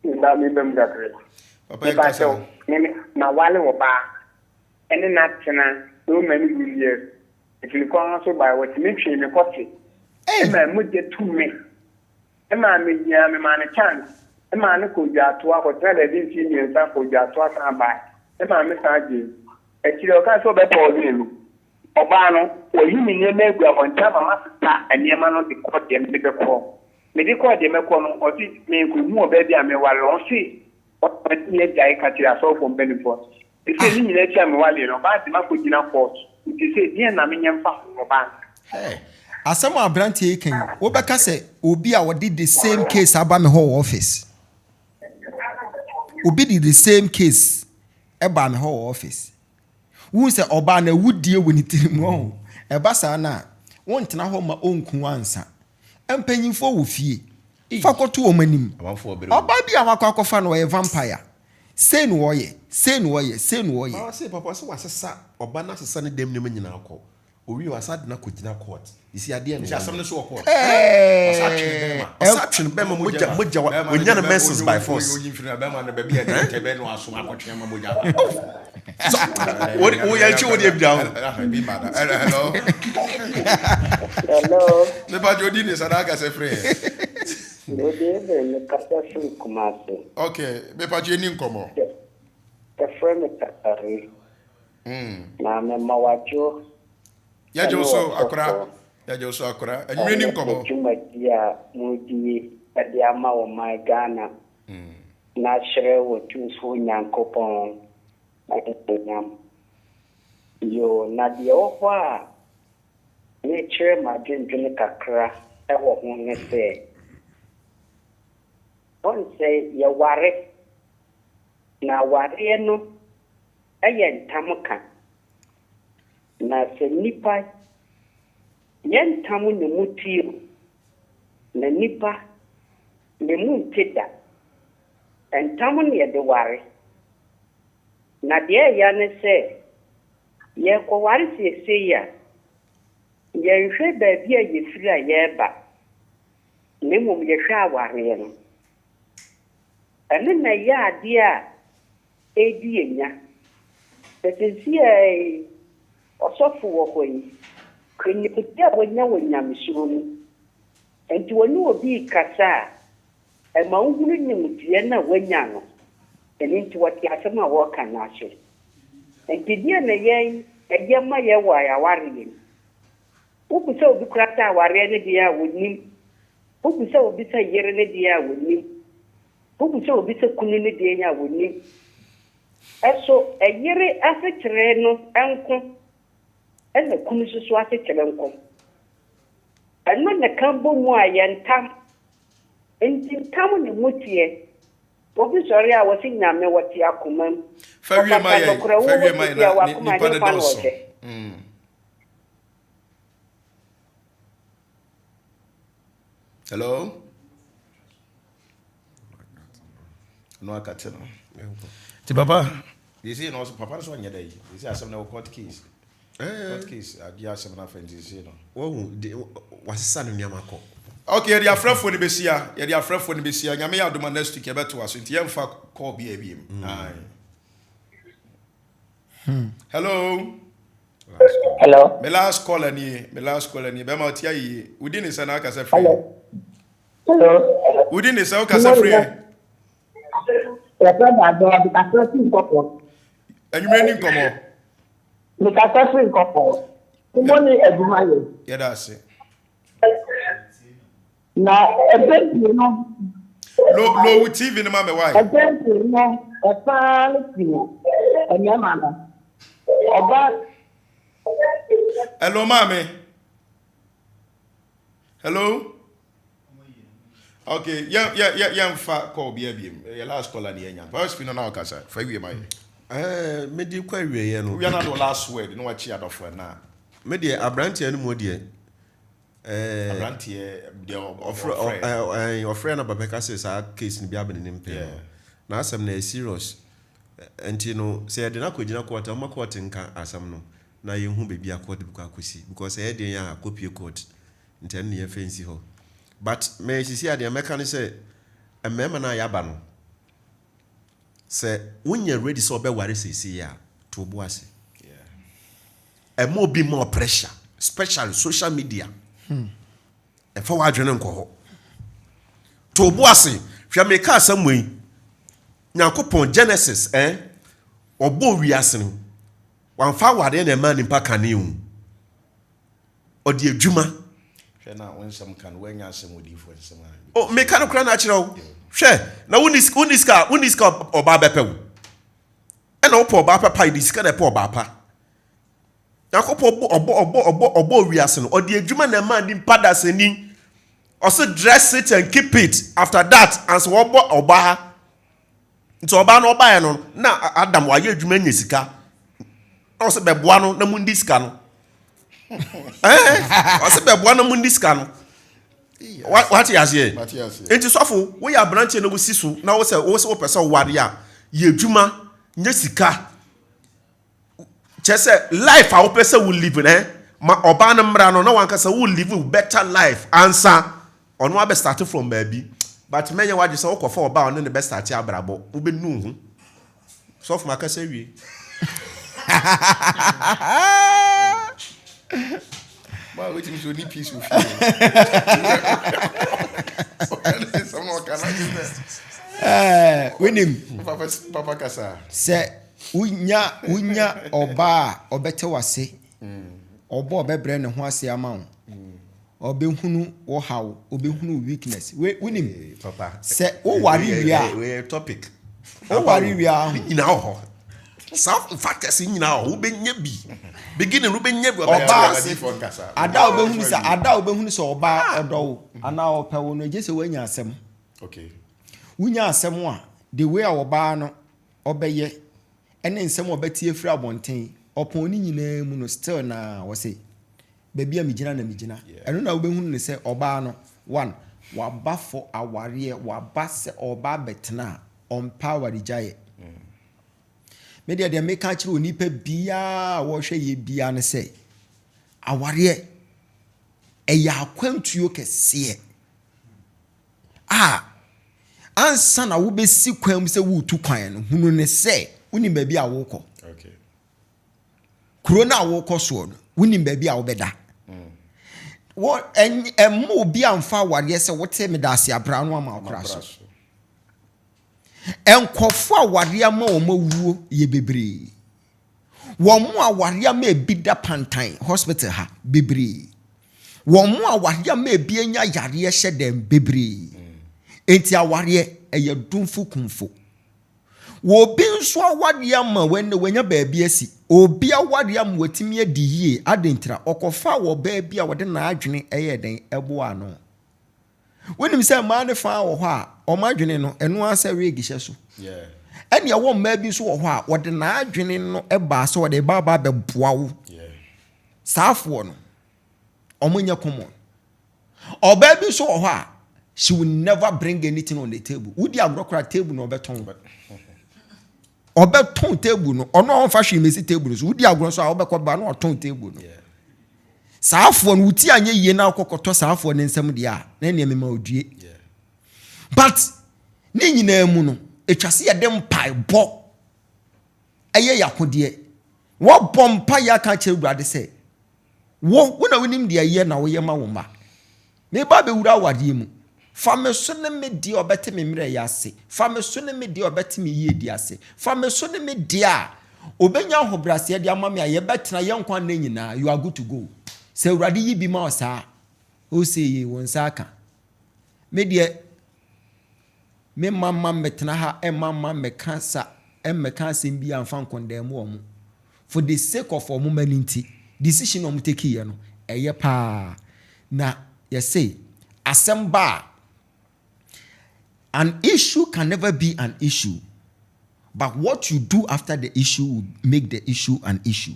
meba meba mu kakra. Papa yɛnkasa. Me me mawale wɔ baa ɛne no atena so many good years. Ɛfiri kwan so baa wɔtumi twee me kɔte. Ɛma mogya tu me. Ɛmaa mehia, memaa no chance maa no kɔɔ dwatoa kɔtenaa baabi mfeɛ mmiɛnsa kɔɔ dwatoa san bae maa me san gyee no. Akyire ɔkaa sɛ ɔbɛpɔɔsee me. Ɔbaa no, wayi me nneɛma agu abɔnten ama masesa nneɛma no de kɔ deɛ mede bɛkɔ. Mede kɔɔ deɛ mɛkɔ no, ɔse merekɔhu ɔbaa bi a meware no, ɔse ɔne me agyae ka kyerɛɛ asɔrefoɔ mpanimfoɔ no. Seesei ne nyinaa akyi a mewareɛ no, ɔbaa de me akɔgyina court. Nti seesei deɛn na menyɛ mfa ho ɔbaa no? Hey, asɛm a aberanteɛ yi ka yi, wobɛka sɛ obi a ɔde the same case aba me hɔ wɔ office. Obi de the same case ɛbaa me hɔ wɔ office. Wohu sɛ ɔbaa no awudie wɔ ne tirim ɔho. Ɛba saa no a, wontena hɔ ma ɔnku wo ansa. Mpanyinfoɔ wɔ fie. Fa kɔto wɔn anim. Ɔbaa bi a wakɔ akɔfa no ɔyɛ vampire. Sei na ɔyɛ, sei na ɔyɛ, sei na ɔyɛ. Ɔse papa ɔse wasesa ɔba no asesa ne dɛm nneɛma nyinaa kɔ. Owie wasa de no akɔgyina court. Esi adeɛ na Nti asɛm no so wɔ court. Ɛɛɛ. Ɔsa twe ne bɛrima. Ɔsa twe ne bɛrima mogya mogya wa onya no menses by force. Oyi mfiri na bɛrima no baabi a ɛde ntɛ bɛn no aso akɔtwe ama mogya aba. So wo wo yɛn twe wo deɛ bi da ho. Ebi ma da. Hello. Hello. Mepa jodi ne sada akasa firi yɛ. Good evening, mekasa firi Kumasi. Okay, mepa jodi ni nkɔmɔ. Yɛfrɛ me Tatari. Na mema wadwo Yɛgye ɛne wo so akora. ɔsɔfoɔ Yɛgye wo so akora. Anwummerɛ ni ɛne nkɔmmɔ. dwumadie a modi de ama ɔman Ghana na ahyerɛ wɔ Tumfoɔ Nyankopɔn animuonyam. Yoo, na deɛ ɛwɔ hɔ a mekyerɛ m'adwendwene kakra wɔ ho ne sɛ, wɔn sɛ yɛware, na awareɛ no yɛ ntam ka. Na sɛ nnipa yɛ ntam ne mu te o, na nnipa ne mu nte da. Ntam na yɛde ware. Na deɛ ɛya ne sɛ, yɛrekɔware seesei a, yɛnhwɛ baabi a yɛfiri a yɛreba, na mmom yɛhwɛ awareɛ no. Ɛno na ɛyɛ adeɛ a redi yɛn nya. Sɛ seesei ara yi ɔsɔfo wɔ hɔ yi, hwɛ nimdeɛ a wanya wɔ nyamesuro mu. Enti ɔne obi rekasa a, ɛma wohunu nimdeɛ no a wanya no. Ɛno nti wɔte asɛm a wɔreka no ase. Enti deɛn na yɛn ɛyɛ ma yɛn wɔ awareɛ mu? Wobisa obi koraa sɛ awareɛ ne deɛ a, ɔnnim. Wobisa obi sɛ yere ne deɛ a, ɔnnim. Wobisa obi sɛ kunu ne deɛn a, ɔnnim. Ɛso ɛyere asekyerɛ no nko ɛna kunu nso so asekyerɛ nko. Ɛno na ɛka bɔ mu a ɛyɛ ntam. Nti ntam ne mu teɛ. Obi sɔre a wɔse Nyame wɔte akoma mu. Fa wie ma Ɔfata yɛn, nokorɛ wo fa wie wo ma yɛn te a na wakoma nipa no hefa na dɔɔso. ɔhyɛ. Mm. Hello? No akate no. Ti papa, they say no papa no so ɔnyɛ dɛ yi. They say asɛm na wɔ court case. Eh. Court case adi asɛm na afɛn ti say no. Wɔhu de wasesa ne nneɛma kɔ. Okay, yɛde afrɛfoɔ no bɛsia. Yɛde afrɛfoɔ no bɛsia. Nyame yɛ adoma next week yɛbɛto aso nti yɛmfa call bi a ebiem. Mm. Aye. Hmm. Hello. Hello. Me last caller nie. Me last caller nie. Bɛma ɔte ayie. Wodi ne sɛ na akasa firi. Hello. Hello. Wodi ne sɛ wokasa firi ɛ. Yɛfrɛ me Adwoa, mekasa firi Nkɔkɔ. Anwummerɛ ni nkɔmmɔ. Mekasa firi Nkɔkɔ. Mo ne adwuma yɛ. Yɛda ase. Na ɛbɛn pii no. Lo lo wo TV no ma me why? Ɛbɛn pii no ɛfaa no firi mmarima no. Ɔba. Hello maame. Hello. Okay, yɛ yɛ yɛ yɛnfa call bi abiem. Yɛ last caller ni yɛnya. First fi no na ɔkasa. Fa wie ma yɛ. Ɛɛ me de kɔ awieɛ no. Wia na do last word na wakyi adɔfo na. Me deɛ aberanteɛ no mu deɛ. Ɛɛ aberanteɛ deɛ ɔfrɛ ɔfrɛ ɔfrɛ na bɛbɛka sɛ saa case no bi abɛn ne mpɛn no. N'asɛm no ɛyɛ serious. Nti no sɛ yɛde no akɔgyina court a ɔma court nka asɛm no na yɛhu baabi a court bɛkɔ akɔsi because ɛyɛ den a akɔpie court. Nti ɛno ne yɛmfa nsi hɔ. But me sisi a deɛ mɛka ne sɛ, mmarima no a yɛaba no, sɛ wonyɛ ready sɛ wobɛware seesei a, to wo bo ase. Ɛmma obi mma wo pressure, especially social media. Ɛmfa w'adwene nkɔ hɔ. To wo bo ase. Hwɛ meka asɛm wei. Nyankopɔn, Genesis, eh, ɔbɔɔ wiase no, wamfa awareɛ na ɛmaa nipa kane o. Ɔde adwuma. Hwɛ na wo nsɛm ka no, woanya asɛm odiyifoɔ nsɛm a. O, meka no koraa na akyerɛ wo. Hwɛ, na wonni wonni sika, wonni sika ɔbaa bɛpɛ wo. Ɛna wopɛ ɔbaa papa, yɛde sika na ɛpɛ ɔbaa pa. Nyankopɔn bɔ ɔbɔ ɔbɔ ɔbɔ ɔbɔ wiase no, ɔde adwuma na ɛmaa nipa dasani. Ɔse dress it and keep it. After that, ansa wɔbɔ ɔbaa. Nti ɔbaa no ɔbaeɛ no, na Adam wayɛ adwuma anya sika. Na ɔse bɛboa no na mundi sika no. Ɛɛ, ɔse bɛboa no mundi sika no. Wate aseɛ? Nti sɔfo, woyɛ aberanteɛ na wosi so na wo sɛ wo sɛ wopɛ sɛ woware a, yɛ adwuma, nya sika. Kyerɛ sɛ life a wopɛ sɛ wo live no, eh, ma ɔbaa no mmra no na wankasa wo live better life ansa ɔno abɛ start from baabi. But mɛnyɛ w'adwene sɛ wokɔfa ɔbaa a ɔne no bɛ start abrabɔ, wobɛnu wo ho. Sɔfo makasa awie. Ma wetumi sɛ ɔni peace wɔ fie. Ɔka na ɔka na kyerɛ sɛ. Ɛɛ, wonim. Papa papa kasa. Sɛ wonya wonya ɔbaa a ɔbɛte w'ase, ɔbɔ ɔbɛbrɛ ne ho ase ama wo, ɔbɛhunu wo haw, ɔbɛhunu wo weakness. We wonim sɛ woware wie a, topic. Woware wie a, ne nyinaa wɔ hɔ. Saa factors nyinaa wɔ hɔ, wobɛnya bi. Beginning wobɛnya bi. Ɔbaa ada a wobɛhunu sɛ ada a wobɛhunu sɛ ɔbaa ɔdɔ wo anaa ɔpɛ wo no, gye sɛ woanya asɛm. Wonya asɛm a, the way a ɔbaa no ɔbɛyɛ ne nsɛm a ɔbɛte afiri abɔnten, ɔpɔn ne nyinaa mu no, still na ɔse, baabi a megyina na megyina. Ɛno na wobɛhunu no sɛ ɔbaa no, one, waba for awareɛ, waba sɛ ɔreba abɛtena a, ɔmpɛ awaregyaeɛ. Me deɛ deɛ meka akyerɛ onipa biara a wɔhwɛ yɛ biara ne sɛ, awareɛ, ɛyɛ akwantuo kɛseɛ. A Ansa na wobɛsi kwan mu sɛ woretu kwan no, hunu no sɛ wonim baabi a worekɔ. Kuro no a worekɔ soɔ no, wonim baabi a wobɛda. Wɔ ɛmma obi amfa awareɛ sɛ wote medaase abra no ama wo kora so. Nkurɔfoɔ awareɛ ama wɔn awuo yɛ bebree. Wɔn mo aware ama ebi da pantan hospital ha bebree. Wɔn mo aware ama ebi anya yareɛ hyɛ dɛm bebree. Enti awareɛ ɛyɛ domfo kumfo. Wɔ obi nso awareɛ ama wɔn wanya baabi asi. Obi awareɛ ama watumi adi yie adentira ɔkɔfa wɔ baa bi a wɔde n'adwene ɛyɛ dɛn ɛboa ano. Wonim sɛ mmaa no fã wɔ hɔ a, wɔn adwene no, ɛno ara sɛ wig hyɛ so. Ɛnna ɛwɔ mmaa bi nso wɔ hɔ a, wɔde n'adwene no baa sɛ wɔde ba aba abɛboa wo. Saafoɔ no, wɔn nyɛ common. Ɔbaa bi nso wɔ hɔ a, she will never bring anything on the table. Wodi agorɔ koraa table na ɔbɛtɔn. Ɔbɛtɔn table no, ɔno a ɔmfa hwee mesi table no so. Wodi agorɔ nso a wobɛkɔ ba na ɔtɔn table no. Saa afoɔ no, wo ti anyɛ yie na wokɔkɔtɔ saa afoɔ no nsam deɛ a, na ɛneɛ mema odue. But ne nyinaa mu no, ɛtwa sɛ yɛde mpaebɔ ɛyɛ yɛ akodeɛ. Wɔbɔ mpaeɛ aka akyerɛ Awurade sɛ, wo, wo na wonim deɛ ɛyɛ na woyɛ ma wo mma. Mereba abɛwura awadeɛ mu. Fa me so ne me deɛ ɔbɛte me mmerɛyɛ ase. Fa me so ne me deɛ ɔbɛte me yiedie ase. Fa me so ne me deɛ a ɔbɛnya ahobrɛaseɛ de ama me a yɛbɛtena yɛn nkwa nna nyinaa. You are good to go. Sɛ Awurade yi bi ma wo saa a, ose yei, wo nsa aka. Me deɛ, me mma mma mmɛtena ha mma mma mmɛka sa mmɛka asɛm biara mfa nkɔndɛɛmo wɔn. For the sake of wɔn mma no nti, decision a wɔn take yɛ no, ɛyɛ paa. Na yɛse asɛm ba a, an issue can never be an issue, but what you do after the issue will make the issue an issue.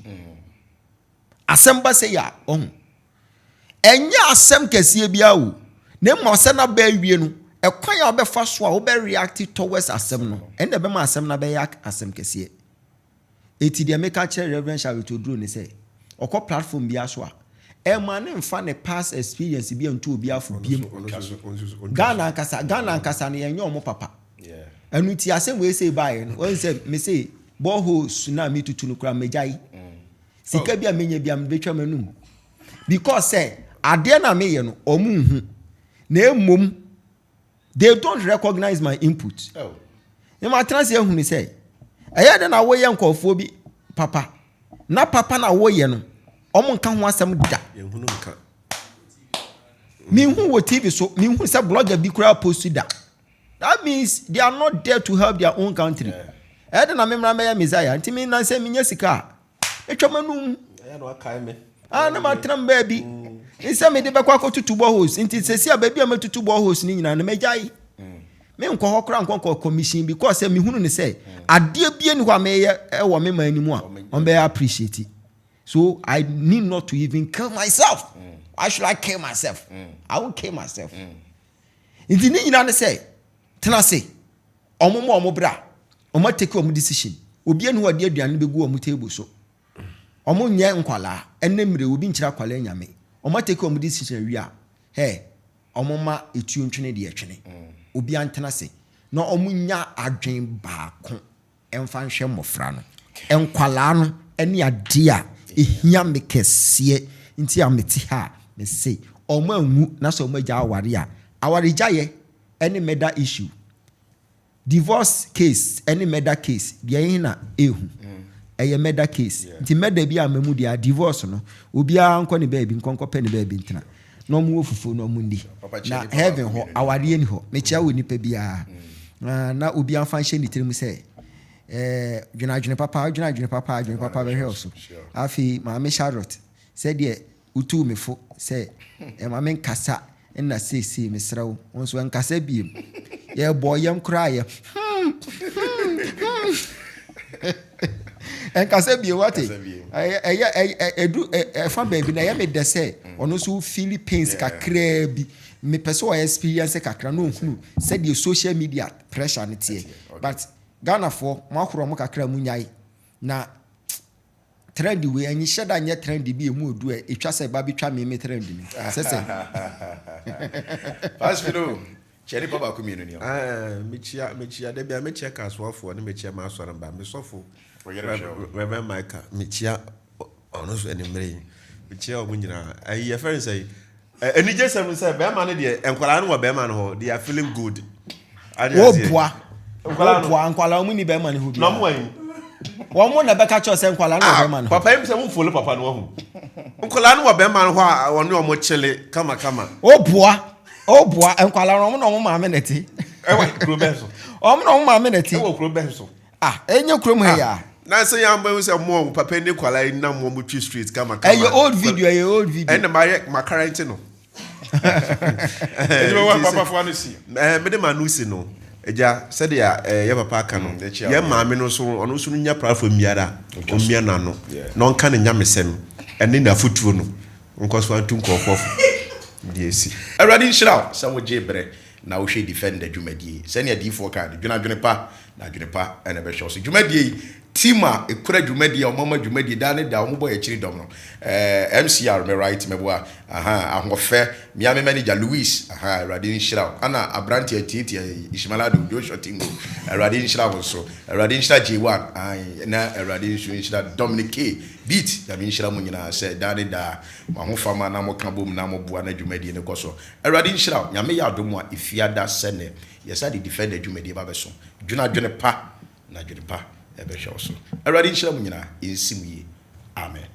Asɛm ba sɛ yɛ a, ɔho. Ɛnyɛ asɛm kɛseɛ biara o, na mmom asɛm no aba awie no, ɛkwan a wobɛfa so a wobɛ react towards asɛm no, ɛnna ɛbɛma asɛm no abɛyɛ asɛm kɛseɛ. Enti deɛ meka kyerɛ Rev. Charlotte Oduro ne sɛ, ɔkɔ platform biara so a, Ɛmma no mfa ne past experience bi nto obiara fo biem. Ghana ankasa, Ghana ankasa no yɛnyɛ wɔn papa. Ɛno nti asɛm wei sei baeɛ no, wɔn sɛ mese boreholes no a metutu no koraa megyae. Sika bi a menya bi a mebɛtwa m'anum. Because sɛ adeɛ no a meyɛ no wɔn nhu. Na mmom They don't recognize my input. Oh. Ne ma tena se ahunu sɛ ɛyɛ dɛ na woyɛ nkurɔfoɔ bi papa na papa na woyɛ no wɔn nka ho asɛm da. Minhu wɔ TV so minhu sɛ blogger bi koraa post da. That means they are not there to help their own country. Ɛyɛ dɛ na me mmara mɛyɛ Messiah nti me nan sɛ menya sika a metwa m'anum. Ah, na matena m baabi. Nsɛ mede bɛkɔ akɔtutu boreholes. Nti sɛsi a baabi a matutu boreholes no nyinaa no magyae. Menkɔ hɔ koraa nkɔnkɔ commission because sɛ mehunu ne sɛ adeɛ bie ni hɔ a meyɛ ɛwɔ me man no mu a wɔn bɛyɛ appreciate. So I need not to even kill myself. Why should I kill myself? I won't kill myself. Nti ne nyinaa ne sɛ tena ase wɔn ma wɔn bra wɔn atake wɔn decision. Obi ani hɔ a ɔde aduane bɛgu wɔn table so. Wɔn nyɛ nkwalaa ɛnɛ mmerɛ obi nkyerɛ akwalaa nyame. Wɔn atake wɔn decision awie a hɛ wɔn ma etuo ntwene deɛ ɛtwene. Obi antena ase na wɔn nya adwen baako mfa nhwɛ mmɔfra no. Nkwalaa no ɛne adeɛ a ehia me kɛseɛ nti a mete ha a mese wɔn anwu na sɛ wɔn agya aware a awaregyaeɛ ɛne murder issue. Divorce case ɛne murder case deɛ ɛhe na ehu? Ɛyɛ murder case. Nti murder bi a mamu deɛ a divorce no obiara nkɔ ne baabi nkɔ nkɔpɛ ne baabi ntena na ɔmo wɔ fufuo na ɔmo ndi. Na heaven hɔ awareɛ ni hɔ. Mekyia wɔ nipa biara na obiara nfa nhyɛ ne tirim sɛ ɛɛ dwene adwene papa dwene adwene papa adwene papa bɛhwɛ wo so. Afei maame Charlotte sɛdeɛ Wotuu me fo sɛ mma menkasa nna seesei, mesrɛ wo, wo nso nkasa bio. Yɛbɔɔ yam koraa yɛ hmm, hmm, hmm. Nkasa bio, wate? Ɛyɛ, ɛyɛ, ɛdu, ɛfa baabi na ɛyɛ me dɛ sɛ ɔno nso feel pains kakraa bi. Mepɛ sɛ ɔyɛ experience kakra na ɔhunu sɛdeɛ social media pressure no teɛ. But Ghanafoɔ, mo ahorɔ mo kakra mo nyae na Trend wei ɛnhyɛ da nyɛ trend bi a emu odu a etwa sɛ ba betwa me me trend no sɛ sɛ. Pastor kyɛ nipa baako mienu ni. Ɛɛ mekyia mekyia da bia mekyia kasoafoɔ ne mekyia m'asɔre mba me sɔfo Reverend Micah mekyia ɔno nso anwummerɛ yi mekyia wɔn nyinaa ɛyi yɛfrɛ no sɛ Anigyesɛm ne sɛ bɛrima no deɛ nkwadaa no wɔ bɛrima no hɔ they are feeling good. Woboa woboa nkwadaa wɔn ni bɛrima no hɔ bi. Na wɔn ayi. Wɔn na bɛka kyerɛ sɛ nkwadaa no wɔ ah, bɛrima no hɔ. Papa yi sɛ mo nfolo papa no wahu. Nkwadaa no wɔ bɛrima no hɔ a wɔne wɔn kyele kama kama. Woboa woboa nkwadaa no wɔn na wɔn maame na ɛte. Ɛwɔ kuro bɛn so. Wɔn na wɔn maame na ɛte. Ɛwɔ kuro bɛn so. Ah, ɛnyɛ kurom ha yi a. Na sɛ yɛn abɛn sɛ mo a papa ne kwala yi nam wɔn twi street kama kama. Ɛyɛ old video, ɛyɛ old video. Ɛna ma yɛ ma current no. Ɛdi bɛ wa papa fo ano si. Ɛɛ mede ma ano si no. Ɛgya sɛdeɛ ɛɛ yɛ papa aka no. Yɛ maame no so ɔno nso no nya platform biara ɔmmia n'ano na ɔnka ne nyamesɛm ɛne n'afotuo no nkɔ so antu nkurɔfoɔ fo deɛ esi. Awurade nhyira wo sɛ wogyee berɛ na wohwɛ Defender dwumadie yi. Sɛnea adiyifoɔ kaa no, dwene adwene pa, na adwene pa na ɛbɛhwɛ wo so. Dwumadie yi, team a ɛkura dwumadie a wɔama dwumadie daa ne daa wɔbɔ yɛn akyiri dɔm no, eh, MCR, me right, mɛboa, aha, Ahoɔfɛ, me ara me manager, Louis, aha, Awurade nhyira wo. Ana aberanteɛ tiatia yi, Ishmael Ado, Joshua Tingo, Awurade nhyira wo nso. Awurade nhyira J1, ae, na Awurade nso nhyira Dominic K. Beat, Nyame nhyira mo nyinaa sɛ daa ne daa mo ahofama na moka bom na moboa na dwumadie no kɔ so. Awurade nhyira wo. Nyame yɛ adom a efiada sɛ nɛ yɛsan de Defender dwumadie ba bɛso. Dwene adwene pa na adwene pa bɛhwɛ wo so. Awurade nhyira mo nyinaa. Ɛnsi mo yie. Amen.